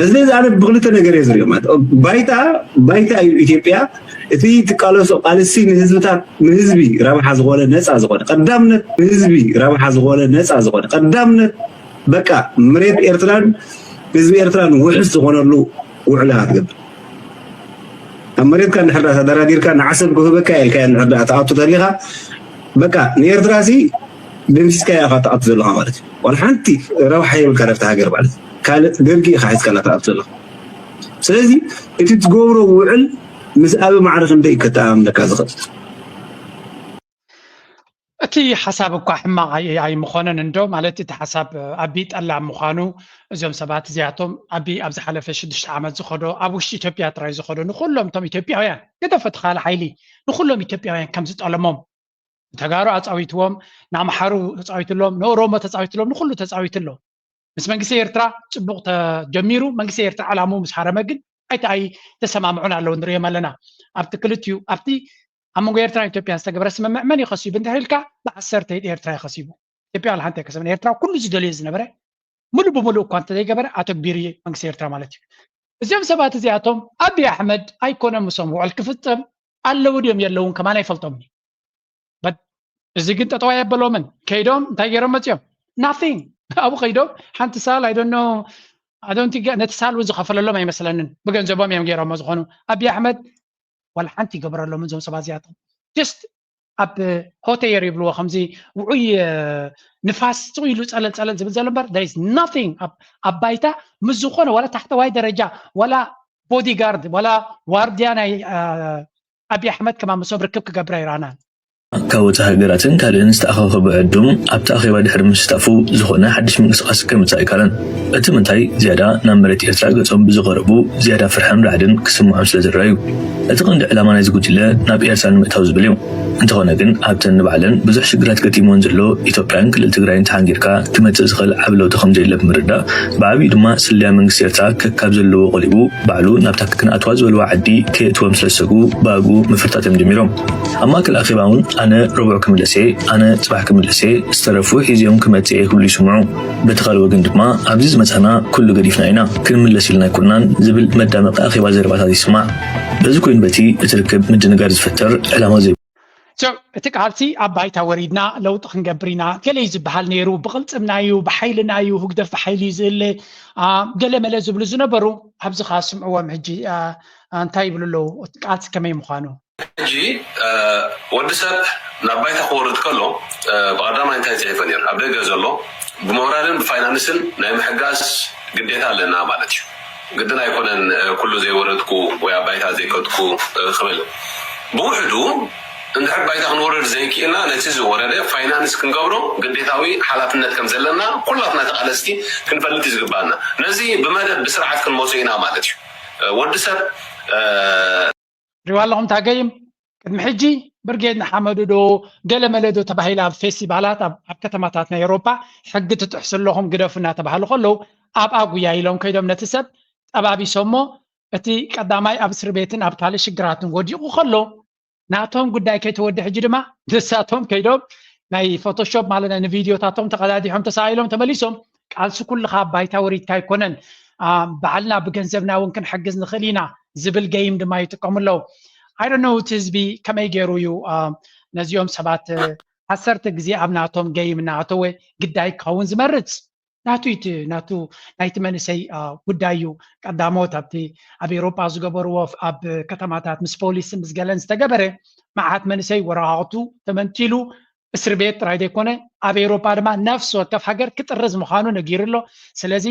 ስለዚ ኣነ ብክልተ ነገር እየ ዝሪኦ ማለት ባይታ ባይታ እዩ ኢትዮጵያ እቲ ትቃለሶ ቃልሲ ንህዝብታት ንህዝቢ ረብሓ ዝኾነ ነፃ ዝኾነ ቀዳምነት ንህዝቢ ረብሓ ዝኾነ ነፃ ዝኾነ ቀዳምነት በቃ መሬት ኤርትራን ህዝቢ ኤርትራን ውሕስ ዝኾነሉ ውዕላ ክትገብር ኣብ መሬትካ እንድሕር ዳ ተደራዲርካ ንዓሰብ ክህበካ ኢልካ እንድሕር ዳ ተኣቱ ተሊኻ በቃ ንኤርትራ ሲ ደምሲስካ ኢኻ ትኣቱ ዘለኻ ማለት እዩ ዋላ ሓንቲ ረብሓ የብልካ ናብቲ ሃገር ማለት ካልእ ደርጊ ኢኻ ሒዝካላ ትኣቱ ዘለኻ ስለዚ እቲ ትገብሮ ውዕል ምስ ኣበ ማዕረ ክንደይ ከተኣማምነካ ዝኽእል እቲ ሓሳብ እኳ ሕማቕ ኣይምኾነን እንዶ ማለት እቲ ሓሳብ ኣቢ ጠላም ምዃኑ እዞም ሰባት እዚኣቶም ኣቢ ኣብ ዝሓለፈ ሽዱሽተ ዓመት ዝኸዶ ኣብ ውሽጢ ኢትዮጵያ ጥራይ ዝኸዶ ንኩሎም እቶም ኢትዮጵያውያን ገደፈ ተኻለ ሓይሊ ንኩሎም ኢትዮጵያውያን ከም ዝጠለሞም ንተጋሩ ኣፃዊትዎም ንኣምሓሩ ተፃዊትሎም ንኦሮሞ ተፃዊትሎም ንኩሉ ተፃዊትሎም ምስ መንግስቲ ኤርትራ ፅቡቕ ተጀሚሩ መንግስቲ ኤርትራ ዕላምኡ ምስ ሃረመ ግን ኣይተ ኣይተሰማምዑን ኣለዉ ንሪኦም ኣለና ኣብቲ ክልቲኡ ኣብቲ ኣብ መንጎ ኤርትራን ኢትዮጵያን ዝተገብረ ስምምዕ መን ይኸሲቡ እንድሕር ኢልካ ብዓሰርተ ኢድ ኤርትራ ይኸሲቡ ኢትዮጵያ ዋላ ሓንቲ ኣይከሰበን ኤርትራ ኩሉ ዝደልዮ ዝነበረ ሙሉእ ብሙሉእ እኳ እንተዘይገበረ ኣተግቢሩ እዩ መንግስቲ ኤርትራ ማለት እዩ። እዚኦም ሰባት እዚኣቶም ኣቢ ኣሕመድ ኣይኮነን ምስኦም ውዕል ክፍጽም ኣለዉ ድዮም የለውን ከማን ኣይፈልጦምን እዩ። But እዚ ግን ጠጠው ኣየበሎምን። ከይዶም እንታይ ገይሮም መጽዮም? Nothing። ኣብኡ ከይዶም ሓንቲ ሳል I don't know I don't think ነቲ ሳል እውን ዝኸፈለሎም ኣይመስለንን። ብገንዘቦም እዮም ገይሮሞ ዝኾኑ። ኣቢ ኣሕመድ ዋላ ሓንቲ ይገበረሎምን እዞም ሰባት እዚኣቶም። Just ኣብ ሆቴየር ይብልዎ ከምዚ ውዑይ ንፋስ ስቕ ኢሉ ጸለል ጸለል ዝብል ዘሎ እምበር there is nothing ኣብ ባይታ ምስ ዝኾነ ዋላ ታሕተዋይ ደረጃ ዋላ ቦዲጋርድ ዋላ ዋርድያ ናይ ኣቢ ኣሕመድ ከማን ምስኦም ርክብ ክገብር ኣይረኣናን። ካብ ወፃኢ ሃገራትን ካልእን ዝተኣኻኸቡ ዕዱም ኣብቲ ኣኼባ ድሕሪ ምስታፉ ዝኾነ ሓድሽ ምንቅስቃስ ከምፅእ ኣይካለን። እቲ ምንታይ ዝያዳ ናብ መሬት ኤርትራ ገፆም ብዝቐረቡ ዝያዳ ፍርሕን ራዕድን ክስምዖም ስለ ዝረኣዩ። እቲ ቀንዲ ዕላማ ናይዚ ጉጅለ ናብ ኤርትራ ንምእታው ዝብል እዩ። እንተኾነ ግን ኣብተን ንባዕለን ብዙሕ ሽግራት ገጢምወን ዘሎ ኢትዮጵያን ክልል ትግራይን ተሓንጊርካ ክመፅእ ዝኽእል ዓቢ ለውጢ ከምዘየለ ብምርዳእ ብዓብዩ ድማ ስለያ መንግስቲ ኤርትራ ከካብ ዘለዎ ቆሊቡ ባዕሉ ናብታ ክንኣትዋ ዝበልዋ ዓዲ ከየእትዎም ስለ ዝሰግኡ ብኣግኡ ምፍርጣጥ እዮም ጀሚሮም። ኣብ ማእከል ኣኼባ እውን ኣነ ረቡዕ ክምለስ እየ፣ ኣነ ጽባሕ ክምለስ እየ፣ ዝተረፉ ሒዘዮም ክመጽእ እየ ክብሉ ይስምዑ። በቲ ካልእ ወገን ድማ ኣብዚ ዝመጻና ኩሉ ገዲፍና ኢና፣ ክንምለስ ኢልና ኣይኮናን ዝብል መዳመቂ ኣኼባ ዘረባታት ይስማዕ። በዚ ኮይኑ በቲ እቲ ርክብ ምድንጋር ዝፈጥር ዕላማ ዘይ እቲ ቃልሲ ኣብ ባይታ ወሪድና ለውጢ ክንገብር ኢና ገለ እዩ ዝበሃል ነይሩ። ብቕልጽምና እዩ፣ ብሓይልና እዩ፣ ህግደፍ ብሓይሊ እዩ ዝእለ ገለ መለ ዝብሉ ዝነበሩ ኣብዚ ከዓ ስምዕዎም። ሕጂ እንታይ ይብሉ ኣለዉ? ቃልሲ ከመይ ምዃኑ ሕጂ ወዲ ሰብ ናብ ባይታ ክወርድ ከሎ ብቐዳማይ እንታይ ጽሒፈ ነይሩ? ኣብ ደገ ዘሎ ብሞራልን ብፋይናንስን ናይ ምሕጋዝ ግዴታ ኣለና ማለት እዩ። ግድን ኣይኮነን ኩሉ ዘይወረድኩ ወይ ኣብ ባይታ ዘይከድኩ ክብል። ብውሕዱ እንድሕር ባይታ ክንወርድ ዘይክእልና ነቲ ዝወረደ ፋይናንስ ክንገብሮ ግዴታዊ ሓላፍነት ከም ዘለና ኩላትና ተቓለስቲ ክንፈልጥ እዩ ዝግባና። ነዚ ብመደብ ብስርዓት ክንመፁ ኢና ማለት እዩ። ወዲ ሰብ ሪዋ ኣለኹም ታገይም ቅድሚ ሕጂ ብርጌድ ንሓመዱ ዶ ገለ መለ ዶ ተባሂላ ኣብ ፌስቲቫላት ኣብ ከተማታት ናይ ኤሮፓ ሕጊ ትጥሕሱ ኣለኹም ግደፉ እናተባሃሉ ከለዉ ኣብ ኣጉያ ኢሎም ከይዶም ነቲ ሰብ ጠባቢሶሞ እቲ ቀዳማይ ኣብ እስሪ ቤትን ኣብ ካልእ ሽግራትን ወዲቑ ከሎ ናቶም ጉዳይ ከይተወደ ሕጂ ድማ ንሳቶም ከይዶም ናይ ፎቶሾፕ ማለት ናይ ንቪድዮታቶም ተቐዳዲሖም ተሳኢሎም ተመሊሶም ቃልሲ ኩልኻ ባይታ ወሪድካ ኣይኮነን ባዕልና ብገንዘብና እውን ክንሕግዝ ንኽእል ኢና ዝብል ገይም ድማ ይጥቀሙ ኣለዉ። I don't know እቲ ህዝቢ ከመይ ገይሩ እዩ ነዚኦም ሰባት ዓሰርተ ግዜ ኣብ ናቶም ገይም እናኣተወ ግዳይ ክኸውን ዝመርፅ ናቱ ናቱ ናይቲ መንእሰይ ጉዳይ እዩ። ቀዳሞት ኣብቲ ኣብ ኤሮጳ ዝገበርዎ ኣብ ከተማታት ምስ ፖሊስ ምስ ገለን ዝተገበረ መዓት መንእሰይ ወረቓቕቱ ተመንጢሉ እስር ቤት ጥራይ ዘይኮነ ኣብ ኤሮጳ ድማ ነፍሲ ወከፍ ሃገር ክጥርዝ ምዃኑ ነጊሩ ኣሎ። ስለዚ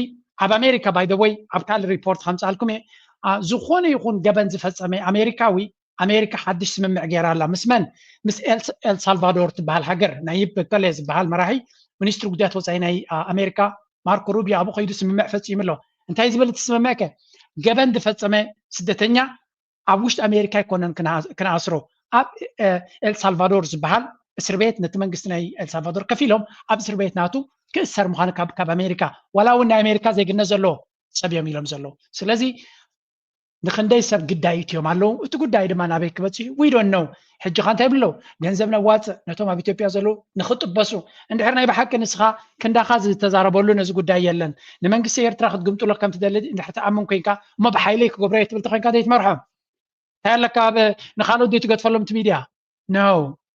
ኣብ ኣሜሪካ by the way ኣብ ካልእ ሪፖርት ከምጻልኩም እየ ዝኾነ ይኹን ገበን ዝፈጸመ ኣሜሪካዊ ኣሜሪካ ሓድሽ ስምምዕ ገይራ ኣላ ምስ መን ምስ ኤልሳልቫዶር ትበሃል ሃገር ናይ በከለ ዝበሃል መራሒ ሚኒስትሪ ጉዳያት ወፃኢ ናይ ኣሜሪካ ማርኮ ሩቢዮ ኣብኡ ከይዱ ስምምዕ ፈፂሙ ኣሎ። እንታይ ዝብል እቲ ስምምዕ ከ ገበን ዝፈፀመ ስደተኛ ኣብ ውሽጢ ኣሜሪካ ኣይኮነን ክንኣስሮ ኣብ ኤልሳልቫዶር ዝበሃል እስር ቤት ነቲ መንግስቲ ናይ ኤልሳልቫዶር ከፊሎም ኣብ እስር ቤት ናቱ ክእሰር ምዃኑ ካብ ኣሜሪካ ዋላ እውን ናይ ኣሜሪካ ዜግነት ዘለዎ ሰብ እዮም ኢሎም ዘለዉ። ስለዚ ንክንደይ ሰብ ግዳይ እትዮም ኣለዉ እቲ ጉዳይ ድማ ናበይ ክበፅሕ እዩ we don't know። ሕጂ ካ እንታይ ይብሉ ኣለዉ ገንዘብ ነዋፅእ ነቶም ኣብ ኢትዮጵያ ዘለዉ ንክጥበሱ እንድሕር ናይ ብሓቂ ንስኻ ክንዳኻ ዝተዛረበሉ ነዚ ጉዳይ የለን ንመንግስቲ ኤርትራ ክትግምጥሎ ከም ትደሊ እንድሕር ትኣምን ኮንካ እሞ ብሓይለይ ክገብሮ እየ ትብል ተኮንካ ዘይትመርሖም እንታይ ኣለካ ኣብ ንካልኦት ዘይትገድፈሎም እቲ ሚድያ no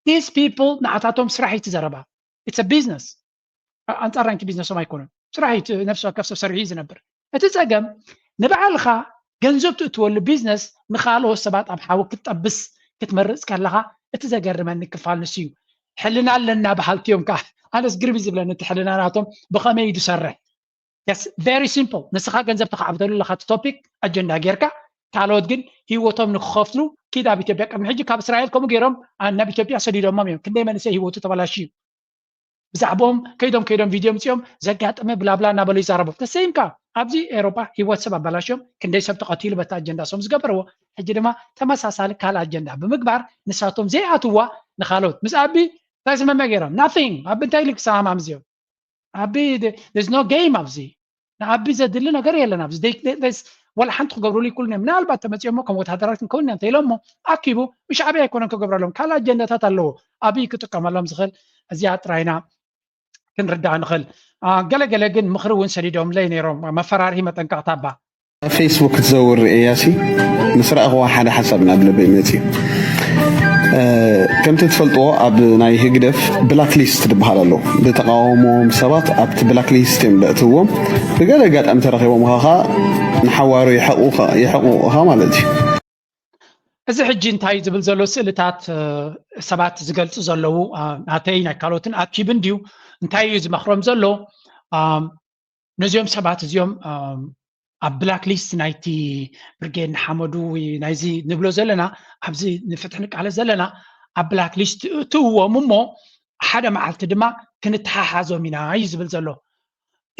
these people ንዓታቶም ስራሕ እዩ እቲ ዘረባ it's a business ኣንፃር ናይቲ ቢዝነሶም ኣይኮኑን ስራሕ እዩ ነፍሲ ወከፍ ሰብ ሰሪሑ እዩ ዝነብር እቲ ፀገም ንባዕልኻ ገንዘብ ትእትወሉ ቢዝነስ ንካልኦት ሰባት ኣብ ሓዊ ክትጠብስ ክትመርፅ ከለኻ እቲ ዘገርመኒ ክፋል ንሱ እዩ ሕልና ኣለና በሃልቲ እዮም ከዓ ኣነስ ግርም እዩ ዝብለኒ እቲ ሕልና ናቶም ብኸመይ እዩ ዝሰርሕ yes very simple ንስኻ ገንዘብ ተካዕብተሉ ኣለካ እቲ ቶፒክ ኣጀንዳ ጌርካ ካልኦት ግን ህይወቶም ንክኸፍሉ ኪድ ኣብ ኢትዮጵያ ቅድሚ ሕጂ ካብ እስራኤል ከምኡ ገይሮም ናብ ኢትዮጵያ ሰዲዶሞም እዮም ክንደይ መንእሰይ ህይወቱ ተበላሽዩ ብዛዕባኦም ከይዶም ከይዶም ቪድዮ ምፅኦም ዘጋጠመ ብላብላ እናበሉ ይዛረቡ ተሰይምካ ኣብዚ ኤሮጳ ህይወት ሰብ ኣባላሽዮም ክንደይ ሰብ ተቐቲሉ በቲ ኣጀንዳ ሶም ዝገበርዎ ሕጂ ድማ ተመሳሳሊ ካልእ ኣጀንዳ ብምግባር ንሳቶም ዘይኣትዋ ንካልኦት ምስ ኣቢ እንታይ ስምምዕ ገይሮም nothing ኣቢ እንታይ ኢሉ ክሰማማም እዚኦም ኣቢ there's no game ኣብዚ ንኣቢ ዘድሊ ነገር የለን ኣብዚ ወላ ሓንቲ ክገብሩሉ ይክእሉ ምናልባት ተመፅኦሞ ከም ወታደራት ክንከውን ኢና እንተኢሎሞ ኣኪቡ ንሻዕብያ ኣይኮነን ክገብረሎም ካልእ ኣጀንዳታት ኣለዎ ኣብይ ክጥቀመሎም ዝኽእል እዚኣ ጥራይና ክንርዳእ ንኽእል። ገለገለ ግን ምኽሪ እውን ሰዲዶምለይ ነይሮም፣ መፈራርሂ መጠንቀቕታ እባ። ኣብ ፌስቡክ ክትዘውር ርእያሲ ምስ ረኣኽዋ ሓደ ሓሳብ ናብ ልበይ መፂ። ከምቲ ትፈልጥዎ ኣብ ናይ ህግደፍ ብላክ ሊስት ዝበሃል ኣሎ። ብተቃወሞም ሰባት ኣብቲ ብላክ ሊስት እዮም ዘእትዎም። ብገለ ኣጋጣሚ ተረኺቦም ኸዓ ንሓዋሩ ይሕቑኻ ማለት እዩ። እዚ ሕጂ እንታይ ዝብል ዘሎ ስእልታት ሰባት ዝገልጹ ዘለዉ ናተይ ናይ ካልኦትን ኣኪብን ድዩ እንታይ እዩ ዝመኽሮም ዘሎ? ነዚኦም ሰባት እዚኦም ኣብ ብላክ ሊስት ናይቲ ብርጌድ ንሓመዱ ወይ ናይዚ ንብሎ ዘለና ኣብዚ ንፍትሒ ንቃለስ ዘለና ኣብ ብላክ ሊስት እትእዎም እሞ ሓደ መዓልቲ ድማ ክንተሓሓዞም ኢና እዩ ዝብል ዘሎ።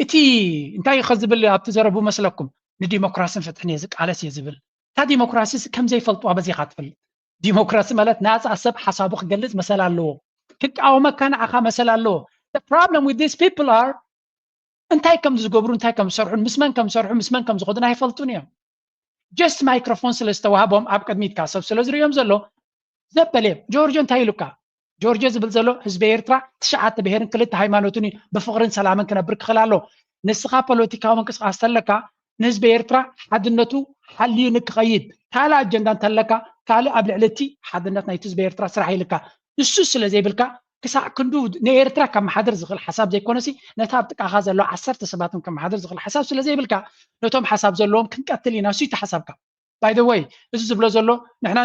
እቲ እንታይ ከ ዝብል ኣብቲ ዘረቡ መስለኩም? ንዲሞክራስን ፍትሕን እየ ዝቃለስ እየ ዝብል። እታ ዲሞክራሲ ከም ዘይፈልጥዋ በዚኻ ትፈልጥ። ዲሞክራሲ ማለት ናፃ ሰብ ሓሳቡ ክገልፅ መሰል ኣለዎ። ክቃወመካ ንዓኻ መሰል ኣለዎ። Problem with these people are እንታይ ከም ዝገብሩ እንታይ ከም ዝሰርሑን ምስ መን ከም ዝሰርሑ ምስ መን ከም ዝኸዱን ኣይፈልጡን እዮም። Just ማይክሮፎን ስለ ዝተዋህቦም ኣብ ቅድሚትካ ሰብ ስለ ዝርእዮም ዘሎ ዘበል እዮም። ጆርጆ እንታይ ኢሉካ? ጆርጆ ዝብል ዘሎ ህዝቢ ኤርትራ ትሽዓተ ብሄርን ክልተ ሃይማኖትን እዩ ብፍቕርን ሰላምን ክነብር ክኽእል ኣሎ። ንስኻ ፖለቲካዊ ምንቅስቃስ ተለካ ንህዝቢ ኤርትራ ሓድነቱ ሓልዩ ንክኸይድ ካልእ ኣጀንዳ እንተለካ ካልእ ኣብ ልዕሊ እቲ ሓድነት ናይቲ ህዝቢ ኤርትራ ስራሕ ኢልካ ንሱ ስለ ዘይብልካ ክሳዕ ክንዱ ንኤርትራ ከመሓድር ዝኽእል ሓሳብ ዘይኮነሲ ነታ ኣብ ጥቃኻ ዘለዋ ዓሰርተ ሰባት እውን ከመሓድር ዝኽእል ሓሳብ ስለ ዘይብልካ ነቶም ሓሳብ ዘለዎም ክንቀትል ኢና እሱ እቲ ሓሳብካ። By the way እዚ ዝብሎ ዘሎ ንሕና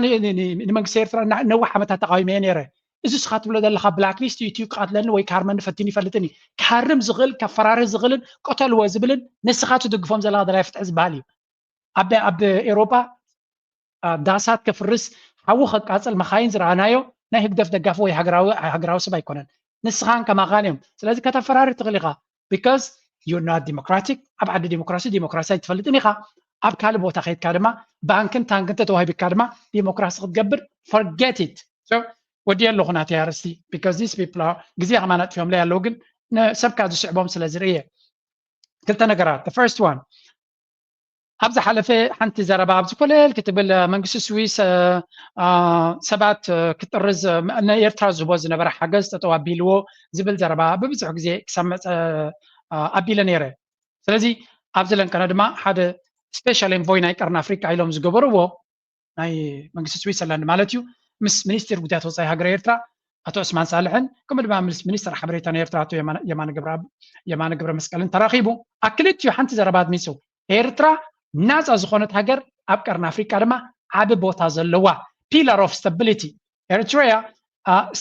ንመንግስቲ ኤርትራ ነዊሕ ዓመታት ተቃዊመ እየ ነይረ። እዚ ስኻ ትብሎ ዘለኻ ብላክ ሊስት ዩትዩብ ክቐትለኒ ወይ ክሃርመኒ ፈቲኑ ይፈልጥን እዩ። ክሃርም ዝኽእል ከፈራርህ ዝኽእልን ቅተልዎ ዝብልን ንስኻ ትድግፎም ዘለኻ ደላይ ፍትሒ ዝበሃል እዩ። ኣብ ኤሮጳ ዳሳት ከፍርስ ሓዊ ከቃፅል መኻይን ዝረኣናዮ ናይ ህግደፍ ደጋፊ ወይ ሃገራዊ ሰብ ኣይኮነን። ንስኻን ከማኻን እዮም። ስለዚ ከተፈራሪ ትኽእል ኢኻ። Because you're not democratic። ኣብ ዓዲ ዲሞክራሲ ዲሞክራሲ ኣይትፈልጥን ኢኻ። ኣብ ካልእ ቦታ ከይድካ ድማ ባንክን ታንክን ተተዋሂብካ ድማ ዲሞክራሲ ክትገብር forget it። ወዲ ኣለኹ ናተይ ኣርስቲ because these people are ግዜ ከማን ኣጥፊኦምለይ ኣለዉ ግን ሰብካ ዝስዕቦም ስለ ዝርእየ ክልተ ነገራት። The first one ኣብ ዝሓለፈ ሓንቲ ዘረባ ኣብዚ ኮለል ክትብል መንግስቲ ስዊስ ሰባት ክጥርዝ ንኤርትራ ዝህቦ ዝነበረ ሓገዝ ጠጠው ኣቢልዎ ዝብል ዘረባ ብብዙሕ ግዜ ክሰምዕ ኣቢለ ነይረ። ስለዚ ኣብዚ ለንቀነ ድማ ሓደ special envoy ናይ ቀርኒ ኣፍሪቃ ኢሎም ዝገበርዎ ናይ መንግስቲ ስዊትዘርላንድ ማለት እዩ ምስ ሚኒስትር ጉዳያት ወፃኢ ሃገረ ኤርትራ ኣቶ ዑስማን ሳልሕን ከምኡ ድማ ምስ ሚኒስትር ሓበሬታ ናይ ኤርትራ ኣቶ የማነ ገብረ መስቀልን ተራኺቡ ኣብ ክልቲኡ ሓንቲ ዘረባ ኣድሚፁ። ኤርትራ ናፃ ዝኾነት ሃገር ኣብ ቀርኒ ኣፍሪቃ ድማ ዓቢ ቦታ ዘለዋ pillar of stability Eritrea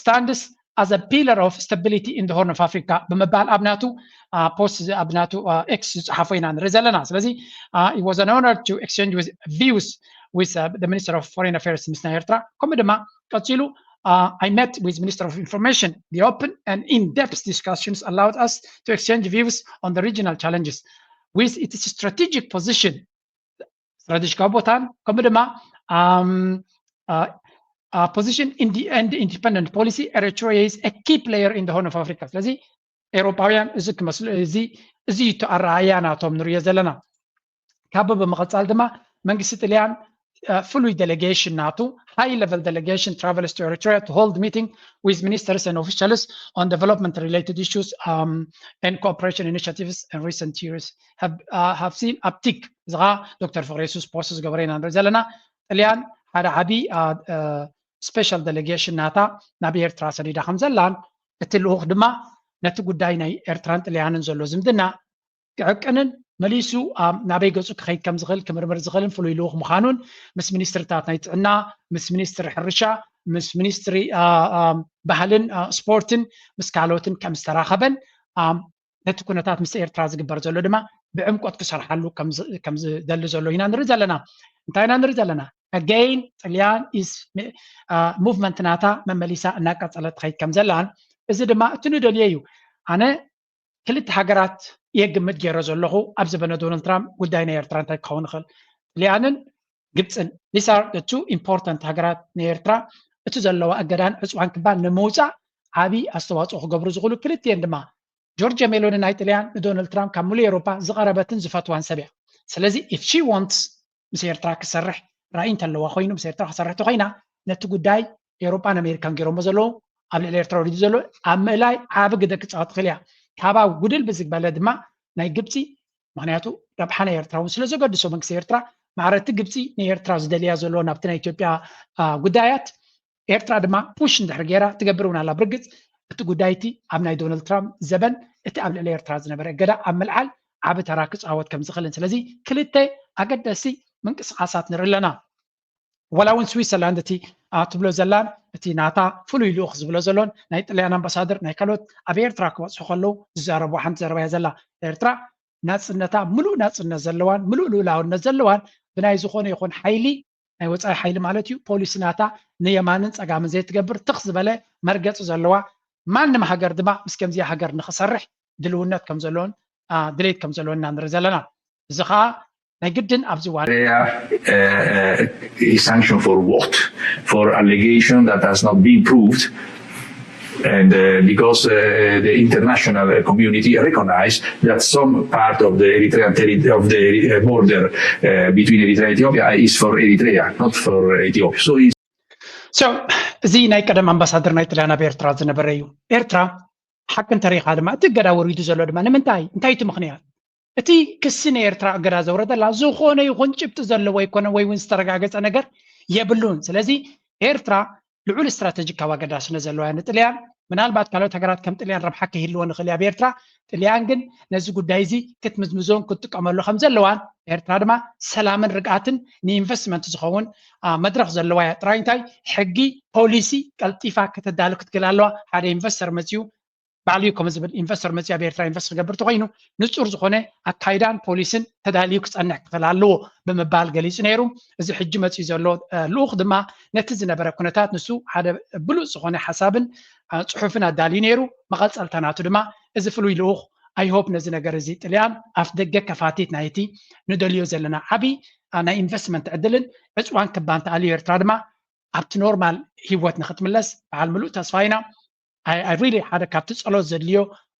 stands as a pillar of stability in the Horn of Africa ብምባል ኣብ ናቱ ፖስት ኣብ ናቱ ኤክስ ዝፅሓፎ ኢና ንርኢ ዘለና። ስለዚ it was an honor to exchange with views with the Minister of Foreign Affairs ምስ ናይ ኤርትራ ከምኡ ድማ ቀፂሉ I met with Minister of Information. The open and in-depth discussions allowed us to exchange views on the regional challenges with its strategic position ስትራቴጂካዊ ቦታን ከምኡ ድማ position and independent policy Eritrea is a key player in the Horn of Africa። ስለዚ ኤውሮጳውያን እዚ ክመስሉ እዚ እዚ እዩ ኣረኣእያ ናቶም ንሪኦ ዘለና። ካብ ብምቕፃል ድማ መንግስቲ ጥልያን ፍሉይ delegation ናቱ high level delegation travels to Eritrea to hold meeting with ministers and officials on development related issues and cooperation initiatives in recent years have seen uptick። እዚ ከዓ ዶክተር ፍቅረ የሱስ ፖስት ዝገበረ ኢና ንርኢ ዘለና። ጥልያን ሓደ ዓቢ special delegation ናታ ናብ ኤርትራ ሰዲዳ ከም ዘላን እቲ ልኡኽ ድማ ነቲ ጉዳይ ናይ ኤርትራን ጥልያንን ዘሎ ዝምድና ክዕቅንን መሊሱ ናበይ ገጹ ክኸይድ ከም ዝኽእል ክምርምር ዝኽእልን ፍሉይ ልኡኽ ምዃኑን ምስ ሚኒስትርታት ናይ ጥዕና፣ ምስ ሚኒስትሪ ሕርሻ፣ ምስ ሚኒስትሪ ባህልን ስፖርትን ምስ ካልኦትን ከም ዝተራኸበን ነቲ ኩነታት ምስ ኤርትራ ዝግበር ዘሎ ድማ ብዕምቆት ክሰርሓሉ ከም ዝደሊ ዘሎ ኢና ንርኢ ዘለና። እንታይ ኢና ንርኢ ዘለና? Again ጥልያን is movement ናታ መመሊሳ እናቀጸለት ትኸይድ ከም ዘላን እዚ ድማ እቲ ንደልዮ እዩ። ኣነ ክልተ ሃገራት እየ ግምት ገይረ ዘለኹ ኣብ ዘበነ ዶናልድ ትራምፕ ጉዳይ ናይ ኤርትራ እንታይ ክኸውን ይኽእል? ጥልያንን ግብፅን። These are the two important ሃገራት ናይ ኤርትራ። እቲ ዘለዋ እገዳን ዕፅዋን ክባል ንምውፃእ ዓብዪ ኣስተዋፅኦ ክገብሩ ዝኽእሉ ክልቲኤን ድማ ጆርጅ ሜሎኒ ናይ ጥልያን ንዶናልድ ትራምፕ ካብ ሙሉእ ኤውሮፓ ዝቐረበትን ዝፈትዋን ሰብ እያ። ስለዚ if she wants ምስ ኤርትራ ክሰርሕ ራእይ እንተለዋ ኮይኑ ምስ ኤርትራ ክሰርሕ ተኮይና ነቲ ጉዳይ ኤውሮጳን ኣሜሪካን ገይሮሞ ዘለዉ ኣብ ልዕሊ ኤርትራ ወሪዱ ዘሎ ኣብ ምእላይ ዓቢ ግደ ክፃወት ትኽእል እያ። ካብኣ ጉድል ብዝግበለ ድማ ናይ ግብፂ፣ ምክንያቱ ረብሓ ናይ ኤርትራ እውን ስለ ዘገድሶ መንግስቲ ኤርትራ፣ ማዕረቲ ግብፂ ንኤርትራ ዝደልያ ዘለዎ ናብቲ ናይ ኢትዮጵያ ጉዳያት፣ ኤርትራ ድማ ፑሽ እንድሕር ገይራ ትገብር እውን ኣላ። ብርግፅ እቲ ጉዳይ እቲ ኣብ ናይ ዶናልድ ትራምፕ ዘበን እቲ ኣብ ልዕሊ ኤርትራ ዝነበረ እገዳ ኣብ ምልዓል ዓቢ ተራ ክፃወት ከም ዝኽእልን፣ ስለዚ ክልተ ኣገደሲ ምንቅስቃሳት ንርኢ ኣለና። ወላ እውን ስዊትዘርላንድ እቲ ትብሎ ዘላን እቲ ናታ ፍሉይ ልኡኽ ዝብሎ ዘሎን ናይ ጥልያን ኣምባሳደር ናይ ካልኦት ኣብ ኤርትራ ክበፅሑ ከለዉ ዝዛረቡ ሓንቲ ዘረባ እያ ዘላ። ኤርትራ ናፅነታ ምሉእ ናፅነት ዘለዋን ምሉእ ልኡላውነት ዘለዋን ብናይ ዝኾነ ይኹን ሓይሊ ናይ ወፃኢ ሓይሊ ማለት እዩ ፖሊሲ ናታ ንየማንን ፀጋምን ዘይትገብር ትኽ ዝበለ መርገፂ ዘለዋ ማንም ሃገር ድማ ምስ ከምዚኣ ሃገር ንክሰርሕ ድልውነት ከም ዘለዎን ድሌት ከም ዘለዎን ኢና ንርኢ ዘለና። እዚ ከዓ ናይ ግድን ኣብዚ እዋን Eritrea uh, is sanctioned for what? For allegation that has not been proved. And uh, because uh, the international community recognized that some part of the Eritrean territory, of the uh, border uh, between Eritrea and Ethiopia is for Eritrea, not for Ethiopia. So it's So እዚ ናይ ቀደም ኣምባሳደር ናይ ጥልያን ኣብ ኤርትራ ዝነበረ እዩ። ኤርትራ ሓቂ እንተሪኢኻ ድማ እቲ እገዳ ወሪዱ ዘሎ ድማ ንምንታይ እንታይ እቲ ምኽንያት? እቲ ክሲ ንኤርትራ እገዳ ዘውረደላ ዝኾነ ይኹን ጭብጢ ዘለዎ ኣይኮነን ወይ እውን ዝተረጋገጸ ነገር የብሉን። ስለዚ ኤርትራ ልዑል ስትራተጂካዊ ኣገዳስነት ዘለዋ እያ ንጥልያን። ምናልባት ካልኦት ሃገራት ከም ጥልያን ረብሓ ከይህልወን ይኽእል እዩ ኣብ ኤርትራ። ጥልያን ግን ነዚ ጉዳይ እዚ ክትምዝምዞን ክትጥቀመሉ ከም ዘለዋን ኤርትራ ድማ ሰላምን ርግኣትን ንኢንቨስትመንት ዝኸውን መድረኽ ዘለዋ እያ። ጥራይ እንታይ ሕጊ ፖሊሲ ቀልጢፋ ከተዳሉ ክትክእል ኣለዋ። ሓደ ኢንቨስተር መፅዩ ባዕሉ እዩ ከምኡ ዝብል ኢንቨስተር መፅዩ ኣብ ኤርትራ ኢንቨስት ክገብር ተኮይኑ ንፁር ዝኾነ ኣካይዳን ፖሊስን ተዳልዩ ክፀንሕ ክኽእል ኣለዎ ብምባል ገሊፁ ነይሩ። እዚ ሕጂ መፅዩ ዘሎ ልኡኽ ድማ ነቲ ዝነበረ ኩነታት ንሱ ሓደ ብሉፅ ዝኾነ ሓሳብን ፅሑፍን ኣዳልዩ ነይሩ። መቐፀልታ ናቱ ድማ እዚ ፍሉይ ልኡኽ ኣይሆፕ ነዚ ነገር እዚ ጥልያን ኣፍ ደገ ከፋቲት ናይቲ ንደልዮ ዘለና ዓብዪ ናይ ኢንቨስትመንት ዕድልን ዕፅዋን ክባን ተኣልዩ ኤርትራ ድማ ኣብቲ ኖርማል ሂወት ንክትምለስ በዓል ምሉእ ተስፋ ኢና። ሪሊ ሓደ ካብቲ ፀሎት ዘድልዮ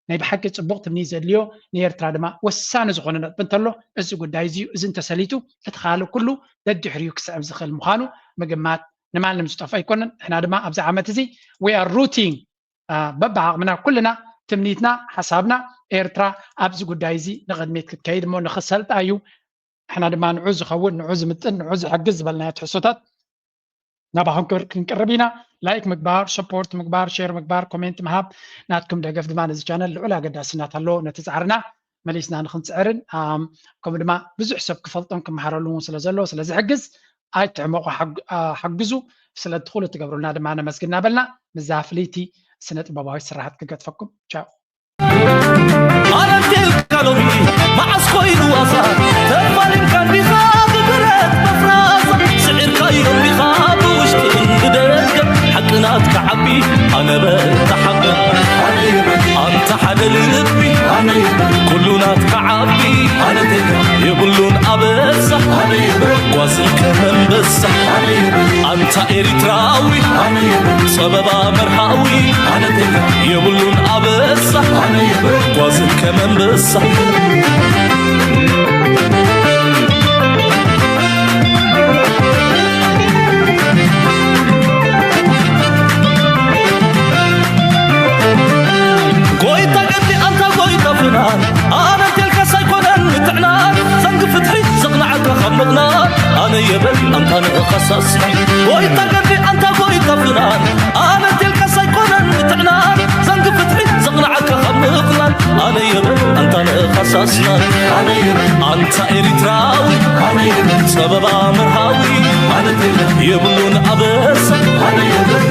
ናይ ብሓቂ ፅቡቅ ትምኒት ዘድልዮ ንኤርትራ ድማ ወሳኒ ዝኾነ ነጥቢ እንተሎ እዚ ጉዳይ እዚ እዩ። እዚ እንተሰሊጡ እቲ ካልእ ኩሉ ደድሕሪኡ ክስዕብ ዝኽእል ምዃኑ ምግማት ንማንም ዝጠፍኦ ኣይኮነን። ንሕና ድማ ኣብዚ ዓመት እዚ we are rooting በብዓቕምና ኩልና ትምኒትና ሓሳብና ኤርትራ ኣብዚ ጉዳይ እዚ ንቕድሚት ክትከይድ እሞ ንክሰልጣ እዩ። ንሕና ድማ ንዑ ዝኸውን ንዑ ዝምጥን ንዑ ዝሕግዝ ዝበልናዮ ትሕዝቶታት ናባኹም ክንቅርብ ኢና። ላይክ ምግባር፣ ሰፖርት ምግባር፣ ሼር ምግባር፣ ኮሜንት ምሃብ ናትኩም ደገፍ ድማ ነዚ ቻነል ልዑል ኣገዳስነት ኣለዎ። ነቲ ፃዕርና መሊስና ንክንፅዕርን ከምኡ ድማ ብዙሕ ሰብ ክፈልጦን ክመሃረሉ እውን ስለ ዘለዎ ስለ ዝሕግዝ ኣይትሕመቑ፣ ሓግዙ። ስለቲ ኩሉ ትገብሩልና ድማ ነመስግን እናበልና ምስዛ ፍልይቲ ስነ ጥበባዊት ስራሓት ክገጥፈኩም። ቻው። ኣረቴልካ ሎሚ መዓስ ኮይኑ ዋሳ ተፋሊምካ እንዲኻ ብብረት መፍራስ ስዒርካ ኢሎም ዲኻ ብውሽጥን ብደገ ሓቂ ናትካ ዓቢ ኣነ በታ ሓቂ ኣንታ ሓደ ልቢ ኩሉ ናትካ ዓቢ የብሉን ኣበሳ ጓዝን ከመንበሳ ኣንታ ኤሪትራዊ ጸበባ መርሃዊ የብሉን ኣበሳ ጓዝን ከመንበሳ ጎይታ ገዲ ኣንታ ጎይታ ፍናን ኣነ እንቴልካስ ኣይኮነን ምትዕናን ዘንጊ ፍትሒ ዘቕንዓካ ካብ ምቕናን ኣነ የበል ኣንታ ንእኻሳስና ጎይታ ገዲ ኣንታ ጎይታ ፍናን ኣነ እንቴልካስ ኣይኮነን ምትዕናን ዘንጊ ፍትሒ ዘቕንዓካ ካብ ምቕናን ኣነ የበል ኣንታ ንእኻሳስና ኣንታ ኤሪትራዊ ጸበባ መርሃዊ የብሉን ኣበሳ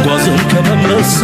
ጓዝን ከመመሳ